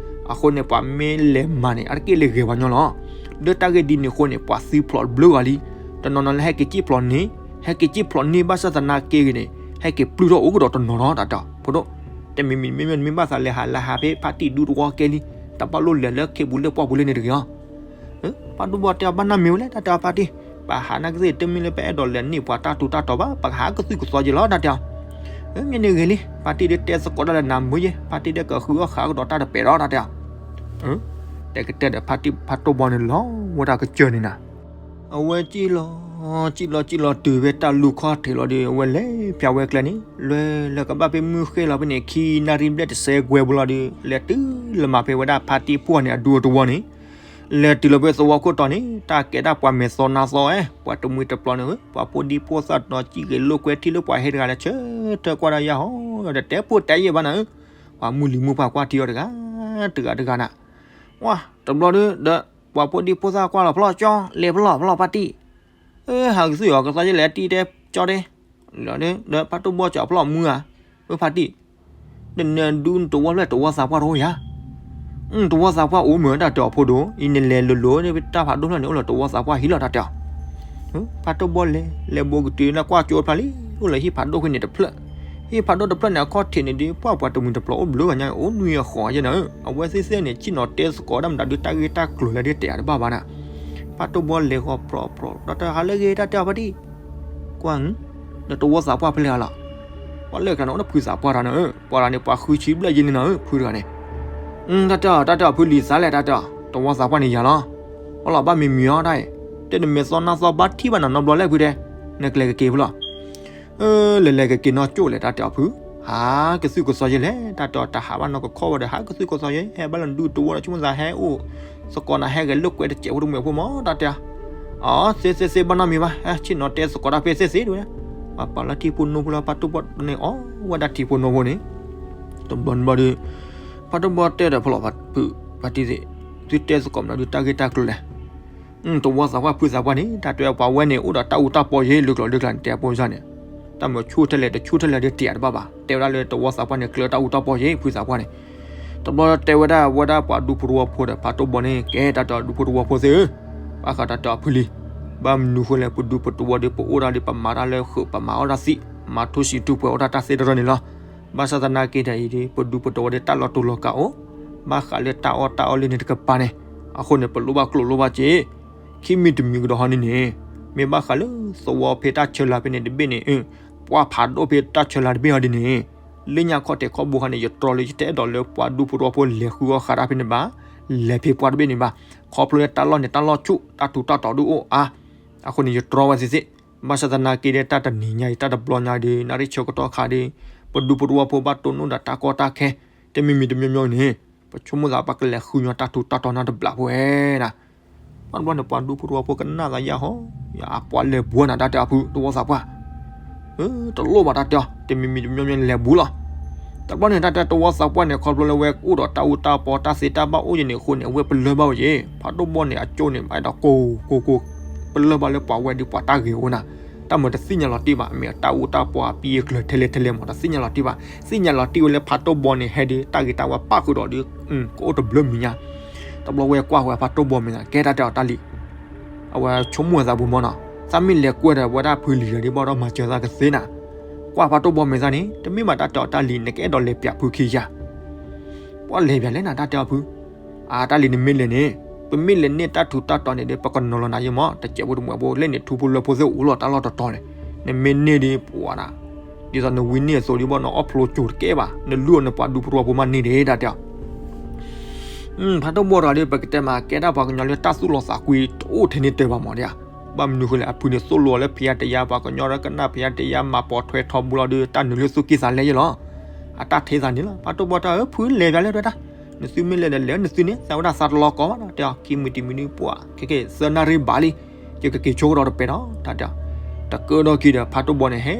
အဃိန့ၣ် ပှၤမ့ၢ်လဲၤမၤန့ၣ် အတက့ၢ်လၢဂဲၤပှၤညီလီၤ. ဒီးတၢ်ဂ့ၢ်ဒ်န့ၣ်အဃိန့ၣ် ပှၤသံဖျိးတဘျုးဂၤလံ, တနီၤနီၤလၢဟဲက့ၤစံၣ်ဖျိးန့ၢ်, ဟဲက့ၤစံၣ်ဖျိးန့ၢ်ဘၣ်ဆၣ်သနာ်က့ဂ့ၤန့ၣ် ဟဲက့ၤပျုၢ်ထီၣ်အိၣ်ကဒီးတနီၤလီၤ တၢ်တဲအီၤဖိဒိၣ်, တမံၤမံၤမ့မ့ၢ်ဘၣ်သးလဲၤဟးလၢဟးဖဲဖါတံၢ်ဒူသဝီကဲလံ, တဘၣ်လိၣ်လဲၤလၢခ့ပူၤလၢပှၢ်ပူၤလၢန့ၣ်တဂ့ၤအီၤ ဖးဒိၣ်ဘီတဲအီၤ ဘၣ်နီတမံၤဝဲလဲၣ် တၢ်တဲအီၤဖါတံၢ်, ပဟးနာ်က့သ့ၣ် တမ့ၢ်လၢပအဲၣ်ဒိးလဲၤန့ၢ်ပှၤတၢ်ထူးတၢ်တီၤဘၣ်, ပကဟးကသုၣ်ကသီက့ၤလီၤ တၢ်တဲအီၤ, မ့ၢ်န့ၣ်ဂ့ၤလံ, ဖါတံၢ်ဒုးတဲသကိးဒၣ်လဲာ်နၤမုာ်ယဲ, ဖါတံၢ်ဒုးကဃုအီၣ်ဃာ်ကဒီးတၢ်တပဲာ်ဒီး တၢ်တဲအီၤ, တဲကတဲဒီးဖါတံၢ်ဖးတိၢ်ဘီန့ၣ်လီၤဝဲဒၣ်ကစၢၢ်န့ၣ်နၤ အဝဲစံၣ်လီၤ, စံၣ်လီၤစံၣ်လီၤတုၤဖဲတၢ်လူၢ်ခီၣ်ထံးလီၤဒီး အဝဲလဲၤဖျါဝဲကျဲန့ၣ် လွဲလၢကဘၣ်ဖဲမုၢ်ဃ့ၢ်လီၤဖဲန့ၣ် ခံနၣ်ရံၣ်ဘျဲၣ်တဆဲကွဲဖိလီၤဒီး လဲၤတုၤလၢမၤဖဲဝဲဒၣ်ဖါတံၢ်ပှၢ်န့ၣ် အဒူအတဝီန့ၣ်, လဲၤတုၤလီၤဖဲသဝီခိၣ်တီန့ၣ် တၢ်ကဲဒၣ်ပှၤမဲာ်သီနါသီဝဲ, ပှၤတမှံၤတပျီၤန့ၣ်ဧၢ, ပှၤဖိဒံဖိသၣ်နီၤစံၣ်ဂ့ၤလိာ်ကွဲထံလၢပှၤဟဲတဂၤလၢဆၢထၢၣ်ကွၢ်ဒၣ်ယၢ်ဟီ, ဒီးတဲဖိတဲယဲၢ်ဘၣ်နၤဧၢ, ပှၤမုၢ်လံၤမုၢ်ပှၢ်ကွၢ်ထံအီၤတဂၤ, တဂၤတဂၤနၤ ဝါ, တဘျီဒီး ဒီးပှၤဖိဒံဖိသၣ်ကွၢ်လီၤဖျီၣ်ကၠီ လဲၤဖျီၣ်ဖျီၣ်ဖါတံၢ်, ဟးကသုၣ်အီၤကသီယဲၢ်လဲၤတံၢ်တဲကၠီတဲ, ဒီးဖါတိၢ်ဘီကၠီဖျီၣ်မုၢ်ဧါ, ဝဲဖါတံၢ်, တနဒူတဝီဖျၢၣ်တဝီသးပှၢ်တအိၣ်ယၤ, တဝီသးပှၢ်အိၣ်မုာ်တၢ်တဲအီၤဖိဒိၣ်, အံၤနလဲၤလိၤလိၤတၢ်ဖးဒိၣ်ဖျၢၣ်န့ၣ် အိၣ်လၢတဝီသးပှၢ်ဟံးလီၤတၢ်တဲအီၤ ဖါတိၢ်ဘီလဲၤ လဲၤဘိကတုၤလၢကွၢ်ကၠိတဖျါလံ, အိၣ်လၢဟံၣ်ဖးဒိၣ်ဖဲန့ၣ်တဖျၢၣ်, ဟံၣ်ဖးဒိၣ်တဖျၢၣ်န့ၣ် အခီၣ်ထံးန့ၣ်ဒီး ပှၢ်ပှၤတမှံၤတပျီၤအိၣ်ဘျုးဂၤညါ အိၣ်နွံအဃီယဲၢ်နၤဧၢ, အဝဲသ့ၣ်သ့ၣ်န့ၣ် စံၣ်နီၤတဲသကိးဒၣ်မတၤဒုးတၢ်ဂ့ၢ်တၢ်ကျိၤလၢဒုးတဲအီၤတဘၣ်ဘၣ်နၤ, ဖါတိၢ်ဘီလဲၤဃီၤပြီပြီ ဒီးတၢ်ဟးလၢဂ့ၤတၢ်တဲအီၤဖါတံၢ်, ကွၢ်, ဒီးတဝီသးပှၢ်ဖဲလဲၣ်လီၤ, ပှၤလၢကနအိၣ်ဒီးဖုသးပှၢ်တၢ်နၤဧၢ, ပှၤတၢ်န့ၣ် ပှၤဃုဆံဘျဲၣ်ယဲၢ်လံနၤဧၢ ဖုတဂၤန့ၣ် တၢ်တဲအီၤ တၢ်တဲအီၤဖုလံၤသးလဲၣ် တၢ်တဲအီၤ တဝီသးပှၢ်န့ၣ်ယၤလီၤ, အလီၤဘၣ်မံၤမံၤအီၤတၢ်အံၤ, တဲနမဲာ်သီနါသီဘၣ်ထံၣ်ဘၣ်နၤနီတဘျီလဲၣ်ဖုတဲ, နကျဲၤကက့ၤဖုလီၤ, လဲၤလဲၤကက့ၤနီၢ်ကၠိၣ်လဲၣ် တၢ်တဲအီၤဖု, ဟးကသုၣ်ကသီယဲၢ်လဲၣ် တၢ်တဲအီၤ တဟးဘၣ်နီၢ်ကခီၣ်ဝဲဒီး ဟးကသုၣ်ကသီယဲၢ် ဟဲဘၣ်လၢနဒူတဝီဒီး ဆိကမိၣ်သးဟဲအိၣ်, သကိးနၤဟဲဂဲၤလိာ်ကွဲတစဲးဖိတမှဲးဖိမး တၢ်တဲအီၤ, အီ သ့သ့သ့ဘၣ်နီတမံၤဘၣ် ဟဲဆ့ၣ်နီၤတဲသကိးတၢ်ဖဲသ့သ့တဝဲ, ပှၤပာ်လၢထံဖိနိဖိလၢဖါတိၢ်ဘီန့ၣ်အီၣ်ဝဲဒၣ်ထံဖိနိဖိန့ၣ် တဘျီန့ၣ်ဘၣ်ဒီး ဖါတိၢ်ဘီတဲဒီးဖီလီၤဖု ဖါတံၢ်သ့ၣ်, သုတဲသကိးမနုၤဒုးတၢ်ဂ့ၢ်တၢ်ကျိၤလဲၣ်, တဝီသးပှၢ်ဖုသးပှၢ်န့ၣ် တၢ်တဲပှၤဝဲန့ၣ် အိၣ်ဒီးတၢ်အူတၢ်ပီယဲၢ် လၢကျိၤလၢကျါန့ၣ် တဲပိစၢ်န့ၣ်, တၢ်မၤဆူၣ်ထဲလဲၣ်တဆူၣ်ထဲလဲၣ်ဒုးတဲတဘၣ်ဘၣ် တဲဝဲဒၣ်လၢတဝီသးပှၢ်န့ၣ် ကျၢၤတၢ်အူတၢ်ပီယဲၢ် ဖုသးပှၢ်န့ၣ်, တဘျီတဲဝဲဒၣ်ဝဲဒၣ်ပှၤဒူဖိတဝီဖိဒီးဖါတိၢ်ဘီန့ၣ် ကဲတၢ်တဲအီၤ ဒူဖိတဝီဖိသ့ၣ်ဧၢ, ဘၣ်ဃးတၢ်တဲအီၤဖုလံၤ, ဘၣ်မနုၤဃိလဲၣ် ပဒူပတဝီဒီး ပအိၣ်ဒၣ်ဒီး ပမၤတၢ်လၢဃုာ် ပမၤအီၣ်တၢ်သံး မၤထူစံးထူပှဲၤအီၣ်တၢ်တၢ်သ့တရၢန့ၣ်လီၤ, ဘၣ်ဆၣ်သနာ်က့ဒီးအံၤဒီး ပဒူပတဝီဒီးတၢ်လီၤတူာ်လီၤကာ်အိၣ်, ဘၣ်ဃးလၢတၢ်အီၣ်တၢ်အီလၢန့ၣ်တကပၤန့ၣ်, အဃိန့ၣ် ပလိၣ်ဘၣ်ကျိၣ်လိၣ်ဘၣ်စ့, ခံမံၤတမံၤကဒီးဟီန့ၣ်န့ၣ်, မ့ၢ်ဘၣ်ဃးလၢသဝီဖဲတၢ်ဆၢလၤဖဲန့ၣ်တဘ့ၣ်န့ၣ်, ပှၢ်ဖးဒိၣ်ဖဲတၢ်ဆၢလၤတဘ့ၣ်ဟီဒ်န့ၣ်, လၢညါခီၣ်ထံးခီၣ်ဘိခါန့ၣ် ယတြီလၢယတအဲၣ်ဒိးလၢပှၤဒူဖိတဝီဖိလဲၤဃုအီၣ်ဃာ်တၢ်ဖဲန့ၣ်ဘၣ်, လဲၤဖဲပှၢ်တဘ့ၣ်န့ၣ်ဘၣ်, ခီဖျိလၢတၢ်လီၢ်န့ၣ် တၢ်လီၢ်ဆူၣ် တၢ်ထူးတၢ်တီၤဒုးအိၣ်အါ, အဃိန့ၣ် ယတြီဝဲသ့ၣ်သ့ၣ်, ဘၣ်ဆၣ်သနာ်က့ဒီး တၢ်တနံၤညါအံၤ တၢ်တဘျီညါဒီး နၣ်ရံၣ်ဆၢကတီၢ်ခါဒီး ပဒူဖိတဝီဖိဘၣ်တိၢ်နီၣ်ဒီးတၢ်ကီတၢ်ခဲ, တမံၤမံၤတမံၤမံၤန့ၣ်, ပဆိကမိၣ်သးပကလဲၤဃုညီတၢ်ထူးတၢ်တီၤနီတဘျီဖိဝဲဒၣ် ဘၣ်တဘျီန့ၣ် ပှၤဒူဖိတဝီဖိကနၣ်သးယၢ်ဟီ, ယအပှၤလဲၤဘူးနၤတၢ်တဲအီၤဖုတဝီသးပှၢ်, တလိၣ်ဘၣ်တၢ်တဲအီၤ တမံၤမံၤတမံၤမံၤလဲၤဘူးလီၤ, တဘျီန့ၣ် တၢ်တဲတဝီသးပှၢ်န့ၣ် ခီဖျိလၢဝဲအိၣ်ဒီးတၢ်အူတၢ်ပီတၢ်သ့တၢ်ဘၣ်အိၣ်ယဲၢ်န့ၣ်အဃိန့ၣ် အဝဲပလၢၢ်ဘၣ်ဝဲယဲၢ် ဖးဒိၣ်ဘီန့ၣ် အကၠိန့ၣ် ဘၣ်ဒီးကိၢ်ကိၢ်ကိၢ်, ပလၢၢ်ဘၣ်လၢပှၤဝဲဒီးပှၤတၢ်ဂ့ၤအိၣ်နၤ, တၢ်မၤတသ့ၣ်ညါလီၤတံၢ်ဘၣ် မ့ၢ်တၢ်အူတၢ်ပီအပံအကျၢၤထဲလဲၣ်ထဲလဲၣ်မး တသ့ၣ်ညါလီၤတံၢ်ဘၣ်, သ့ၣ်ညါလီၤတံၢ်ဝဲလၢဖးဒိၣ်ဘီန့ၣ် ဟဲဒီးတၢ်ဂ့ၤတၢ်ဝါပၣ်ဃုာ်ဒီးဒီး ကအိၣ်တဘျုးမံၤညါ, တဘျီဝဲကွၢ်ဝဲဖးဒိၣ်ဘီမဲာ်သး ကဲတၢ်တဲအီၤတၢ်လံၤ, အဝဲဆိကမိၣ်သးပူၤမးနီၤ, သးမ့ၢ်လဲၤကွဲဒီးဝဲဒၣ်ဖုလံၤဒီး ဘၣ်ဒီးမၤစၢၤသးကသ့နၤ, ကွၢ်ဖးဒိၣ်ဘီမဲာ်သးန့ၣ် တမ့ၢ်ဘၣ်တၢ်တဲအီၤတၢ်လံၤ နကအဲၣ်ဒိးလဲၤပျးဖုခံယၤ ပှၤလဲၤပျးလဲၣ်နၤ တၢ်တဲအီၤဖု, အတၢ်လံၤနမ့ၢ်လဲၤန့ၣ်, ပမ့ၢ်လဲၤန့ၢ်တၢ်ထူးတၢ်တီၤန့ၣ်ဒီး ပကနီၤလီၤနၤယဲၢ်မး တစဲးဖိတမှဲးဖိ လၢန့ၣ်ထူဖိလၢဖိသ့ၣ်အိၣ်လီၤတၢ်လီၢ်တတီၤန့ၣ်, နမ့ၢ်န့ၢ်ဒီးပှၤဒၣ်, ဒ်သိးနဝံန့ၢ်အသိးဒ်ဘၣ် နအီၣ်ဖျိကၠိၤတကဲဘၣ် နလုၢ်အီၤနပှၤဒူဖိတဝီဖိမးန့ၢ်ဒံး တၢ်တဲအီၤ ဖးဒိၣ်ဘီတဂၤဒီး ပကတဲမး ကဲဒၣ်ပှၤကညီလၢတၢ်သူၣ်လီသးကွံတအိၣ်ထဲန့ၣ်တၢၤဘၣ်မးဒံးဧါ, ဘၣ်မနုၤဃိလဲၣ် အဖုန့ၣ်သိၣ်လိအီၤလၢဖံးအါတယါ ပှၤကညီဒီးကနၣ်ဖံးအါတယါ မၤပိာ်ထွဲထီဘိလီၤဒီး တၢ်နုာ်လၢသူၣ်ကံၢ်သးလဲယဲၢ်လီၤ, အတၢ်ထဲသးန့ၣ်လီၤ ဖးဒိၣ်ဘီတဂၤဧၢ ဖုလဲၤပျးလဲၣ်တဲတၢ်, နသုမ့ၢ်လဲၤဒီးလဲၤနသုန့ၣ် သးဝဲဒၣ်သးတလီၤကီးဘၣ်နီၤ တဲအီၤ ခံမုၢ်တံၢ်မုၢ်နံၤပှၢ် ခဲက့ၤသၢနၣ်ရံၣ်ဘးလံ, ယကက့ၤဆိကတီၢ်တပဲာ်ဒီး တၢ်တဲအီၤ, တကၢၢ်ဒီးက့ၤဒီး ဖးတိၢ်ဘီန့ၣ် ဟဲ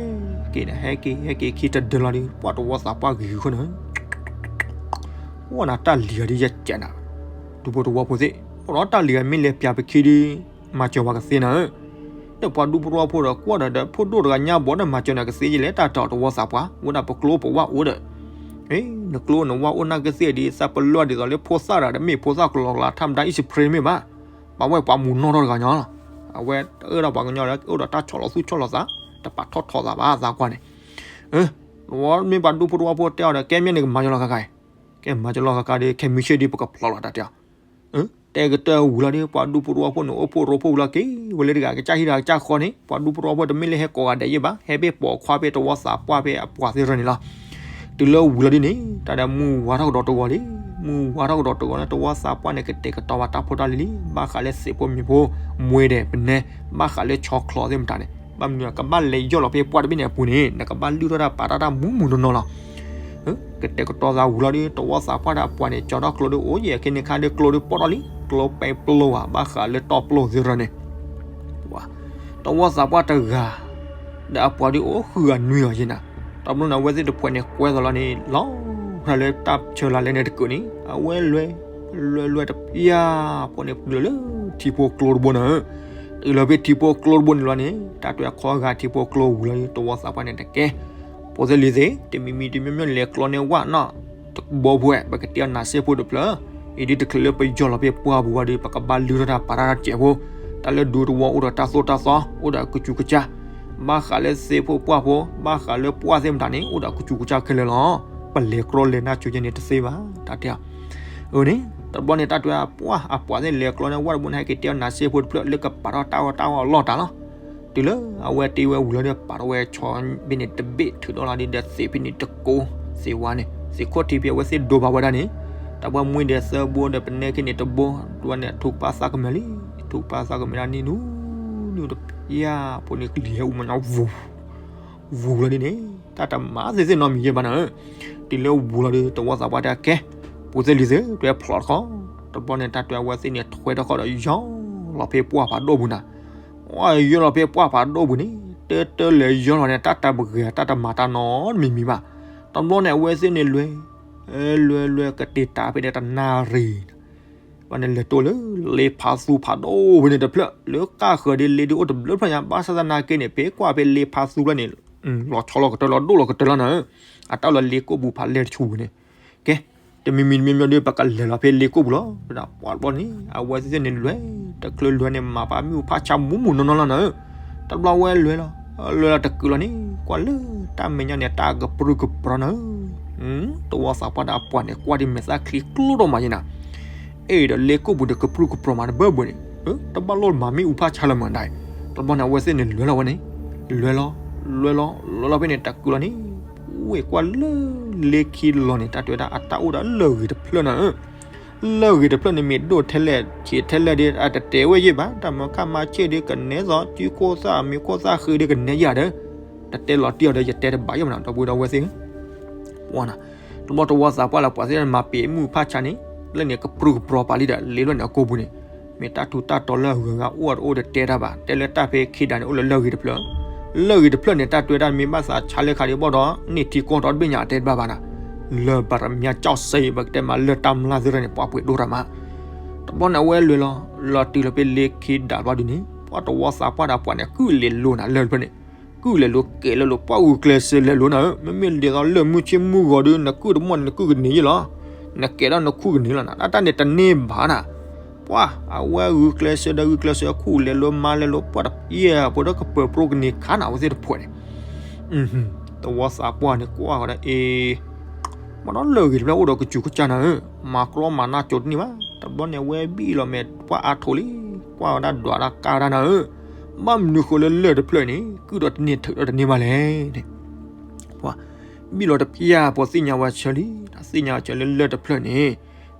က့ၤဒီး ဟဲက့ၤ ဟဲက့ၤခံတဒၢလီၤဒီး ပှၤတဝီသးပှၢ်ဂ့ၤဂ့ၤဃိန့ၣ် အိၣ်နၤတၢ်လံၤဂၤဒ်ယကဲးနၤ, ဒူဖိတဝီဖိသ့ၣ်, အိၣ်ဒီးတၢ်လံၤဂၤမ့ၢ်လဲၤပၠးပခံဒီး မၤစၢၤပှၤကသ့နၤဧၢ, ဒီးပှၤဒူဖိတဝီဖိဒီးကွၢ်ဒီး ဒီးဖိဒိၣ်တဂၤညါဘီဒီး မၤစၢၤနၤကသ့ယလဲၣ် တၢ်တီၤတဝီသးပှၢ် ဝဲဒၣ်ပကျိပဝၢ်အိၣ်ဒီး, နကျိနဝၢ်အိၣ်နၢ်ကသ့ၣ်ဒ် သးပလၢၢ်ဒ်သိးလၢဖိသၣ်ဒီး တမ့ၢ်ဖိသၣ်ကလီကလီ ထၣ်မတၤ အံၣ်စဖရ့မ့ၢ်ဘၣ်, ပှၤဝဲပှၤမူနီၢ်ထီၣ်တဂၤညီလီၤ, အဝဲတအၢၣ်ဒီးပှၤကညီဒီး အိၣ်ဒီးတၢ်ဆီၣ်လီၤသူၣ်ဆီၣ်လီၤသး, တပာ်ထီၣ်ထီသးဘၣ် သးကွၢ်န့ၣ် တဝီမ့ၢ်ပှၤဒူဖိတဝီဖိတဲအီၤဒီး ကဲမ့ၢ်န့ၣ်ကမၤကလီၤခါခါအံၤ, ကဲမၤကလီၤခါခါဒီး ခဲမုၢ်ဆ့ၣ်ဒီး ပကဖျိးလီၤတၢ်တဲအီၤ, တဲကတၢၢ်ဝံၤလီၤဒီး ပှၤဒူဖိတဝီဖိန့ၣ် အိၣ်ဖှိၣ်ရိဖှိၣ်ဝံၤလီၤက့ၤ ဝဲလၢတဂၤကစၢ်ဟံၣ်တဂၤကစၢ်ဃီန့ၣ် ပှၤဒူဖိတဝီဖိတမ့ၢ်လၢဟဲကိးဂၤဒဲးယဲၢ်ဘၣ် ဟဲဘ့ၣ်ပိာ်ခွါဘ့ၣ်တဝီသးပှၢ်ဘ့ၣ်အပှၤသ့ၣ်ရၢန့ၣ်လီၤ, တုၤလၢဝံၤလီၤဒ်န့ၣ် တၢ်ဒီးမုၢ်ဝါထီၣ်ကဒီးတဂီၤလံ, မုၢ်ဝါထီၣ်ကဒီးတဂီၤန့ၣ် တဝီသးပှၢ်န့ၣ် ကတဲာ်ကတီၤဘၣ်တၢ်ဖိတၢ်လံၤလံ, ဘၣ်ဃးလၢသ့ၣ်ဖိမ့ၢ်ဖိ, မွဲဒီးပနဲ, ဘၣ်ဃးလၢဆီချီသ့ၣ်မတၤန့ၣ် ဘၣ်မနုၤ ကဘၣ်လဲၤယီၢ်လီၤဖဲပှၢ်တဘ့ၣ်န့ၣ်အပူၤန့ၣ် နကဘၣ်လုၢ်ထီၣ်တၢ်ပာ်တၢ်တၢ်မူမူနီၢ်နီၢ်လီၤ, ကတဲာ်ကတီၤသးဝံၤလီၤဒီး တဝီသးပှၢ်ဒီးအပှၤန့ၣ် ကၠီထီၣ်ကျိဒီး အိၣ်ယဲၢ်ခဲန့ၣ်ခါဒီး ကျိဒီးပိာ်ထီၣ်လံ, ကျိပဲပျိဧါ ဘၣ်ဃးလၢတီပျိသ့ၣ်ရၢန့ၣ် တဝီသးပှၢ်တဂၤ ဒီးအပှၤဒုးအိၣ်ဃုဂၤနွံဂၤယဲၢ်နၤ, တဘျီန့ၣ် အဝဲသ့ၣ်တဖှဲးန့ၣ် ကွဲးသးလီၤန့ၣ် လီၤလၢတၢ်ဆၢလၢ်လဲၣ်န့ၣ်တကုာ်န့ၣ် အဝဲလွဲ, လွဲလွဲတဖျၢၣ်ဖိန့ၣ် တုၤလီၤလၢထံဖိကျိတဘိန့ၣ်, တုၤလီၤဖဲထံဖိကျိတဘိန့ၣ်လီၤန့ၣ် တၢ်တွဲခီဂာ်ထံဖိကျိဝံၤလီၤဒီး တဝီသးပှၢ်န့ၣ်တကဲ, ဖိသ့ၣ်လံၤသ့ၣ် တမံၤမံၤတမံၤမံၤလဲၤကျီန့ၢ်ဝၣ်နီၢ် တဘိဖိဝဲ ပကတဲအီၤနးစ့ဖိတဖျၢၣ်, အံၤဒ်တချုးလၢပယီၤလီၤဖဲပှၢ်ပူၤဝံၤဒီး ပကဘၣ်လုၢ်ထီၣ်တၢ်ပာ်တၢ်တၢ်စဲးဖိ, တၢ်လၢဒူတဝီအိၣ်ဒီးတၢ်သိၣ်တၢ်သီ အိၣ်ဒီးအကစူၤကစၢ်, ဘၣ်ဃးလၢသ့ၣ်ဖိပှၢ်ဖိ ဘၣ်ဃးလၢပှၢ်သ့ၣ်မတၤန့ၣ် အိၣ်ဒီးအကစူၤကစၢ်ခဲလၢာ်လီၤ, ပလဲၤကြီလဲၤနၢ်ကၠိယဲၢ်န့ၣ်တသ့ဘၣ် တၢ်တဲအီၤ, အန့ၣ် တဘျီန့ၣ် တၢ်တွဲအပှၢ် အပှၤသ့ၣ်လဲၤကျီန့ၢ်ဝၣ်တဘိန့ၣ် ဟဲက့ၤတဲအီၤနးစ့ဖိတဖျၢၣ် လၢကပာ်ထီၣ်တၢ်အီၣ်တၢ်အီအလီၢ်တၢ်လီၤ, တုၤလၢအဝဲတ့ဝဲဝံၤလီၤဒီး ပာ်ထီၣ်ဝဲဆီဘ့ၣ်န့ၣ်တဘ့ၣ်ထုးဒီးလီၤဒီး သ့ၣ်ဖဲန့ၣ်တကိး သ့ၣ်ဝါန့ၣ် သ့ၣ်ခိၣ်ထံးဖဲအဝဲသ့ၣ်ဒိးဘၣ်ဝဲဒၣ်န့ၣ်, တၢ်ပှၢ်မွ့ဒီးသၢဘိဒီးပနဲခ့န့ၣ်တဘိ, ဒ်ဝဲန့ၣ် ထုကဖၣ်သးကမဲာ်လံ, ထုကဖၣ်သးကမဲာ်ဒၣ်န့ၣ်နူၤ, နူၤတဖျၢၣ်ဖိန့ၣ် ကလံၤဟဲအူမးညီဝူၤ ဝူၤလီၤဒ်န့ၣ်, တၢ်တမၤသ့ၣ်သ့ၣ်နီတမံၤယဲၢ်ဘၣ်နၤဧၢ, တုၤလၢဝူၤလီၤဒီး တဝီသးပှၢ်တဲကဲ, ဖိသ့ၣ်လံၤသ့ၣ် တွဲဖျိးတခီ, တဘျီန့ၣ် တၢ်တွဲအဝဲသ့ၣ်န့ၣ် ထွဲထီၣ်ဃီဒီး ယီၢ်လီၤဖဲပှၢ်ဖးဒိၣ်ပူၤနၤ, အိၣ်ယီၢ်လီၤဖဲပှၢ်ဖးဒိၣ်ပူၤန့ၣ် တၢတၢလဲၤယီၢ်လီၤန့ၣ် တၢ်တၢ်ပဂ့ၤ တၢ်တမၤတၢ်နီတမံၤမံၤဘၣ်, တဘျီန့ၣ် အဝဲသ့ၣ်န့ၣ်လွဲ, လွဲလွဲကတ့ၢ်တၢ်ဖဲန့ၣ်တနၣ်ရံၣ် ဘၣ်န့ၣ်လဲၤတိၢ်လၢ လ့ဖးသူဖးဒိၣ်ဝဲန့ၣ်တဖျၢၣ် လၢကၢ်ဃၢၤဒ်လ့ဒ်အိၣ်တဘျုးဖျၢၣ်ညါ ဘၣ်ဆၣ်သနာ်က့န့ၣ် ဖဲကွၢ်ဖဲလ့ဖးသူဖျၢၣ်န့ၣ် လီၤဆီလီၤကတၢၢ်လီၤဒိၣ်လီၤကတၢၢ်လီၤနၤဧၢ, အတၢ်လီၤလ့ကိၣ်ပူၤဖးလဲၢ်တဆူပူၤန့ၣ်, ကဲ, တမံၤမံၤတမံၤမံၤဒီး ပကလဲၤလီၤဖဲလ့ကိၣ်ပူၤလီၤ, ပှၢ်တဘျီန့ၣ် အဝဲသ့ၣ်န့ၣ်လွဲ, တချုးလွဲန့ၣ် မၤပာ်မ့ၣ်အူဖးဆါမူးမူးနီၢ်နီၢ်လီၤနၤဧၢ, တဘျီဝဲလွဲလီၤ, လွဲလီၤတကုာ်လီၤန့ၣ် ကွၢ်လၢတၢ်မဲာ်ညါန့ၣ် တၢ်ကပြုၢ်ကပြီၤနၤဧၢ တဝီသးပှၢ်ဒီးအပှၤန့ၣ် ကွၢ်ဒ်မဲာ်သၣ်ချံကျိထီၣ်မးယဲၢ်နၤ, အဲၣ်ဒီးလ့ကိၣ်ပူၤဒီးကပြုၢ်ကပြီၤမးတဘၢဘၢန့ၣ်, တဘၣ်လိၣ်မၤမ့ၣ်အူဖးဆါလၢၤမးဒၣ်, တဘျီန့ၣ် အဝဲသ့ၣ်န့ၣ်လွဲလီၤဝဲန့ၣ်, လွဲလီၤ, လွဲလီၤ, လွဲလီၤဖဲန့ၣ်တကုာ်လီၤန့ၣ်, ဝဲကွၢ်လၢလ့ခံလီၤန့ၣ် တၢ်တဲဝဲဒၣ်အတၢ်အိၣ်ဒီးလၢၢ်ဂ့ၤတဖျၢၣ်နၤဧၢ လၢၢ်ဂ့ၤတဖျၢၣ်န့ၣ် မ့ၢ်ဒိၣ်ထဲလဲၣ်ဆံးထဲလဲၣ်ဒီး အတတဲဝဲယဲၢ်ဘၣ်, တၢ်မၤခါမၤဆ့ၣ်ဒီးကနဲသိး စုခိၣ်သၣ်မံၤခိၣ်သၣ်ဃ့ဒီးကနဲယဲၢ်ဒီး, တတဲလီၤတံၢ်အီၤဒီး ယတဲတဘၣ်ယဲၢ်မးနၤ ဒီပုၢ်ဒီဝဲၢ်သ့ၣ်ဧၢ, ပှၢ်နၤ, တဘျီတဝီသးပှၢ်လၢပှၤသ့ၣ်မၤပ့ၤမ့ၣ်အူဖးဆါန့ၣ်, လၢန့ၣ်ကပြုၢ်ကပြီၤပာ်လံဒီး လ့လွဲၢ်န့ၣ်အကိာ်ပူၤန့ၣ်, မ့ၢ်တၢ်ထူးတၢ်တီၤလၢအဂုၤအဂၤအိၣ်ဒီးတတဲတၢ်ဘၣ်, တဲလၢတၢ်ဖဲခံဒးန့ၣ် အိၣ်လၢလၢၢ်ဂ့ၤတဖျၢၣ် လၢၢ်ဂ့ၤတဖျၢၣ်န့ၣ် တၢ်တွဲတၢ်မ့ၢ်ဘၣ်သးဆါလၢခါဒံးဘၣ်ဒီး န့ၢ်ထံကီၢ်ဒီတဘ့ၣ်ညါအတဲတဘၣ်ဘၣ်နၤ, လၢၢ်ဘၣ်တမံၤကၠီၣ်စ့ ပကတဲမးလၢၢ်တၢ်မျၢ်သ့ၣ်တဖၣ်န့ၣ် ပှၤပှ့ၤဒိၣ်တၢ်မး, တဘျီန့ၣ် အဝဲလွဲလီၤ, လီၤတုၤလီၤဖဲလ့ခံဒးဘျီဒ်န့ၣ် ပှၤတဝီသးပှၢ်ဒီးပှၤန့ၣ် ကုၢ်လဲၤလိၤနၤလၢၢ်တဖျၢၣ်န့ၣ်, ကုၢ်လဲၤလိၤကဲၤလၢလိၤ ပှၢ်ဂုာ်ကျဲးစၢးလဲၤလိၤနၤဧၢ, မ့မ့ၢ်ဒ်သိးလၢၢ်မုၢ်ဆ့ၣ်မုၢ်ဂီၤဒီး နကုၢ်တမီၢ်န့ၣ် နကုၢ်ကန့ၢ်ယဲၢ်လီၤ, နကဲၤဒီးနခူၣ်ကန့ၢ်လီၤနၤ, တၢ်တၢ်န့ၣ်တန့ၢ်ဘၣ်နၤ ပှၤ အဝဲဂုာ်ကျဲးစၢးဒီးဂုာ်ကျဲးစၢးခူၣ်လဲၤလိၤမါလဲၤလိၤ ပှၢ်တဖျၢၣ်ဖိဒီးကပၢၤပြိကန့ၢ်ခါနၤ အဝဲသ့ၣ်တဖှဲးန့ၣ်, တဝီသးပှၢ်န့ၣ်ကွၢ်ဃီဒီးအ့ မ့ၢ်ဒီးလၢၢ်ဂ့ၤတဖျၢၣ်အိၣ်ဒီးကစူၤကစၢ်နၤဧၢ, မၤကြီမၤနၢ်ကၠိတန့ၢ်ဘၣ်, တဘျီန့ၣ် အဝဲဘံၣ်လီၤမဲာ်ပှၢ်အါထိးလံ, ကွၢ်ဝဲဒၣ်ဒွးတၢ်ကါဝဲဒၣ်နၤဧၢ, ဘၣ်မနုၤဃိလၢလၢၢ်တဖျၢၣ်န့ၣ် ကုၢ်ဒီးတန့ၢ်ထုးဒီးတန့ၢ်ဘၣ်လဲၣ်န့ၣ် ပှၤ ဘံၣ်လီၤတဖျၢၣ်ဖိသ့ၣ်ညါဝဲဆၢလံ, သ့ၣ်ညါဝဲဆၢလၢလၢၢ်တဖျၢၣ်န့ၣ်,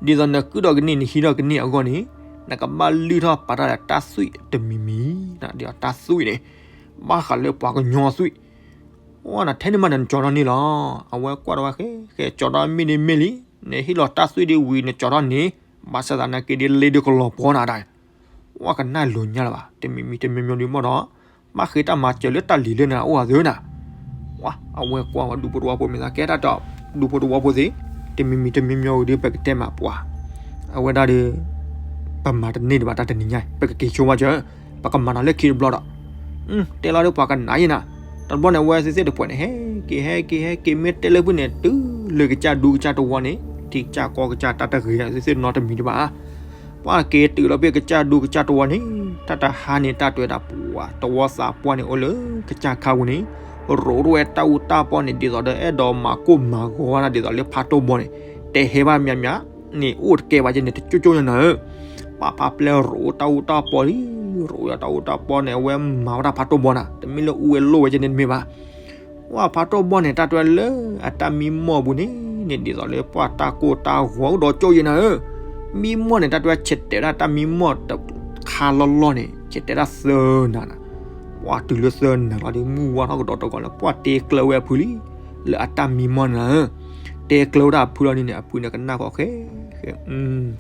ဒ်သိးနကုၢ်ဒီးကန့ၢ် နဟံးဒီးကန့ၢ်အဂီၢ်န့ၣ်, နကဘၣ်လုၢ်ထီၣ်ပာ်တၢ်ဒီးတၢ်သွံၣ်တမံၤမံၤ, ဒ်တၢ်သွံၣ်န့ၣ်, ဘၣ်ဃးလၢပှၤကညီသွံၣ်, အိၣ်နထဲန့ၣ်မးနကၠီထီၣ်န့ၣ်လီၤ, အဝဲကွၢ်ဒီးဝဲဃဲ ဃဲကၠီထီၣ်မ့ၢ်န့ၣ်မ့ၢ်လံ နဟ့ၣ်လီၤတၢ်သွံၣ်ဒ်ဝံၤနကၠီထီၣ်န့ၣ်, ဘၣ်ဆၣ်သနာ်က့ဒ်လ့ဒ်ကလီၤပှီၢ်နၤဒၣ်, ဝဲကနၣ်လိာ်ညါလၢၤဘၣ်, တမံၤမံၤတမံၤမံၤဒ်မ့ၢ်ဒီး, ဘၣ်ဃ့တၢ်မၤစၢၤလၢတၢ်လံၤလၢနၤအိၣ်အသးနၤ, ဝဲအဝဲကွၢ်ဝဲဒူဖိတဝီဖိမ့ၢ်သးကဲတၢ်ဒီး, ဒူဖိတဝီဖိသ့ၣ်, တမံၤမံၤတမံၤမံၤဒ်ပကတဲမးပှၤ, အဝဲဒၣ်ဒီး ပမၤတန့ၢ်ဒံးဘၣ်တၢ်တနံၤညါ, ပကက့ၤဆိဘၣ်စၢၤ, ပကမၤနီၤလၢခံတဘျီဒီး, တဲလီၤဒီးပှၤကနၣ်ယဲနၤ, တဘျီန့ၣ် အဝဲသ့ၣ်သ့ၣ်တဖှဲးန့ၣ် ဟဲက့ၤဟဲက့ၤဟဲက့ၤ မ့ၢ်တဲလၢဖုန့ၣ် တုၤလၢကစၢ်ဒူကစၢ်တဝီန့ၣ် ထံကစၢ်ကီကစၢ်တၢ်တဂ့ၤသ့ၣ်သ့ၣ်နီတမံၤဒံးဘၣ် ပှၤက့ၤတုၤလီၤဖဲကစၢ်ဒူကစၢ်တဝီန့ၣ် တၢ်တဟါန့ၣ် တၢ်တဲဝဲဒၣ်ပှၤတဝီသးပှၢ်န့ၣ် အိၣ်လၢကစၢ်ခါပူၤန့ၣ်, ရိးထီၣ်ဝဲတၢ်အူတၢ်ပီၢ်န့ၣ် ဒ်သိးဒီးအဲၣ်ဒိးမၤကိၢ်မၤဂီၤဝဲဒၣ်ဒ်သိးလၢဖးတိၢ်ဘီန့ၣ်, တဲဟဲဘၣ်မးမးန့ၣ် အိၣ်တကဲဘၣ်ကဲန့ၣ် တကၠိကၠိညါနၤဧၢ, ပှၤဖးပျဲရိးတၢ်အူတၢ်ပီၢ်လံ, ရိးတၢ်အူတၢ်ပီၢ်န့ၣ် အဝဲမၤဝဲဒၣ်ဖးတိၢ်ဘီနၤ, တမ့ၢ်လၢအူဝဲလိၣ်ဝဲကဲန့ၣ်တမ့ၢ်ဘၣ် ဝဲဖးတိၢ်ဘီန့ၣ် တၢ်တဲဝဲလၢအတၢ်မံမီၢ်ပူၤန့ၣ်, န့ၣ်ဒ်သိးလၢပှၤတၢ်ကိၢ်တၢ်ဂီၤကဒီးကၠိယဲနၤဧၢ, မံမီၢ်န့ၣ် တၢ်တဲဝဲဆဲးတဲာ်ဒၣ်တၢ်မံမီၢ်တခါလီၢ်လီၢ်န့ၣ် ဆဲးတဲာ်ဒၣ်သၢနၤနၤ, ပှၤတုၤလၢသၢနၤလီၤဒီး မုၢ်ဝါထီၣ်ကဒီးတဂီၤလၢ ပှၤတဲကျၢၤဝဲအဖုလံ, လၢအတၢ်မံမီၢ်နၤဧၢ, တဲကျၢၤဝဲဒၣ်အဖုလီၤန့ၣ်န့ၣ် အဖုန့ၣ်ကနၣ်ဃီဃဲဃဲ,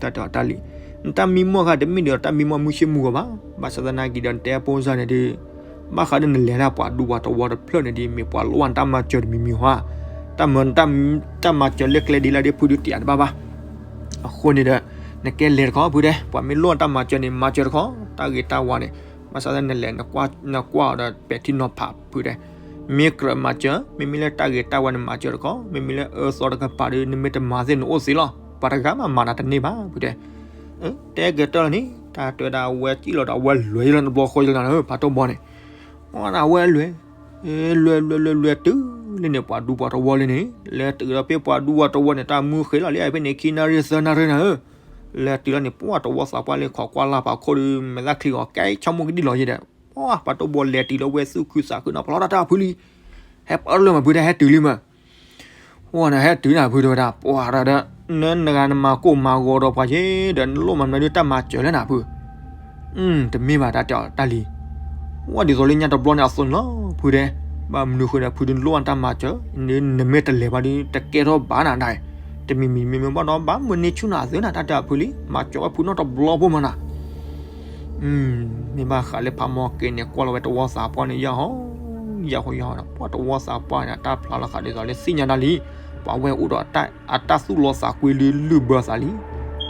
တၢ်တဲအီၤတၢ်လံ, နတၢ်မံမီၢ်ဃါတမ့ၢ်ဒီးတၢ်မံမီၢ်မုၢ်ဆ့ၣ်မုၢ်ဂီၤဘၣ်, ဘၣ်ဆၣ်သနာ်က့ဒီး နတဲအပိစၢ်န့ၣ်ဒီး ဘၣ်ဃးဒီးနလဲၤဒၣ်ပှၤဒူပှၤတဝီတဖျၢၣ်န့ၣ်ဒီး မ့ၢ်ပှၤလိၣ်ဘၣ်နတၢ်မၤစၢၤတမံၤမံၤဧါ, တၢ်မၤ တၢ်မၤစၢၤလၢကျဲဒ်လဲၣ်ဒီးဖုဒုးတ့ၢ်အတဘၣ်ဘၣ်, အဃိန့ၣ်ဒီး နကဲလဲၤတခီဖုတဲ, ပှၤမ့ၢ်လိၣ်တၢ်မၤစၢၤန့ၣ် မၤစၢၤတခီ, တၢ်ဂ့ၤတၢ်ဝါန့ၣ်, ဘၣ်ဆၣ်သနာ်က့နလဲၤ နကွၢ်အီၤဒီးပဲာ်ထံနီၤဖးဖုတဲ, မ့ၢ်ကြၢးမၤစၢၤ, မ့မ့ၢ်လၢတၢ်ဂ့ၤတၢ်ဝါန့ၣ်မၤစၢၤတခီ, မ့မ့ၢ်လၢအၢသီတကပၤဒီး နမ့ၢ်တမၤသ့ၣ်နအိၣ်သ့လီၤ, ပှၤတဂၤမးမၤနၤတန့ၢ်ဘၣ်ဖုတဲ တဲကတၢၢ်လီၤန့ၣ် တၢ်တဲဝဲဒၣ်အဝဲစံၣ်လီၤဒီးအဝဲလဲၤလီၤတဘျီဃီလီၤနၤဧၢ, ဖးတိၢ်ဘီန့ၣ်, အဝဲလဲၤ, လဲၤလဲၤလဲၤလဲၤတုၤလၢန့ၣ် ပှၤဒူပှၤတဝီလၢန့ၣ်, လဲၤတုၤဒီးဖဲပှၤဒူပှၤတဝီန့ၣ် တၢ်မုၢ်ဃ့လီၤလံဖဲန့ၣ် ခံနၣ်ရံၣ်သၢနၣ်ရံၣ်နၤဧၢ, လဲၤတုၤလီၤန့ၣ် ပှၤတဝီသးပှၢ်လၢခိးကွၢ်လၢ်ဖးခိၣ်ဒီး မဲာ်သၣ်ချံဂီၤကဲဆိကမိၣ်ကဒံလီၤယဲဒီး, ပှၤဖးတိၢ်ဘီလဲၤတုၤလီၤဝဲသူၣ်ခုသးခုနီၤ ဖျီတၢ်တၢ်ဖုလံ, ဟဲပၢၢ်လၢမးဖုတဲ ဟဲတုၤလံမး ဝဲန့ၣ်ဟဲတုၤနၤဖုတဲဝဲဒၣ် ပှၤဒီး နနဂၤနမၤကိၢ်မၤဂီၤဒီးပှၤယဲဒီး နလိၣ်မၤမနုၤဒုးတၢ်မၤစၢၤလၢနၤဖု, တမ့ၢ်ဘၣ်တၢ်တဲအီၤတၢ်လံ, ဝဲဒ်သိးလၢညါတဘျီန့ၣ်အသိးန့ၣ်လီၤ ဖုတဲ, ဘၣ်မနုၤဃိဒီးဖုဒုးနလိၣ်ဘၣ်တၢ်မၤစၢၤ, နမ့ၢ်တလဲၤဘၣ်ဒီး တကဲထီၣ်ဘၣ်နၤဒၣ်, တမံၤမံၤမ့မ့ၢ်ဘၣ်ဒီး ဘၣ်မုၢ်နံၤဆူၣ်နၤအသုနၤ တၢ်တဲအီၤဖုလံ, မၤစၢၤဝဲဖုနီတဘျီဖိမးနၤ မ့ၢ်ဘၣ်ဃးလၢဖးမီၢ်က့န့ၣ် ကွၢ်လီၤဝဲတဝီသးပှၢ်န့ၣ် ယၢ်ဟီ, ယၢ်ဟီယၢ်ဟီဒီး ပှၤတဝီသးပှၢ်န့ၣ် အတၢ်ဖျါလီၤဃာ်ဒ်သိးလၢသ့ၣ်ညါတၢ်လံ, ပှၤဝဲအိၣ်ဒီးအတၢ်သူၣ်လီသးကွံလံ လုၢ်ဘၢသးလံ,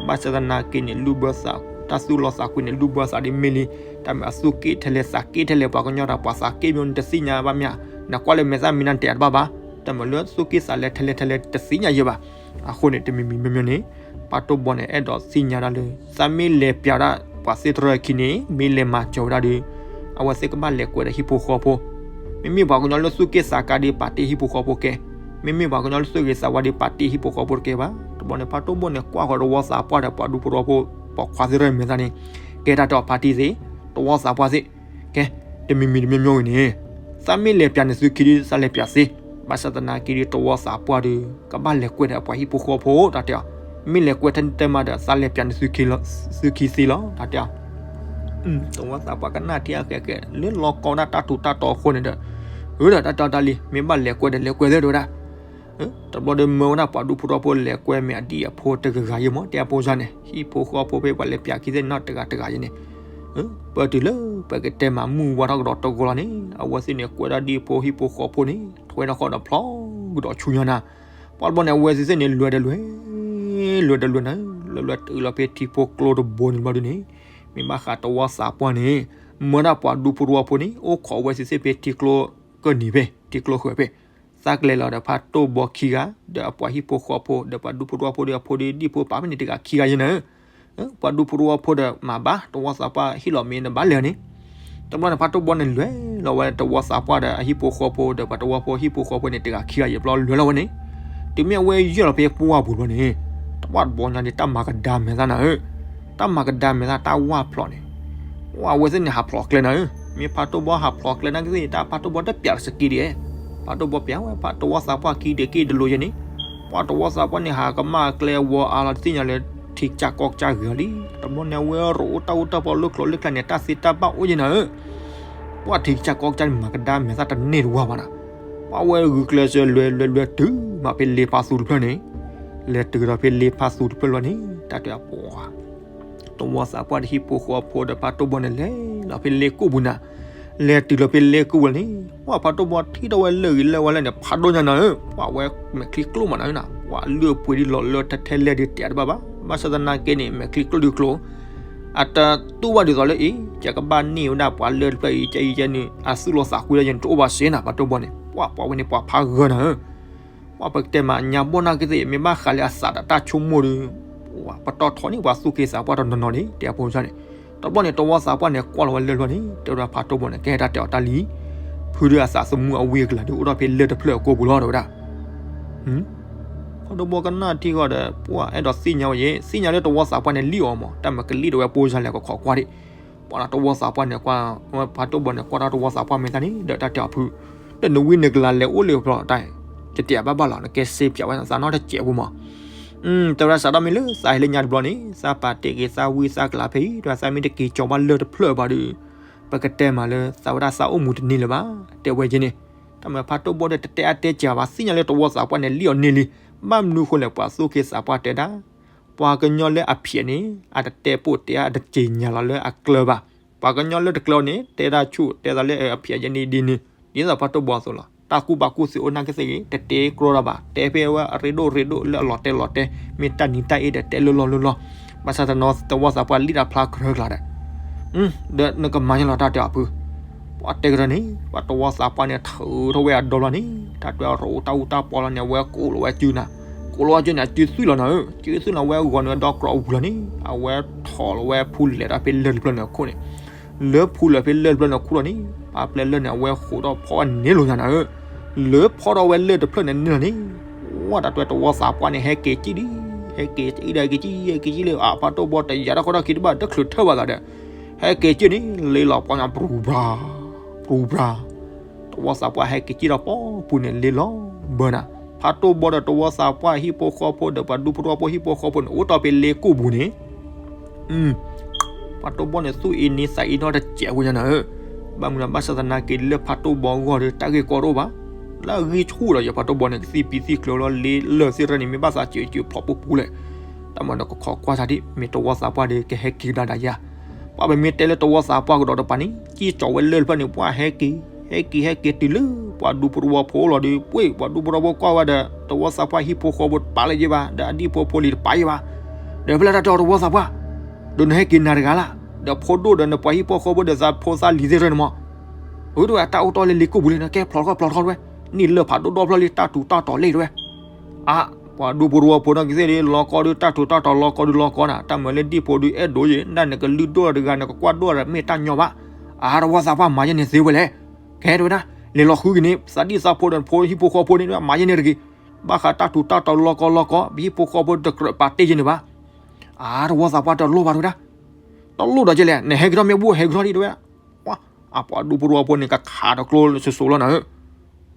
ဘၣ်ဆၣ်သနာ်က့န့ၣ် လုၢ်ဘၢသး, တၢ်သူၣ်လီသးကွံန့ၣ် လုၢ်ဘၢသးဒ်မ့ၢ်လံ, တၢ်မ့ၢ်အသူၣ်က့ထဲလဲၣ်သးက့ထဲလဲၣ် ပှၤကညီဒီးပှၤသးက့မ့ၢ်နတသ့ၣ်ညါဘၣ်မ့ၢ်ဧါ, နကွၢ်လၢမဲာ်သၣ်မံၤနၤတဲအတဘၣ်ဘၣ်, တၢ်မ့ၢ်လၢသူၣ်က့သးလဲထဲလဲၣ်ထဲလဲၣ်တသ့ၣ်ညါယဲဘၣ်, အဃိန့ၣ် တမံၤမံၤမ့မ့ၢ်န့ၣ် ပှၤတိၢ်ဘီန့ၣ် အဲၣ်ဒိးသ့ၣ်ညါဒၣ်လၢ သးမ့ၢ်လဲၤပျးဒၣ်ပှၤသ့ၣ်တရၢခံန့ၣ် မ့ၢ်လဲၤမၤစၢၤဝဲဒၣ်ဒီး အဝဲသ့ၣ်ကဘၣ်လဲၤကွဲးဒီးဟံၣ်ဖိဃီဖိ, မ့မ့ၢ်ပှၤကညီလၢသူၣ်က့သးကါဒီး ပာ်တ့ၢ်ဟံၣ်ဖိဃီဖိကဲ, မ့မ့ၢ်ပှၤကညီလၢသူၣ်ဂ့ၤသးဝါဒီး ပာ်တ့ၢ်ဟံၣ်ဖိဃီဖိတကဲဘၣ်. တဘျီန့ၣ် ဖါတိၢ်ဘီန့ၣ် ကွၢ်ဃီတဝီသးပှၢ်ဒီး ပှၤဒူဖိတဝီဖိ ပိာ်ခွါသ့ၣ်တရၢမဲာ်သၣ်န့ၣ် ကဲတၢ်တီၤဖါတံၢ်သ့ၣ်, တဝီသးပှၢ်သ့ၣ်, ကဲ, တမံၤမံၤတမံၤမံၤအံၤန့ၣ် သးမ့ၢ်လဲၤပျးန့ၢ်သုခံဒီး သးလဲၤပျးသ့, ဘၣ်ဆၣ်သနာ်က့ဒီး တဝီသးပှၢ်ဒီး ကဘၣ်လဲၤကွဲးဒီးပှၤဟံၣ်ဖိဃီဖိ တၢ်တဲအီၤ, မ့ၢ်လဲၤကွဲးထဲန့ၣ်တမးဒီး သးလဲၤပျးန့ၢ်သုခံသ့လီၤ တၢ်တဲအီၤ. တဝီသးပှၢ်ကနၣ်ထံအဃဲးဃဲး လၢလီၤကီဝဲဒၣ်တၢ်ထူးတၢ်တီၤအဃိန့ၣ်ဒီး, အၢဒီးတၢ်တဲအီၤတၢ်လံ မ့ၢ်ဘၣ်လဲၤကွဲးဒီးလဲၤကွဲးသ့တဲဝဲဒၣ် တဘျီဒီးမၢဝဲဒၣ်ပှၤဒူဖိတဝီဖိလဲၤကွဲးမဲာ်အဒံၣ်အဖိတဂၤဂၤယဲမး တဲအဖိစၢ်န့ၣ် ဟံၣ်ဖိဃီဖိဖဲပှၤလဲၤပျးခံသ့ၣ်န့ၣ်တဂၤတဂၤယဲန့ၣ်, ပတုၤလၢပကတဲမးမုၢ်ဝါထီၣ်ကဒီးတဂီၤလီၤန့ၣ် အဝဲသ့ၣ်န့ၣ်ကွဲးဒၣ်ဒံၣ်ဖိဟံၣ်ဖိဃီဖိန့ၣ် ထွဲထီၣ်ဃီဒီးဖျီကဒီးဆူညါနၤ, ပှၤတဘျီန့ၣ် အဝဲသ့ၣ်သ့ၣ်န့ၣ် လဲၤဒီးလဲၤ လဲၤဒီးလဲၤနၤ လဲၤလဲၤတုၤလီၤဖဲထံဖိကျိတဘိန့ၣ်တဘျီဒုန့ၣ်, မ့ၢ်ဘၣ်ဃးတဝီသးပှၢ်န့ၣ် မၢဒၣ်ပှၤဒူဖိတဝီဖိန့ၣ် အိၣ်ခိးအဝဲသ့ၣ်သ့ၣ်ဖဲထံကျိကနံၤဖဲ ထံကျိဃၢၤဖဲ သးကလဲၤလီၤဒီးဖါတိၢ်ဘီခံဂၤ ဒီးအပှၤဟံၣ်ဖိဃီဖိ ဒီးပှၤဒူဖိတဝီဖိဒီးအဖိဒီးဒံၣ်ဖိပာ်ဖဲန့ၣ်တဂၤခံဂၤယဲနၤ, ပှၤဒူဖိတဝီဖိဒီးမၤဘၣ် တဝီသးပှၢ်ဟ့ၣ်လီၤမ့ၢ်နဘၣ်လဲၤန့ၣ်, တဘျီန့ၣ် ဖါတိၢ်ဘီန့ၣ်လဲၤလီၤဝဲတဝီသးပှၢ်ဒီးအဟံၣ်ဖိဃီဖိ ဒီးပှၤတဝီဖိဟံၣ်ဖိဃီဖိန့ၣ်တဂၤခံဂၤယဲဘျီလဲၤလီၤဝဲန့ၣ်, တုၤမ့ၢ်အဝဲယဲၢ်လီၤဖဲပှၢ်ပူၤတဘျီန့ၣ်, တဝီတဘီညါန့ၣ် တၢ်မၤကဒါမဲာ်သၣ်နၤဧၢ, တၢ်မၤကဒါမဲာ်သၣ်တၢ်ဝၢ်ဖျိးန့ၣ် အဝဲသ့ၣ်န့ၣ်ဟးဖျိးကျဲနၤဧၢ, မ့ၢ်ဖါတိၢ်ဘီဟးဖျိးကျဲနၤကသ့ၣ် တၢ်ဖါတိၢ်ဘီတပျးစက့ဒ်အံၤ, ဖါတိၢ်ဘီပျးဝဲ ဖါတဝီသးပှၢ်ခံဒ့က့တလိၤယဲန့ၣ်, ပှၤတဝီသးပှၢ်န့ၣ်ဟးကမၣ်ကျဲဝီအါလီၤတသ့ၣ်ညါလၢ ထံကစၢ်ကီၢ်ကစၢ်ဂ့ၤလံ, တဘျီန့ၣ် အဝဲရိအိၣ်တၢ်အိၣ်တၢ်ပီလိၣ်ကျိၤလိၣ်ကျါန့ၣ် တၢ်သ့တၢ်ဘၣ်အိၣ်ယဲနၤဧၢ, ပှၤထံကစၢ်ကီၢ်ကစၢ်န့ၣ် မၤကဒါမဲာ်သၣ်တန့ၢ်တဝၢ်ဘၣ်နၤ, ပှၤဝဲဂုာ်ကျဲးစၢးလဲၤလဲၤလဲၤတုၤမးဖဲလ့ပၢ်သူတဖျၢၣ်န့ၣ်, လဲၤတုၤဒီးဖဲလ့ဖးသူတဖျၢၣ်လီၤန့ၣ် တၢ်တဲအပှၤ တဝီသးပှၢ်ဒီးဟံၣ်ဖိဃီဖိဒီးဖးတိၢ်ဘီန့ၣ် လဲၤလီၤဖဲလ့ကိၣ်ပူၤနၤ, လဲၤတုၤလီၤဖဲလ့ကိၣ်ပူၤလီၤန့ၣ် ပှၤဖးတိၢ်ဘီထံၣ်ထီၣ်ဝဲလၢာ်ဂ့ၤလၢာ်ဝါလၢာ်န့ၣ် ဖးဒိၣ်ညါနၤဧၢ, ပှၤဝဲမဲာ်ချံကျိၣ်မးနၤဧၢနၤ, ပှၤလုၢ်အပှ့ၤဒ်လီၤလၢထဲထဲလဲၢ်ဒ်တဲတဘၣ်ဘၣ်, ဘၣ်ဆၣ်သနာ်က့န့ၣ် မဲာ်ချံကျိၣ်ဒ်ကျိၣ် အတတူၢ်ဘၣ်ဒ်သိးလၢအံၤ ယကဘၣ်န့ၢ်ဝဲဒၣ်ပှၤလၢၢ်တဖျၢၣ်အံၤ ကဲအံၤကဲနုၤ အသူၣ်လီၤသးကွံလၢယနတအိၣ်ဘၣ်စ့နၤ ဖးတိၢ်ဘီန့ၣ် ပှၤပှၤဝဲန့ၣ်ပှၤဖးဂၢၤနၤဧၢ ပှၤပကတဲမးညါဘီၣ်နာ်က့သ့ၣ် မ့ၢ်ဘၣ်ဃးလၢအသးဒီးတၢ်ဆိကမိၣ်ဒီး ပတီၢ်ထီန့ၢ်ပှၤသူၣ်က့သးပှၢ်တနီၤနီၤန့ၣ် တဲအဖိန့ၣ်, တဘျီန့ၣ် တဝီသးပှၢ်န့ၣ် ကွၢ်လီၤဝဲလၢၢ်တဖျၢၣ်န့ၣ် တဲဝဲဒၣ်ဖးတိၢ်ဘီန့ၣ် ကဲတၢ်တဲအီၤတၢ်လံ, ဖုဒုးအသးသမူအဝံအကလၤဒုးအိၣ်ထီၣ်ဖဲလၢၢ်တဖျၢၣ်အကိၢ်ပူၤလီၤ တဲဝဲဒၣ် ဖးတိၢ်ဘီကနၣ်ထံဂီၢ်ဒီး ပှၤအဲၣ်ဒိးသ့ၣ်ညါဝဲယဲ သ့ၣ်ညါလၢတဝီသးပှၢ်န့ၣ်လံၣ်အီၤမး တၢ်မၤကလံၣ်ဒၣ်ဝဲပိစါလဲၣ်ကခီကွၢ်ဒံး, ပှၤဒီးတဝီသးပှၢ်န့ၣ်ကွၢ်, ဖးတိၢ်ဘီန့ၣ် ကွၢ်တၢ်တဝီသးပှၢ်မ့ၢ်တၢ်န့ၣ် ဒီးတၢ်တဲအီၤဖု, ဒီးနဝံနကလၤလဲၤအိၣ်လၢဖျီတၢ်, ယတဲဘၣ်ဘၣ်လီၤ နကဲစ့ပၠးဝဲသးနီတစဲးဖိမး တဲဝဲဒၣ်စးထီၣ်မ့ၢ်လၢသးဟဲလၢညါတဘျီန့ၣ် သးပာ်တ့ၢ်က့ၤသးဝံသးကလၤဖဲအံၤ ဒီးသးမ့ၢ်တက့ၤကၠီၤဘၣ်လၢၢ်တဖျၢၣ်ဘၣ်ဒီး ပကတဲမးလၢသးဝဲဒၣ်သးအိၣ်မူတန့ၢ်လၢၤဘၣ် တဲဝဲက့ၤန့ၣ်, တၢ်မၤဖးတိၢ်ဘီဒီးတတဲအါတဲစှၤဘၣ် သ့ၣ်ညါလၢတဝီသးပှၢ်န့ၣ်လံၣ်အီၤန့ၢ်လံ, ဘၣ်မနုၤဃိလဲၣ် ပှၤသူၣ်က့သးပှၢ်တဲဒၣ်, ပှၤကညီလၢအဖျဲးန့ၣ် အတတဲပိာ်တဲ အတက့ၤညါလီၤလၢအကျၢၤဘၣ်, ပှၤကညီလၢတကျၢၤန့ၣ် တဲဒၣ်ဆူၣ် တဲသးလၢအဖျဲးယဲန့ၣ်ဒ်န့ၣ်, ဒ်သိးဖးတိၢ်ဘီအသိးလီၤ တၢ်ကူၣ်ဘၣ်ကူၣ်သ့အိၣ်နာ်က့သ့ၣ်ဂ့ၤ တတဲကြီတၢ်ဘၣ် တဲဖဲအဝဲအရ့ဒိၣ်ရ့ဒိၣ်လၢအလီၤတဲာ်လီၤတဲာ် မ့ၢ်တၢ်နံၤတၢ်အ့ဒီးတဲလၢလီၢ်လၢလီၢ်, ဘၣ်ဆၣ်တနီၤတဝီသးပှၢ်လံၣ်တၢ်ဖျါကြၢးကျါဒီး ဒီးနကမၤညီလီၤတၢ်တဲအီၤဖု, ပှၤတဲကဒီးန့ၣ် ပှၤတဝီသးပှၢ်န့ၣ် ထုးထီၣ်ဝဲအဒီလီၤန့ၣ် တၢ်တဲအီၤတၢ်အူတၢ်ပီလီၤန့ၣ် အဝဲကိးလီၤဝဲစုနၤ, ကိးလီၤဝဲစုန့ၣ် အစုသွံၣ်လီၤနၤဧၢ, စုသွံၣ်လီၤဝဲဂီၤန့ၣ်ဒီးကြီအပူၤလီၤန့ၣ် အဝဲထီၣ်လီၤဝဲဖူလဲၤဒီးဖဲလၢၢ်တဖျၢၣ်န့ၣ်အခိၣ်န့ၣ်, လၢဖူလဲၤဖဲလၢၢ်တဖျၢၣ်န့ၣ်အခိၣ်လီၤန့ၣ် ပှၤပျဲလၢၢ်န့ၣ် အဝဲဃိးထီၣ်ဖီၣ်န့ၢ်လိာ်ညါနၤဧၢ, လၢဖီၣ်ထီၣ်ဝဲလၢၢ်တဖျၢၣ်န့ၣ်န့ၣ်လီၤန့ၣ် ဝဲတၢ်တဲတဝီသးပှၢ်န့ၣ် ဟဲက့ၤကံၣ်ဒံး, ဟဲက့ၤကံၣ်ဒီး ဟဲက့ၤကံၣ်လၢ အဖးတိၢ်ဘီတယာ်တၢ်ခီတၢ်ခံတဘၣ် တချုးထၢဘၣ်သးဒီး ဟဲက့ၤကံၣ်န့ၣ် လ့လီၤပှၤညီ ပြူၤပြၤ, ပြူၤပြၤ, တဝီသးပှၢ်ဟဲက့ၤကံၣ်ဒီးပီပူၤန့ၣ် လ့လီၤဘၢနၤ, ဖးတိၢ်ဘီဒီးတဝီသးပှၢ်ဟံၣ်ဖိဃီဖိဒီးပှၤဒူဖိတဝီဖိဟံၣ်ဖိဃီဖိန့ၣ် အိၣ်တ့ၢ်ဖဲလ့ကိၣ်ပူၤန့ၣ် ဖးတိၢ်ဘီန့ၣ် သူၣ်အ့န့သးအ့နီတစဲးဖိညါနၤဧၢ, ဘၣ်မနုၤဘၣ်ဆၣ်သနာ်က့လၢဖးတိၢ်ဘီအဂီၢ်ဒီး တၢ်ဂ့ၢ်ကီတအိၣ်ဘၣ်, လၢအဂံၢ်ဆူၣ်ဒီးယဖးတိၢ်ဘီန့ၣ် ကသံၣ်ပံသံၣ်ကျိၤလီၤ လ့လၢၢ်သ့ၣ်တဖၣ်န့ၣ် မ့ၢ်ဘၣ်သးစၢၤစၢၤဖျိးပူၤပူၤလဲၣ်, တၢ်မၤဒီးကခီကွၢ်ဆၢဒံး မ့ၢ်တဝီသးပှၢ်ဒီး ကဟဲက့ၤကဒါဒၣ်ယၤ, ပှၤပမ့ၢ်တဲလၢတဝီသးပှၢ်ကဒီးတပၤန့ၣ် ကံၣ်ကၠီၤဝဲလၢၢ်တဖျၢၣ်န့ၣ် ပှၤဟဲက့ၤ, ဟဲက့ၤဟဲက့ၤတုၤလၢ ပှၤဒူဖိတဝီဖိလီၤဒီး ပှ့ၤ ပှၤဒူဖိတဝီဖိကွၢ်ဝဲဒီး တဝီသးပှၢ်ဟံၣ်ဖိဃီဖိတပာ်လၢၤဘၣ် ဒီးအဒံၣ်ဖိဖိလံၤတပာ်လၢၤဘၣ်, ဒီးဖဲလဲၣ်တၢ်တဲအီၤတဝီသးပှၢ် ဒီးနဟဲက့ၤနၤတဂၤလၢ်, ဒီးဖိဒိၣ်ဒီးနပှၤဟံၣ်ဖိဃီဖိဒီးသးဖိသၣ်လံၤသ့ၣ်တဖၣ်န့ၣ်မး, အၢ တဲဝဲ တၢ်အိၣ်တ့ၢ်လၢလ့ကိၣ်ပူၤလံ နကဲဖျိးထီၣ်ဖျိးထီၣ်တဲဝဲ, န့ၢ်လၢၢ်ဖးဒိၣ်ဒီဖျၢၣ်လံ တၢ်ထူးတၢ်တီၤလံတဲဝဲ, အါ ပှၤဒူဖိတဝီဖိနီၢ်ကီၢ်သ့ၣ်ဒုး လီၤကီဒုး တၢ်ထူးတၢ်တီၤလီၤကီဒုးလီၤကီနၤ, တၢ်မၤလၢဒံၣ်ဖိဒုး အဲၣ်ဒိးယဲ ဒၣ်နကလုၢ်ဒိၣ်တဂၤ နကကွၢ်ဒိၣ်ဒီး မ့ၢ်တၢ်ညီဘၣ်, အါ တဝီသးပှၢ်မၤယဲန့ၣ်သ့ဝဲလဲၣ်, ကဲတဲဝဲဒၣ် လဲၤလီၤဃုက့ၤန့ၣ် သးဒံၣ်သးဖိဒီးဖိဟံၣ်ဖိဃီဖိန့ၣ် မၤယဲန့ၣ်တဂ့ၤ, ဘၣ်ဃးတၢ်ထူးတၢ်တီၤလီၤကီလီၤကီ ပဟံၣ်ဖိဃီဖိတကြၢးပာ်တ့ၢ်ယဲန့ၣ်ဘၣ်, အါ တဝီသးပှၢ်တလိၣ်ဘၣ်တဲဝဲဒၣ်, တလိၣ်ဒီးကဲလဲၣ် နဟဲက့ၤထီၣ်မ့ၢ်ဘူၣ်ဟဲက့ၤထီၣ်ဒံးတဲဝဲ, ပှၤ အပှၤဒူဖိတဝီဖိန့ၣ် ကခးဒီးကျိစိၤစိၤလီၤနၤဧၢ,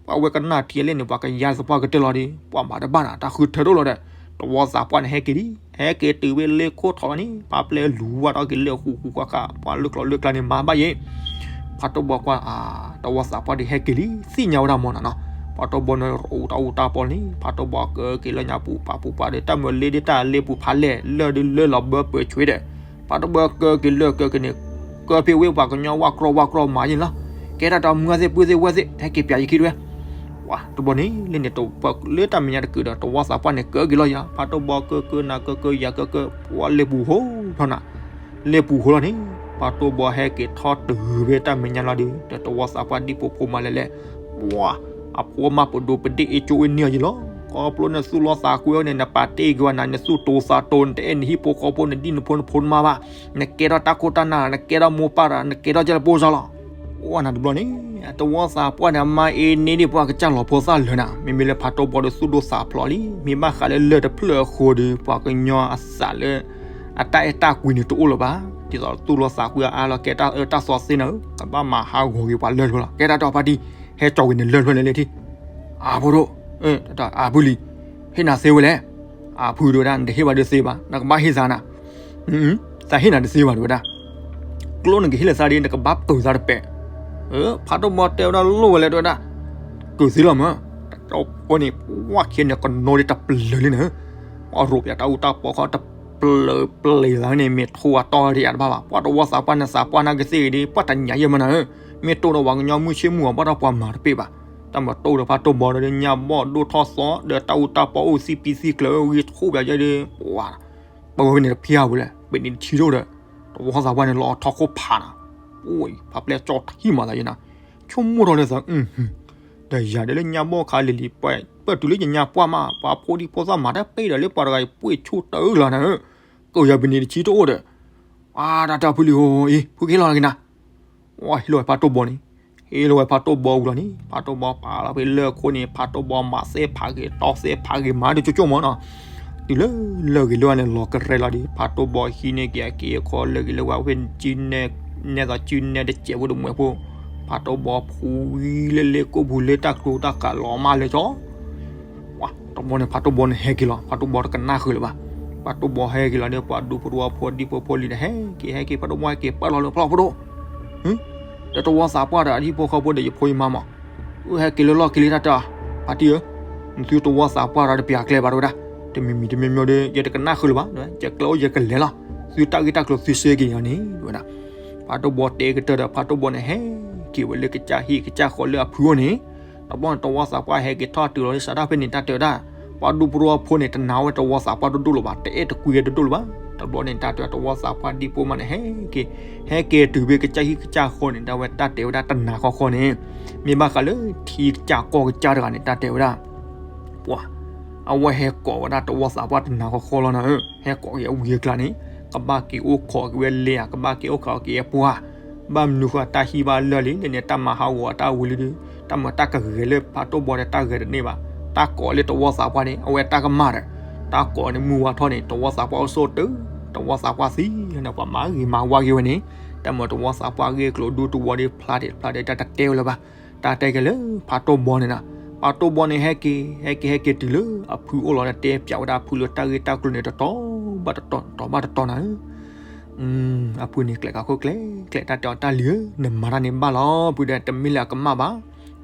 ပှၤဝဲကနၣ်ထံအလဲၣ်န့ၣ် ပှၤကယါသပှၢ်ကတၢၢ်လီၤဒီး ပှၤမၤတဘၣ်နၤ တၢ်ဃုထၢတအိၣ်လီၤဒီး တဝီသးပှၢ်န့ၣ်ဟဲက့ၤလံ, ဟဲက့ၤတုၤဝဲလ့ခိၣ်ထီၣ်လီၤန့ၣ် ပှၤပျဲလူၤဝဲဒီးက့ၤလၢဃူဃူဃါဃါ ပှၤလၢကျိၤလၢကျါန့ၣ် မၤဘၣ်ယဲ, ဖးတိၢ်ဘီကွၢ် အါ တဝီသးပှၢ်ဒုးဟဲက့ၤလံ သ့ၣ်ညါဝဲဒၣ်မးနၤနီၤ, ပှၤတိၢ်ဘီန့ၣ် အိၣ်တၢ်အူတၢ်ပီလီၤန့ၣ် ဖးတိၢ်ဘီကၢက့ၤလၢညါပူၤပာ်ပူၤပှၤဒီး တၢ်မၤလ့ဒ်တၢ်လ့ပူၤဖးလဲၢ် လၢၢ်ဒုးလၢလီၤဘၢပၢၤဆွ့ဒီး ဖးတိၢ်ဘီကၢက့ၤလၢကၢက့ၤန့ၣ် ကၢဖဲဝ့ၢ်ပှၤကညီဝၢ်ကြီဝၢ်ကြီမၤယဲလီၤ, ကဲတၢ်တမုၢ်သ့ၣ်ပုၢ်သ့ၣ်ဝဲၢ်သ့ၣ် ဟဲက့ၤပၠးယခံတဲဝဲ, ပှၤတဘီန့ၣ် လၢန့ၣ်တပၢၢ်လၢတၢ်မဲာ်ညါတကုာ်ဒီး တဝီသးပှၢ်န့ၣ်ကၢက့ၤလီၤယၤ ဖးတိၢ်ဘီကၢကၢနၤကၢကၢယၤကၢကၢ ပှၤလ့ပူၤဟိလီၤနၤ လ့ပူၤဟိလီၤန့ၣ် ဖးတိၢ်ဘီဟဲက့ၤထီၣ်တုၤဖဲတၢ်မဲာ်ညါလီၤဒီး ဒီးတဝီသးပှၢ်ဒံၣ်ဖိဖိမၤလဲၣ်လဲၣ်, ပှၤ အဖိမါပဒိၣ်ပဒ့ၣ်အ့ၣ်ကၠိအ့ၣ်န့ၢ်အီၤယံၤလီၤ, ခီဖျိနသူၣ်လီသးကွံအီၤန့ၣ် နပာ်တ့ၢ်က့ၤဝဲနၤ နသူၣ်တိၤသးတိၤ နတအဲၣ်နဟံၣ်ဖိဃီဖိ နဒံၣ်နဖိနဖိနမါဘၣ်, နကဲထီၣ်တၢ်ခိၣ်တၢ်နၢ် နကဲထီၣ်မိၢ်ပၢ်ဒီး နကဲထီၣ်ကဲလၢဖိစၢ်လီၤ အိၣ်နၤတဘျီန့ၣ် တဝီသးပှၢ်န့ၣ် အမါအ့ၣ်န့ၢ်ဒံးပှၤကစၢ်လီၤဖိသၣ်လၢာ်နၤ, မ့မ့ၢ်လၢဖးတိၢ်ဘီဒီးသူၣ်ဒိၣ်သးဖျိးလံ, မ့ၢ်ဘၣ်ဃးလၢလၢၢ်တဖျၢၣ်အဃိဒီး ပှၤကညီအသးလၢ အတၢ်အဲၣ်တၢ်ကွံန့ၣ်တအိၣ်လၢၤဘၣ်, ဒ်သိးသူၣ်လီသးကွံအါအါလီၤ ကဲတၢ်အၢတၢ်သီသ့နၤဧၢ, ကဘၣ်မၤဟးဂီၤက့ၤပှၤလၢာ်တဖျၢၣ်လီၤ, ကဲတၢ်တဲအီၤဖါတံၢ်, ဟဲကၠီက့ၤနလၢာ်တဖျၢၣ်လဲၣ်လဲၣ်ထံၣ်, အါဖိဒိၣ်, အါဖုလံၤ, ဟ့ၣ်နၤသ့ဝဲလဲၣ်, အါဖုတဲဝဲဒၣ် နတဟ့ၣ်ဘၣ်ဒီးသ့ဘၣ်, နကဘၣ်ဟ့ၣ်သးနၤ သးဟ့ၣ်နၤတသ့ဘၣ်တဲဝဲဒၣ်, ကျိန့ၣ်ကဟ့ၣ်လၢသးဒီး နကဘၣ်ပၢၤသးတပဲာ်, ဖးတိၢ်ဘီတဲဝဲဒၣ်လိၣ်ဝဲလဲၣ်တဲဝဲဒၣ်, ကုၢ်သ့လီၤမး, တၢ်တဲအီၤန့ၣ် ပှၤခံန့ၣ်ကနိးဒံးတပျၢၤလံနၤဧၢ, အရိၣ်ပၠးတၢ်အူတၢ်ပီခီတပျၢၤပျ့ၤသးန့ၣ် မ့ၢ်ထိအတီတယၤတဘၣ်ဘၣ်. ပှၤတဝီသးပှၢ်နသးပှၢ်နာ်ကသ့ၣ်ဂ့ၤဒီး ပှၤတညးယဲၢ်မနၤဧၢ, မ့ၢ်တိၢ်ဒီးပှၤကညီမုၢ်ဆ့ၣ်မုၢ်ဂီၤ ဘၣ်ဒီးပှၤမၤတပ့ၢ်ဘၣ်. တၢ်မၤတိၢ်ဒီးဖးတိၢ်ဘီဒီး ညၣ်ဘီၣ်ဒိၣ်ထီၣ်သီ ဒီးတၢ်အူတၢ်ပီအိၣ်သံပံသံကျၢၤ ဂံၢ်ထူၣ်ပၠးယဲၢ်ဒီး ပှၤ ပဝဲဖဲန့ၣ်တဖျါဝဲလဲၣ်, ပ့ၤန့ၣ်တဆံတအိၣ်ဒီး တဝီသးပှၢ်န့ၣ် လီၤထီၣ်ခိၣ်ဖးနၤ, အိၣ်ဖးပျဲၢ်ကၠီထံမၤသးယဲၢ်နၤ, ဆိကမိၣ်ထီၣ်လၢသး ဒီးယၤဒီးလၢညါဘီၣ်ခါလံၤလံၤ ပၢၢ်တုၤလၢယညါပှၢ်မး ပှၤဖိဒံဖိသၣ်မၤတၢ်ပ့ၤဒီးလၢပှၤတဂၤအံၤ ပှ့ၢ်ဆူၣ်တၢ်လီၤနၤဧၢ, ကယၤပနံၤတဆံတအိၣ်ဒီး အတၢ်တၢ်ဖုလံၤဧၢ, အံၤ ဖုကဟ့ၣ်လီၤက့ၤနၤ, ဝဲဟ့ၣ်လီၤဝဲဖးတိၢ်ဘီန့ၣ်, ဟ့ၣ်လီၤဝဲဖးတိၢ်ဘီဝံၤလီၤန့ၣ် ဖးတိၢ်ဘီပာ်လီၤဖဲလၢၢ်ခိၣ်န့ၣ် ဖးတိၢ်ဘီမၤသ့ၣ်ဖးဂ့ၤတီသ့ၣ်ဖးဂ့ၤမၤဒီးကၠိကၠိမးနီၤ, တုၤလၢလၢၢ်ဂ့ၤလၢဝဲန့ၣ် လီၤကရဲလီၤဒီး ဖးတိၢ်ဘီဟံးန့ၢ်က့ၤအက့အခီလၢၢ်ဂ့ၤလၢဝဲဖဲ နဲသိးစုနဲတစဲးဖိတမှဲးဖိ, ဖးတိၢ်ဘီဖှူဝံၤလၢလ့ကိၣ်ပူၤလၢတၢ်ကျိၤတၢ်ဃာ်လီၤမၢ်လၢကၠီ တဘျီန့ၣ် ဖးတိၢ်ဘီန့ၣ်ဟဲက့ၤလီၤ, ဖးတိၢ်ဘီတကနၣ်ဃုာ်လၢၤဘၣ်. ဖးတိၢ်ဘီဟဲက့ၤလီၤဒီး ပှၤဒူဖိတဝီဖိဒံဖိဖိလံၤန့ၣ် ဟဲက့ၤ ဟဲက့ၤ ဖးတိၢ်ဘီဟဲက့ၤပၢၢ်လီၤလၢဖျီၣ်ဖိဒိၣ်, ဒီးတဝီသးပှၢ်ဒီးအဒံဖိဃီဖိဒီးယဖိယမါမး, အဟဲက့ၤလၢလီၢ်ခံလံတၢ်တဲအီၤ, ဖါတံၢ်ဧၢ, နသုတဝီသးပှၢ်ဒီးတပျးကျဲဘၣ်တဝဲဒၣ်, တမံၤမံၤတမံၤမံၤဒီး ယတကနၣ်ဃုာ်လၢၤဘၣ်, ယကျဲအိၣ်ယကလဲၤလီၤ, သုတၢ်ဂ့ၢ်တၢ်ကျိၤသုစ့က့ၤန့ၣ် တဝဲဒၣ် ဖးတိၢ်ဘီတဲကတၢၢ်ဒီး ဖးတိၢ်ဘီန့ၣ်ဟဲက့ၤဝဲလၢကစၢ်ဟံၣ်ကစၢ်ဃီလၢအဖုအိၣ်န့ၣ်, တဘျီန့ၣ် တဝီသးပှၢ်ဟဲက့ၤထီၣ်တုၤလီၤလၢစးထီၣ်ဖဲန့ၣ် တၢ်တဲဝဲဒၣ်, ပှၤဒူဖိတဝီဖိန့ၣ် တနာ်ဝဲတဝီသးပှၢ်ဒိၣ်ဒိၣ်လၢၤဘၣ်, တအဲၣ်တကွံဝဲဒိၣ်ဒိၣ်လၢၤဘၣ်. တဘျီန့ၣ် တၢ်တဲဝဲဒၣ် တဝီသးပှၢ်ဒံဖိမးန့ၣ် ဟဲက့ၤ, ဟဲက့ၤတုၤဖဲကစၢ်ဟံၣ်ကစၢ်ဃီန့ၣ် တၢ်ဝဲတၢ်တဲဝဲဒၣ်တနာ်ဃီဃီန့ၣ်, မ့ၢ်ဘၣ်ဃးလၢထံကစၢ်ကီၢ်ကစၢ်တဂၤန့ၣ် တၢ်တဲဝဲဒၣ် ပှၤ, အဝဲဟဲကိးဝဲဒၣ်တဝီသးပှၢ်တနာ်ဃီဃီလီၤနၤဧၢ, ဟဲကိးက့ၤအဝံၤအကျါန့ၣ်, ကဘၣ်က့ၤအိၣ်ခိးက့ၤဝဲလဲၤဧါ, ကဘၣ်က့ၤအိၣ်ခိးက့ၤအပှၤ, ဘၣ်မနုၤဃိတၢ်ဟံၣ်ဘၣ်လၢာ်လံ, လၢန့ၣ်တၢ်မၤဟးဂီၤတၢ်ဝံၤလံဒီး, တၢ်မၤတၢ်ကဂဲၤလၢဖးတိၢ်ဘီဒီးတၢ်ဂဲၤတန့ၢ်ဘၣ်, တၢ်ကိးလၢတဝီသးပှၢ်န့ၣ် အဝဲတၢ်ကမၣ်ဒီး, တၢ်ကိးန့ၣ်မုၢ်ဝါထီၣ်န့ၣ် တဝီသးပှၢ်အိၣ်ဆိးတုၤ, တဝီသးပှၢ်သံ, န့ၣ်ပှၤမၤဂ့ၤမၤဝါက့ၤဝဲန့ၣ်, တၢ်မၤတဝီသးပှၢ်ဂ့ၢ်ကျိၤဒူတဝီဒီးဖျါဒဲးဖျါဒဲးတၢ်တတဲဝဲလၢၤဘၣ်. တၢ်တဲက့ၤလၢဖးတိၢ်ဘီန့ၣ်နၤ, ဖးတိၢ်ဘီန့ၣ်ဟဲက့ၤ, ဟဲက့ၤဟဲက့ၤတုၤလၢအဖုအိၣ်လီၤဒီးတဲပၠးဝဲဒၣ်အဖုလၢတၢ်ဂ့ၢ်တၢ်ကျိၤန့ၣ် တတီၤဘၣ်တတီၤ တတီၤဘၣ်တတီၤနၤဧၢ, အဖုန့ၣ်ကျဲးကၤခိၣ်ကျဲးကျဲး တၢ်တဲအီၤတၢ်လံၤဧၢ, နမၤတၢ်န့ၣ်ဘၣ်လီၤ, ဖုဒီးတမ့ၢ်လၢအကမၣ်ဘၣ်,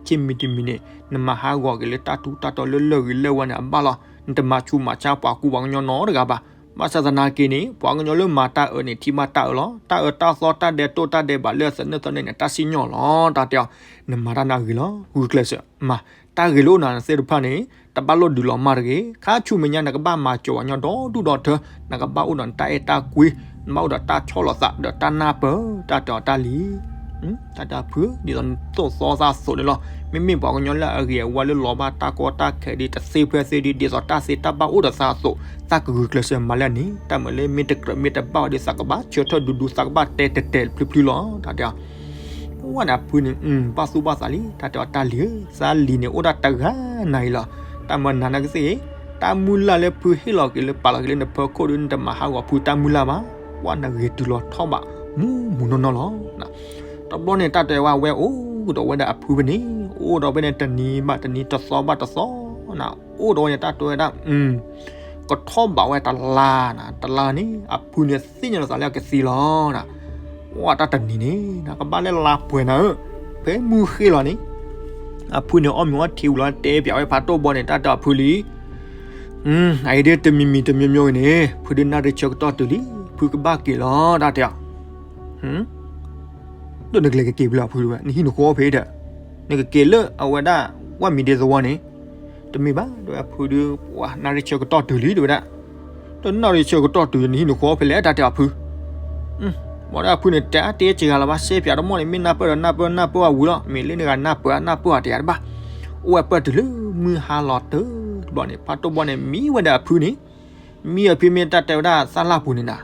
ဆ့မံၤတမံၤန့ၣ် နမၤဟးဂီၤက့ၤလၢတၢ်ထူးတၢ်တီၤလၢလၢၢ်ဂ့ၤလၢၢ်ဝါန့ၣ် အဘၣ်လီၤ, နတမၤဆူးမၤဆါပှၤကူပှၤကညီနီတဂၤဘၣ်. ဘၣ်ဆၣ်သနာ်က့န့ၣ် ပှၤကညီလၢမၤတၢ်အၢန့ၣ် ထံၣ်ဘၣ်တၢ်အၢလီၤ, တၢ်အၢတၢ်သီတၢ်ဒဲးတိၢ်တၢ်ဒဲးဘးလၢအသနၢၣ်သနၢၣ်န့ၣ် တၢ်စံၣ်ညီၣ်လီၤ, တၢ်တဲအီၤ, နမၤတၢ်န့ၣ်အဂ့ၤလီၤ, ဂုာ်ကျဲးစၢးမၤ, တၢ်ဂ့ၤလၢအိၣ်နၤသ့ၣ်တဖၣ်န့ၣ် တဘၣ်လိၣ်ဒုးလီၤမၢ်တဂ့ၤ, ခါဆူမဲာ်ညါနကဘၣ်မၤစၢၤပှၤကညီဒီဒူၣ်ဒီထၢ, နကဘၣ်အိၣ်ဒီးနတၢ်အဲၣ်တၢ်ကွံ, နဘၣ်အိၣ်ဒီးတၢ်ဆီၣ်လီၤသးဒီးတၢ်နၢ်ပၢၢ်, တၢ်တဲအီၤတၢ်လံၤ တၢ်တဲအဖု ဒ်သိးနသိၣ်သီသးသိးန့ၣ်လီၤ. မ့မ့ၢ်ပှၤကညီလၢအဂ့ၤအဝါလၢလီၤဘၣ်တၢ်ကီတၢ်ခဲဒ်တသ့ဖျဲသ့ဒ် ဒ်သိးတၢ်သ့တၢ်ဘၣ်အိၣ်ဒီးသးအသိး သးကဂုာ်ကျဲးစၢးမၤလၢအန့ၣ် တၢ်မၤလၢမ့ၢ်တကြၢးမ့ၢ်တဘၣ်ဝဲဒီး သးကဘၣ်ဆၢထၢၣ်ဒူဒူ သးကဘၣ်တဲတဲာ်တဲာ်ဖျုဖျုလီၤ တၢ်တဲအီၤ. ဝဲန့ၣ်အဖုန့ၣ် ဘၣ်သူၣ်ဘၣ်သးလံ တၢ်တဲအီၤတၢ်လံၤဧၢ, သးလံၤန့ၣ်အိၣ်ဒၣ်တဂၤနၤအံၤလီၤ. တၢ်မၤနၤနာ်ကသ့ၣ် တၢ်မုၢ်လၢ်လၢဖုဟ့ၣ်လီၤက့ၤလၢပာ်လီၤက့ၤလၢနဖၢခိၣ်ဒီး နတမၤဟးဂီၤဖုတၢ်မုၢ်လၢ်ဘၣ်. ပှၤနဂ့ၤတုၤလီၤထီၣ်ဘးမူမူနီၢ်နီၢ်လီၤ. တဘျီန့ၣ် တၢ်တဲဝဲ အဝဲအိၣ်ဒီးဝဲဒၣ်အဖုဖဲန့ၣ် အိၣ်ဒီးဝဲန့ၣ်တနံၤဘၣ်တနံၤ တသီဘၣ်တသီနၤ အိၣ်ဒီးဝဲန့ၣ် တၢ်တဲဝဲဒၣ် ကထီၣ်ဘးဝဲတလါနၤ တလါန့ၣ် အဖုန့ၣ်သ့ၣ်ညါလီၤသးလၢအကသံလီၤနၤ. ပှၤတၢ်တနံၤန့ၣ် နကဘၣ်လၢလါပှဲၤနၤဧၢ, ဖဲမုၢ်ဃ့ၢ်လီၤန့ၣ် အဖုန့ၣ်အီၣ်မ့ၤအီထံဝံၤလီၤ တဲပၠးဝဲဖးတိၢ်ဘီန့ၣ် တၢ်တဲအဖုလံ အအံၤဒ်တမံၤမံၤတမံၤမံၤအံၤန့ၣ် ဖုဒုးနၣ်ရံၣ်ဆၢကတီၢ်တုၤလံ ဖုကဘၣ်က့ၤလီၤ တၢ်တဲအီၤ. ဒီးနကလဲၤကက့ၤဖဲလဲၣ်ဖုတဝဲ နဟံၣ်နဃီဖဲဒီး နကက့ၤလၢအဝဲဒၣ် ဝၣ်မံၤဒ့သဝီန့ၣ် တမ့ၢ်ဘၣ် တဝဲဖုဒုး ပှၤနၣ်ရံၣ်ဆၢကတီၢ်တုၤလံ တဝဲဒၣ် တနၣ်ရံၣ်ဆၢကတီၢ်တုၤ နဟံၣ်နဃီဖဲလဲၣ် တၢ်တဲအဖု ဘၣ်ဒီးအဖုန့ၣ် တဲအါတဲစှၤလီၤဘၣ် စဲပၠးတမီၢ်န့ၣ် မ့ၢ်နၢ်ပၢၢ်ဒီးနၢ်ပၢၢ် နၢ်ပၢၢ်အဝံၤလီၤ မ့ၢ်လၢနဂၤနၢ်ပၢၢ် နၢ်ပၢၢ်အတယၤတဘၣ်. အိၣ်ဝဲပၢၢ်တုၤလၢမုၢ်ဟါလီၤတၢ်တဘျီန့ၣ် ဖးတိၢ်ဘီန့ၣ် မံဝဲဒီးအဖုန့ၣ် မံအဖုမ့ၢ်တၢ်တဲဝဲဒၣ်သၣ်လၢ်ပူၤန့ၣ်နၤ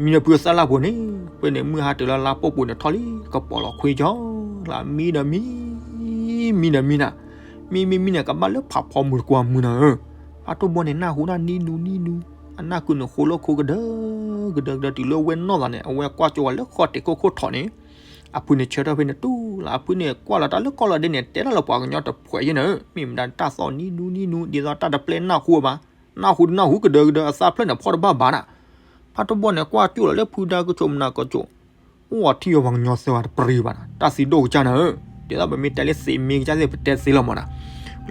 မံအဖုသၣ်လၢ်ပူၤန့ၣ် ဖဲန့ၣ်မုၢ်ဟါတုၤလၢလါပိာ်ပူၤန့ၣ်ထီၣ်လံ ကပီၤလီၤခွံကၠီလၢ မံဒီးမံ မံဒီးမံနၤ မံမံမံန့ၣ် ကဘၣ်လၢဖးဖီမုၢ်တကွၢ်မုၢ်နၤဧၢ. ဖးတိၢ်ဘီန့ၣ် နၢ်ဟူဒၣ်နံၣ်နူနံၣ်နူ အနၢ်ကုန့ၣ်ဃိလၢခိကဒၢကဒၢကဒၢ တုၤလၢဝဲနီၢ်သးန့ၣ် အဝဲကွၢ်ကၠိဝဲလၢဃီတဲာ်ခိၣ်ခိၣ်ထီၣ်န့ၣ် အဖုန့ၣ်ဆၢထၢၣ်ဖဲန့ၣ်တူၢ်လီၤ အဖုန့ၣ်ကွၢ်လီၤတၢ်လၢကီၢ်လီၤဒ့န့ၣ် တဲတၢ်လၢပှၤကညီတဖှဲးယဲၢ်နၤဧၢ မ့ၢ်မတၤတၢ်သီၣ်နံၣ်နူနံၣ်နူ ဒ်သိးတၢ်တပျဲနၢ်ဟူဘၣ် နၢ်ဟူဒုးနၢ်ဟူကဒၢကဒၢ အသးဖျၢၣ်န့ၣ်ဖီၣ်တဘၣ်ဘၣ်နၤ. ဖးတိၢ်ဘီန့ၣ် ကွၢ်ကၠိလီၤလၢဖုဒါကဆိးမနၤကဆိး အိၣ်အီၤထံၣ်အီၤပှၤကညီသၢဂၤတပရံဘၣ်နၤ တၢ်သံဒိၣ်ကစၢ်နၤဧၢ. ဒ်သိးပမ့ၢ်တဲလၢသ့မ့ၢ်ကစၢ်သ့ၣ် ပတဲသ့လီၤမးနၤ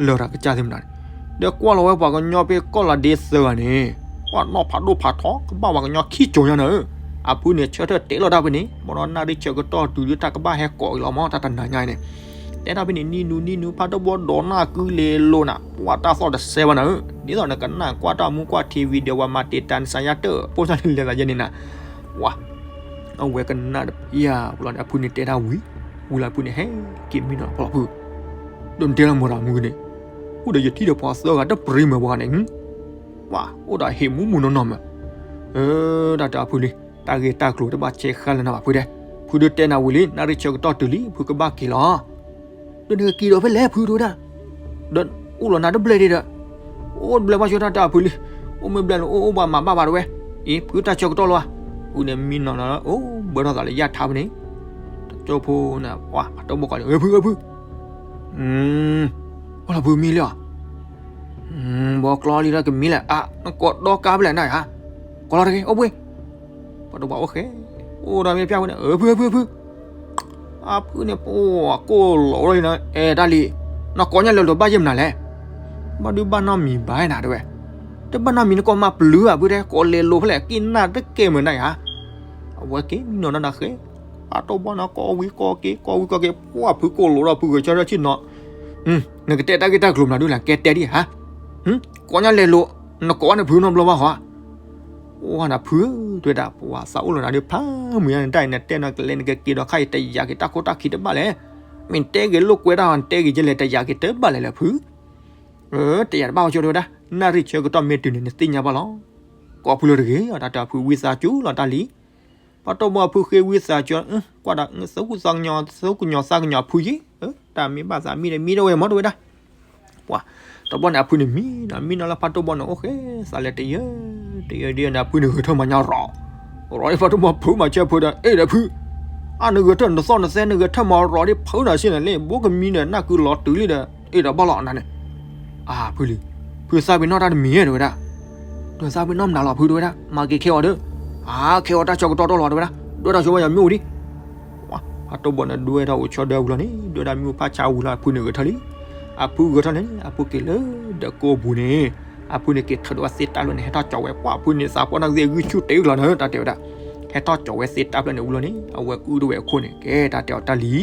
လၢတၢ်ကစၢ်သ့ၣ်မနၤန့ၣ် ဒီးကွၢ်လီၤဝဲပှၤကညီဖဲကီၢ်လီၤဒ့သၢဂၤန့ၣ် ပှၤနီၣ်ဖးဒိၣ်ဖးထီ ကဘၣ်ပှၤကညီခံကၠိညါန့ၣ်ဧၢ. အဖုန့ၣ်ဆၢထၢၣ်တဲးလီၤတၢ်ဖဲန့ၣ် ဘၣ်ဒီးနၣ်ရံၣ်ဆၢကတီၢ်တုၤဒုးတၢ်ကဘၣ်ဟဲကိးက့ၤလီၤမး တၢ်တနၤညါအံၤန့ၣ် တဲဒၣ်ဖဲန့ၣ် နံၣ်နူနံၣ်နူ ဖးဒိၣ်ဘီဒိးနၢ်ကုလဲၤလိာ်နၤ ပှၤတၢ်သီၣ်တစဲးဘၣ်နၤဧၢ. ဒ်သိးနကနၣ်ကွၢ်တၢ်မူကွၢ်ထံ video ဝဲမၤတံာ်တာ်နစါယါတၢ် ဖိသၣ်လံလဲၤသးယဲန့ၣ်နၤ ဝါ အဝဲကနၣ်တပျၢ်ပူၤလီၤန့ၣ် အဖုန့ၣ်တဲဒၣ်ဝံၤ ဝံၤလီၤအဖုန့ၣ်ဟဲက့ၤမံနီၤဖီလီၤဖု ဒီးနတဲလီၤမတၤမုၢ်ဂ့ၤန့ၣ် အိၣ်ဒီးယထံၣ်ဒီးပှၤသၢဂၤတပြံမုၢ်ပှၤဂၤန့ၣ် ဝါအိၣ်ဒီးဟံၣ်မူးမူးနီၢ်နီၢ်မး တၢ်တဲအဖုလံ တၢ်ဂ့ၢ်တၢ်ကျိၤတဘၣ်ဆဲးဃာ်လၢၤနၤဘၣ်ဖုတဲ ဖုဒုးတဲနၤဝံၤလံ နၣ်ရံၣ်ဆၢကတီၢ်တုၤလံ ဖုကဘၣ်က့ၤလီၤ ဒီးနကက့ၤဒီးဖဲလဲၣ်ဖုတဲဝဲဒၣ် ဒီးအိၣ်လီၤနၤတဘျဲၣ်ဒံးဒီး အိၣ်တဘျဲၣ်ဘၣ်ဆၢတၢ်တဲအဖုလံ အိၣ်မ့ၢ်ဘျဲၣ်လီၤ အိၣ်အိၣ်ဘၣ်မၤဘၣ်ဘၣ်တဲဝဲ အံၤဖုတၢ်ဆၢကတီၢ်လီၤဧါ ဖုန့ၣ်မံနီၤနီၤ အိၣ်ဘၢထီၣ်သးလၢယၢ်ထါဖဲန့ၣ် တကၠိဖိန့ၣ် ပှၤဖးဒိၣ်ဘီကိးလံ ဖုဖု အိၣ်လီၤဖုမံလံဧါ ဘီကျီလံဒီးကမံလဲၣ် အါ နကိးဒီကါဖဲလဲၣ်နၤဧါ ကိးလီၤတဂ့ၤ အိၣ်ဘှံး ပှၤတဘၣ်အိၣ်ဃဲ အိၣ်ဒီးမ့ၢ်ပျၢ်ဝဲန့ၣ် ဖုဖုဖု အဖုန့ၣ် ပှၤကိၢ်လီၤဝဲလံနၤ အဲၣ်တၢ်လံ နကိးညါလဲၤလိာ်ဘၣ်ယဲၢ်မနုၤလဲၣ် ဘၣ်ဒုးဘၣ်နီတမံၤဘၣ်နၤတဲဝဲ တဘၣ်နီတမံၤနကိးမၤပျုၤဧါဖုတဲ ကိးလဲၤလိာ်ဖဲလဲၣ် က့ၤနၢ်တကဲမုာ်နၤဧါ အဝဲက့ၤမံနီၤနီၤနၤဃဲ ဖးဒိၣ်ဘီန့ၣ် ကိးဝံၤကိးက့ၤ ကိးဝံၤကိးက့ၤ ပှၤဖုကိၢ်လီၤဒီးဖုဂဲၤဆၢထၢၣ်ဆ့ၣ်နီၤ နကတဲတၢ်ဂ့ၢ်တၢ်ကျိၤမနုၤဒုလဲၣ် ကဲတဲဒံးဧါ ကိးညါလဲၤလိာ် နကိးဝဲန့ၣ်ဖုနီတဘျီဘၣ်ဟီ အိၣ်နၤဖု တဲဝဲဒၣ် ပှၤသးအိၣ်လီၤနၤဒုးဖးမုၢ်ညါန့ၣ် တၢ်အံၤနတဲနီၤကလဲၤနကက့ၤဒီးခါအံၤတယာ်က့ၤတၢ်ခိၣ်တၢ်ခံတဘၣ်လဲၣ် မ့ၢ်တဲဂ့ၤလိာ်ကွဲတၢ်ဟီ နတဲဂ့ၤယဲလဲၣ်တယာ်က့ၤတဘၣ်လဲၣ်လၢဖု တယာ်တဘၣ်ဝဲကၠိတဲဝဲဒၣ် နၣ်ရံၣ်ဆၢကတီၢ်မ့ၢ်တုၤန့ၣ် နသ့ၣ်ညါဘၣ်လီၤ ကိးဖုလၢတဂ့ၤ တၢ်တဲအဖုဝံသးစူၤလီၤတၢ်လံ ဖးဒိၣ်ဘီအဖုဃ့ဝံသးစူၤ ကွၢ်ဒီး သူကညီၤသးကညီၤဖုယ့ၣ် တၢ်မ့ၢ်ဘၣ်သးမံဒီးမံဒၣ်ဝဲမ့ၢ်တဲဝဲဒၣ် ပှၤ တဘျီန့ၣ် အဖုန့ၣ်မံနီၤ မံနီၤလၢဖးဒိၣ်ဘီန့ၣ် အိၣ်ဃဲသးလဲၤတယၢၤ တယၢၤဒ်န့ၣ် အဖုန့ၣ်ဂဲၤထၢၣ်မၤညါရီၤ ရီၤဒ်ဖးဒိၣ်ဘီဖုမၤစၢၤဖုဒီး အ့ၣ်ဒီးဖု အါနဂဲၤထၢၣ်နသီၣ်နသဲ နဂဲၤထၢၣ်မၤရီၤဒ်ဖုနၤစ့ၢ်န့ၣ်လံ ဘိကမံဒီး နၢ်ကုလီၤတုၤလံဒီး အ့ၣ်ဒီးဘၣ်လီၤနၤန့ၣ် အဖုလံ ဖုသးပ့ၤနီၣ်တၢ်တမံၤဧါ တဲဝဲဒၣ် ဒီးသးပ့ၤနီၣ်မနုၤလီၤဖု တဲဝဲဒၣ် မၤက့ၤခဲအီၤဒီး အါ ခဲအီၤတၢ်ဆၢကတီၢ်တအိၣ်လီၤ တဲဝဲဒၣ် ဒွဲၣ်တၢ်ဆိဝဲယမ့ၣ်အူဒံး ဖးဒိၣ်ဘီန့ၣ် ဒွဲၣ်ထီၣ်အိၣ်ဆီဒၢဝံၤလီၤန့ၣ် ဒွဲၣ်ဒၣ်မ့ၣ်အူဖးဆါဝံၤလီၤ အဖုန့ၣ်ဂဲၤထၢၣ်လံ အဖုဂဲၤထီၣ်န့ၣ် အဖုက့ၤလၢဒၢးကိးပူၤန့ၣ် အဖုန့ၣ်က့ၤထုးဒီးဝဲသ့ၣ်တၢ်ဖျၢၣ်န့ၣ် ဟဲထီၣ်ကၠီၤဝဲ ပှၤဖုန့ၣ်သးပှၢ်နီၣ်ဂံၢ်အဂံၢ်ဆူၣ်တ့ၢ်လီၤန့ၣ် တၢ်တဲဝဲဒၣ် ဟဲထီၣ်ကၠီၤဝဲသ့ၣ်တၢ်ဖျၢၣ်န့ၣ်ဝံၤလီၤန့ၣ် အဝဲအုၣ်ဒိၣ်ဝဲအခိၣ်န့ၣ် ကဲတၢ်တဲအီၤတၢ်လံ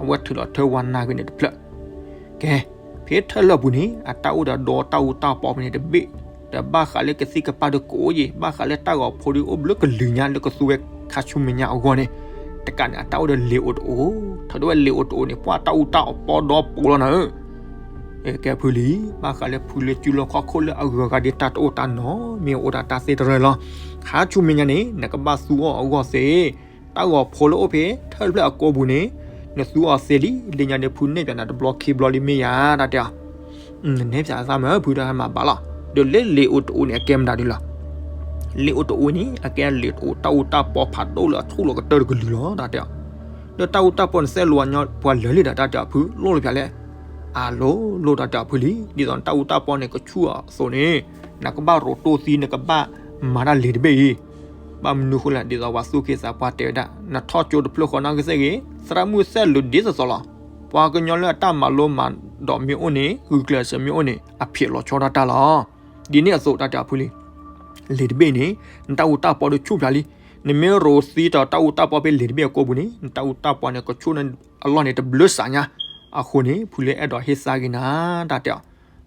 အဝဲထုးလီၤထၢဝါနၢ်ဂ့ၤန့ၣ်တဖျၢၣ် ကဲ ဖဲထၢၣ်လၢာ်ပူၤန့ၣ် အတၢ်အိၣ်ဒီးဒီတၢ်အူတၢ်ပီဖဲန့ၣ်တဘ့ၣ် ဒီးဘၣ်ဃးလၢကသံၣ်ကပၢ်ဒီးကအိၣ်ယံၤ ဘၣ်ဃးလၢတၢ်ဂီၤဖိဒီးအိၣ်ဘျုးကလုာ်ညါလၢကသူဝဲခါဆူမဲာ်ညါအဂီၢ်န့ၣ် တကးန့ၣ် အတၢ်အိၣ်ဒီးလ့ၤအိၣ်တအိၣ် ထုးဒီးဝဲလ့ၤအိၣ်တအိၣ်န့ၣ် ပှၤတၢ်အူတၢ်ပီဒီပိာ်လီၤနၤဧၢ ကဲဖုလံ ဘၣ်ဃးလၢဖုလၢစုလီၢ်ခီၣ်ခိၣ်လၢအဂၤဂၤဒ်တၢ်တအိၣ်တၢ်နီၤ မ့ၢ်အိၣ်ဒီးတၢ်သ့တရၢလီၤ ခါဆူမဲာ်ညါန့ၣ် နကဘၣ်သူအီၤအဂီၢ်သ့ တၢ်ဂီၤဖိလၢအိၣ်ဖဲထၢၣ်တဖျၢၣ်အကိာ်ပူၤန့ၣ် နသူအီၤသ့လံ လၢညါန့ၣ်ဖုနဲၣ်ပၠးနၤတဘျီခံဘျီလံမ့ၢ်ယၤ တၢ်တဲအီၤ နနဲၣ်ပၠးသးမး ဖုတၢ်မၤဘၣ်လီၤ ဒီးလၢလ့ၤအိၣ်တအိၣ်န့ၣ် အကဲမတၤဒ်လီၤ လ့ၤအိၣ်တအိၣ်န့ၣ် အကဲလ့ၤတအိၣ်တၢ်အူတၢ်ပီဖးဒိၣ်လၢအဆူၣ်လီၤကတၢၢ်တကလုာ်လီၤ တၢ်တဲအီၤ ဒီးတၢ်အူတၢ်ပီန့ၣ် သဲလိာ်ညီပှၤလၢာ်လံဒီး တၢ်တဲအီၤဖု လိၣ်လၢပၠးလဲၣ် အလိၣ်လိၣ် တၢ်တဲအီၤဖုလံ ဒ်သိးနတၢ်အူတၢ်ပီန့ၣ် ကဆူၣ်အသိးန့ၣ် နကဘၣ်ရိၤတိၢ်သံ နကဘၣ်မၤတၢ်လ့ၤတဘ့ၣ်အံၤ ဘၣ်မနုၤဃိလဲၣ် ဒ်သိးပှၤသူၣ်က့သးပှၢ်တဲဝဲဒၣ် နထီၣ်ကၠိတဖျၢၣ်ဃီနီၣ်ကသ့ၣ်ဂ့ၤ သရၣ်မုၣ်သဲလိာ်ဒ်သိးသိးလီၤ ပှၤကညီလၢအတၢ်မၤလိမၤဒိးမ့ၢ်အိၣ်န့ၣ် ဂုာ်ကျဲးစၢးမ့ၢ်အိၣ်န့ၣ် အဖျဲးလီၤဆီဒၣ်တၢ်လီၤ ဒ်န့ၣ်အသိး တၢ်တဲအီၤဖုလံ လ့ၤတဘ့ၣ်န့ၣ် နတၢ်အူတၢ်ပီဒီးဆူၣ်ပၠးလံ နမ့ၢ်ရိၤသံတၢ်အူတၢ်ပီဖဲလ့ၤတဘ့ၣ်အကိာ်ပူၤန့ၣ် နတၢ်အူတၢ်ပီန့ၣ် ကဆူၣ်န့ၣ်အလီၢ်န့ၣ်တဘျုးစးညါ အဃိန့ၣ် ဖုလၢအဲၣ်ဒိးဟ့ၣ်သါက့ၤနၤ တၢ်တဲအီၤ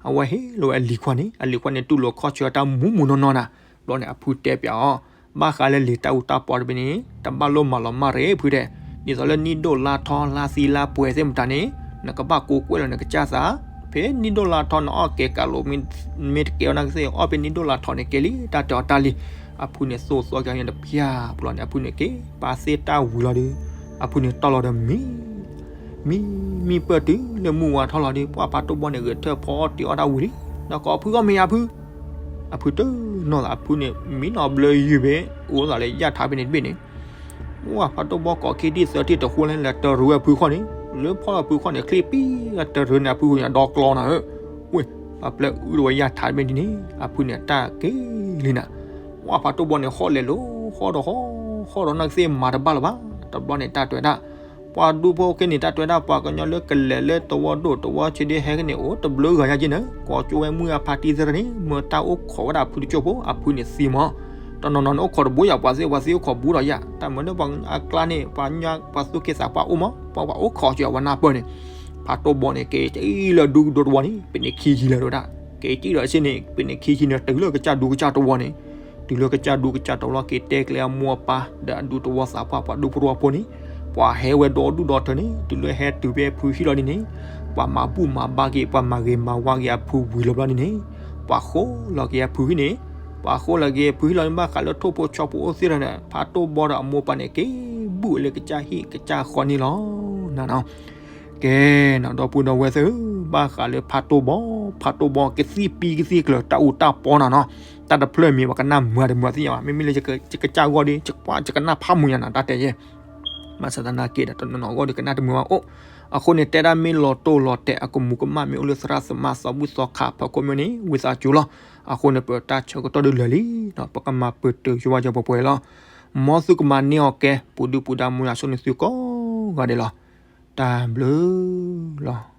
အဝဲဟ့ၣ်လီၤဝဲအလံၤခွါန့ၣ် အလံၤခွါန့ၣ် တူၢ်လိာ်ခီၣ်ဆၢတၢ်မူးမူးနီၢ်နီၢ်နၤ ဘျီန့ၣ် အဖုတဲပၠးအီၤ ဘၣ်ဃးလၢလ့ၤတၢ်အူတၢ်ပီတဘ့ၣ်န့ၣ် တဘၣ်လိၣ်မၤလီၤမၢ်ရ့ၣ်ဖုတဲ ဒ်သိးလၢနံၣ်ဒိၣ်လါထီ လါသံလါပှဲၤသ့ၣ်မတၤန့ၣ် နကဘၣ်ကိးကွဲၢ်လီၤနကစၢ်သး ဖဲနံၣ်ဒိၣ်လါထီနအီၣ်ကဲၤကးလိာ် မ့ၢ်တကဲဝဲနီၣ်ကသ့ၣ် အီၣ်ဖဲနံၣ်ဒိၣ်လါထီန့ၣ်ကဲလံ တၢ်တဲအီၤတၢ်လံ အဖုန့ၣ်သိၣ်သီက့ၤန့ၣ်တပျၢ် ဘျီန့ၣ် အဖုန့ၣ်က့ၤ ပာ်သ့ၣ်တၢ်ဝံၤလီၤဒီး အဖုန့ၣ်တီၢ်လီၤဒီးမံ မံ မံပၢၢ်တုၤလၢမုၢ်ဝါထီၣ်လီၤဒီး ပှၤဖးဒိၣ်ဘီန့ၣ် ဂဲၤထၢၣ်ဖီအီၣ်တ့ၤအီၣ်တၢ်ဝံၤလံ ဒီးကိးဖုအီၣ်မ့ၢ်ယါဖု အဖုတနီၣ်သး အဖုန့ၣ် မံနီၤဘျၢယုၢ်ဘ့ၣ် အိၣ်သးလၢယၢ်ထါဖဲန့ၣ်တဘ့ၣ်န့ၣ် ဝဲဖးဒိၣ်ဘီကိးခံထံၣ်သၢထံၣ်တဃိလဲၣ် လဲၤတရံးဝဲအဖုခီၣ်န့ၣ် လၢဖီၣ်လီၤအဖုခီၣ်န့ၣ် ချံပံ လဲၤတရံးန့ၣ် အဖုဃိန့ၣ် ဒီကျီနၤဧၢ ဝဲ ပှၤပျဲအုၣ်ဒီးဝဲယၢ်ထါတဘ့ၣ်ဒ်န့ၣ် အဖုန့ၣ်အတၢ်က့ၤလံနၤ ဝဲဖးဒိၣ်ဘီန့ၣ် ဃီၣ်လဲၤလိၤ ဃီၣ်ဒီးဃီၣ် ဃီၣ်ဒီးနီၣ်ကသ့ၣ်မၤတဘၣ်လၢၤဘၣ် တဘျီန့ၣ် တၢ်တဲဝဲဒၣ် ပှၤဒူဖိခဲန့ၣ် တၢ်တွဲဒၣ်ပှၤကညီလၢကလဲၤလၢတဝီဒိၣ်တဝီဆံးဒ်ဟဲကန့ၣ် အိၣ်တဘျုးဂၤညါက့န့ၣ် ကိးကၠိဝဲမုၢ်အဖါတံၢ်သ့ၣ်တဖၣ်န့ၣ် မၢတၢ်အိၣ်ခိးဝဲဒၣ်ဖုတကၠိၢ်ဖိ အဖုန့ၣ်သံမး. တနီၤနီၤန့ၣ်အိၣ်ခိးတဘိယၤ ပှၤသ့ပှၤသံအိၣ်ခိးဘူးဒီးယၤ တၢ်မၤလၢပှၤအကျါန့ၣ် ပှၤညါပှၤသူၣ်က့သးပှၢ်အိၣ်မး ပှၤပှၤအိၣ်ခိးက့ၤအဝဲနၢ်ပၢၢ်န့ၣ် ဖးတိၢ်ဘီန့ၣ် က့ၤကၠံၣ်လၢဒူကဒိတဝီန့ၣ် ပနံးခံဆံလၢၤဒိၣ်ဒၣ် က့ၤကၠံၣ်ဒီးဆ့န့ၣ် ပနံးခံဆံန့ၣ် တုၤလၢကစၢ်ဒူကစၢ်တဝီန့ၣ် တုၤလၢကစၢ်ဒူကစၢ်တဝီလီၤ က့ၤတဲကျဲအမိၢ်အပၢ် ဒီးအဒူတဝီသးပှၢ် ပှၤဒူဖိတဝီဖိန့ၣ် ပှၤဟဲဝဲဒီဒူၣ်ဒီထၢန့ၣ် တုၤလၢဟဲတုၤဖဲအဖုဟံၣ်လီၤန့ၣ်န့ၣ် ပှၤမၤဘူၣ်မၤဘါက့ၤ ပှၤမၤဂ့ၤမၤဝါက့ၤအဖုဝံၤလီၤဘျီန့ၣ်န့ၣ် ပှၤဃိလီၤက့ၤအဖုဟံၣ်န့ၣ် ပှၤဃိလီၤက့ၤအဖုဟံၣ်လီၤန့ၣ် ဘၣ်ဃးလၢထိၣ်ဖိဆီဖိအိၣ်သ့ၣ်လီၤန့ၣ် ဖးတိၢ်ဘီဒီးအမိၢ်ပၢ်န့ၣ် က့ၤဘူၣ်လၢကစၢ်ဟံၣ်ကစၢ်ဃီန့ၣ်လီၤ. နနီၤ ကဲနီၤ ဒီပုၢ်ဒီဝဲၢ်သ့ၣ်ဧၢ, ဘၣ်ဃးလၢဖးတိၢ်ဘီ ဖးတိၢ်ဘီ ကသံၣ်ပံကသံၣ်ကျၢၤ တၢ်အူတၢ်ပီနၤနီၤ, တၢ်တဖျၢၣ်မ့ၢ် ပှၤကနၣ်မုာ်တမုာ်သ့ၣ်ညါဘၣ်, မ့မ့ၢ်လၢယကစၢ်ဂီၢ်ဒီး ယကွၢ်ယကနၣ်ဖးမုာ်ညါနၤ တၢ်တဲယဲၢ်, ဘၣ်ဆၣ်သနာ်က့ဒီး တနီၤနီၤအဂီၢ်ဒီးကနၣ်တမုာ်ဘၣ်အိၣ်, အဃိန့ၣ် တဲဒၣ်မ့ၢ်လီၤတိၢ်လီၤတဲာ် အကမူးကမၣ်မ့ၢ်အိၣ်လၢသရၣ်သမါသီဘူၣ်သီခါဖီခိၣ်မ့ၢ်န့ၣ် ဝံသးစူၤလီၤ, အဃိန့ၣ် ပတၢ်ဆၢကတီၢ်ဒုးလၢာ်လံနီၤ, ပကမၤပတုာ်ယွၤယွၤပှဲၤပှဲၤလီၤ, မ်သုကမၤန့ၢ်အီၤကဲ ပူၤဒုၣ်ပူၤဒါ မ်ယွၤဆိၣ်န့ၢ်သုကိးဂၤဒဲးလီၤ, တၢ်ဘျုးလီၤ.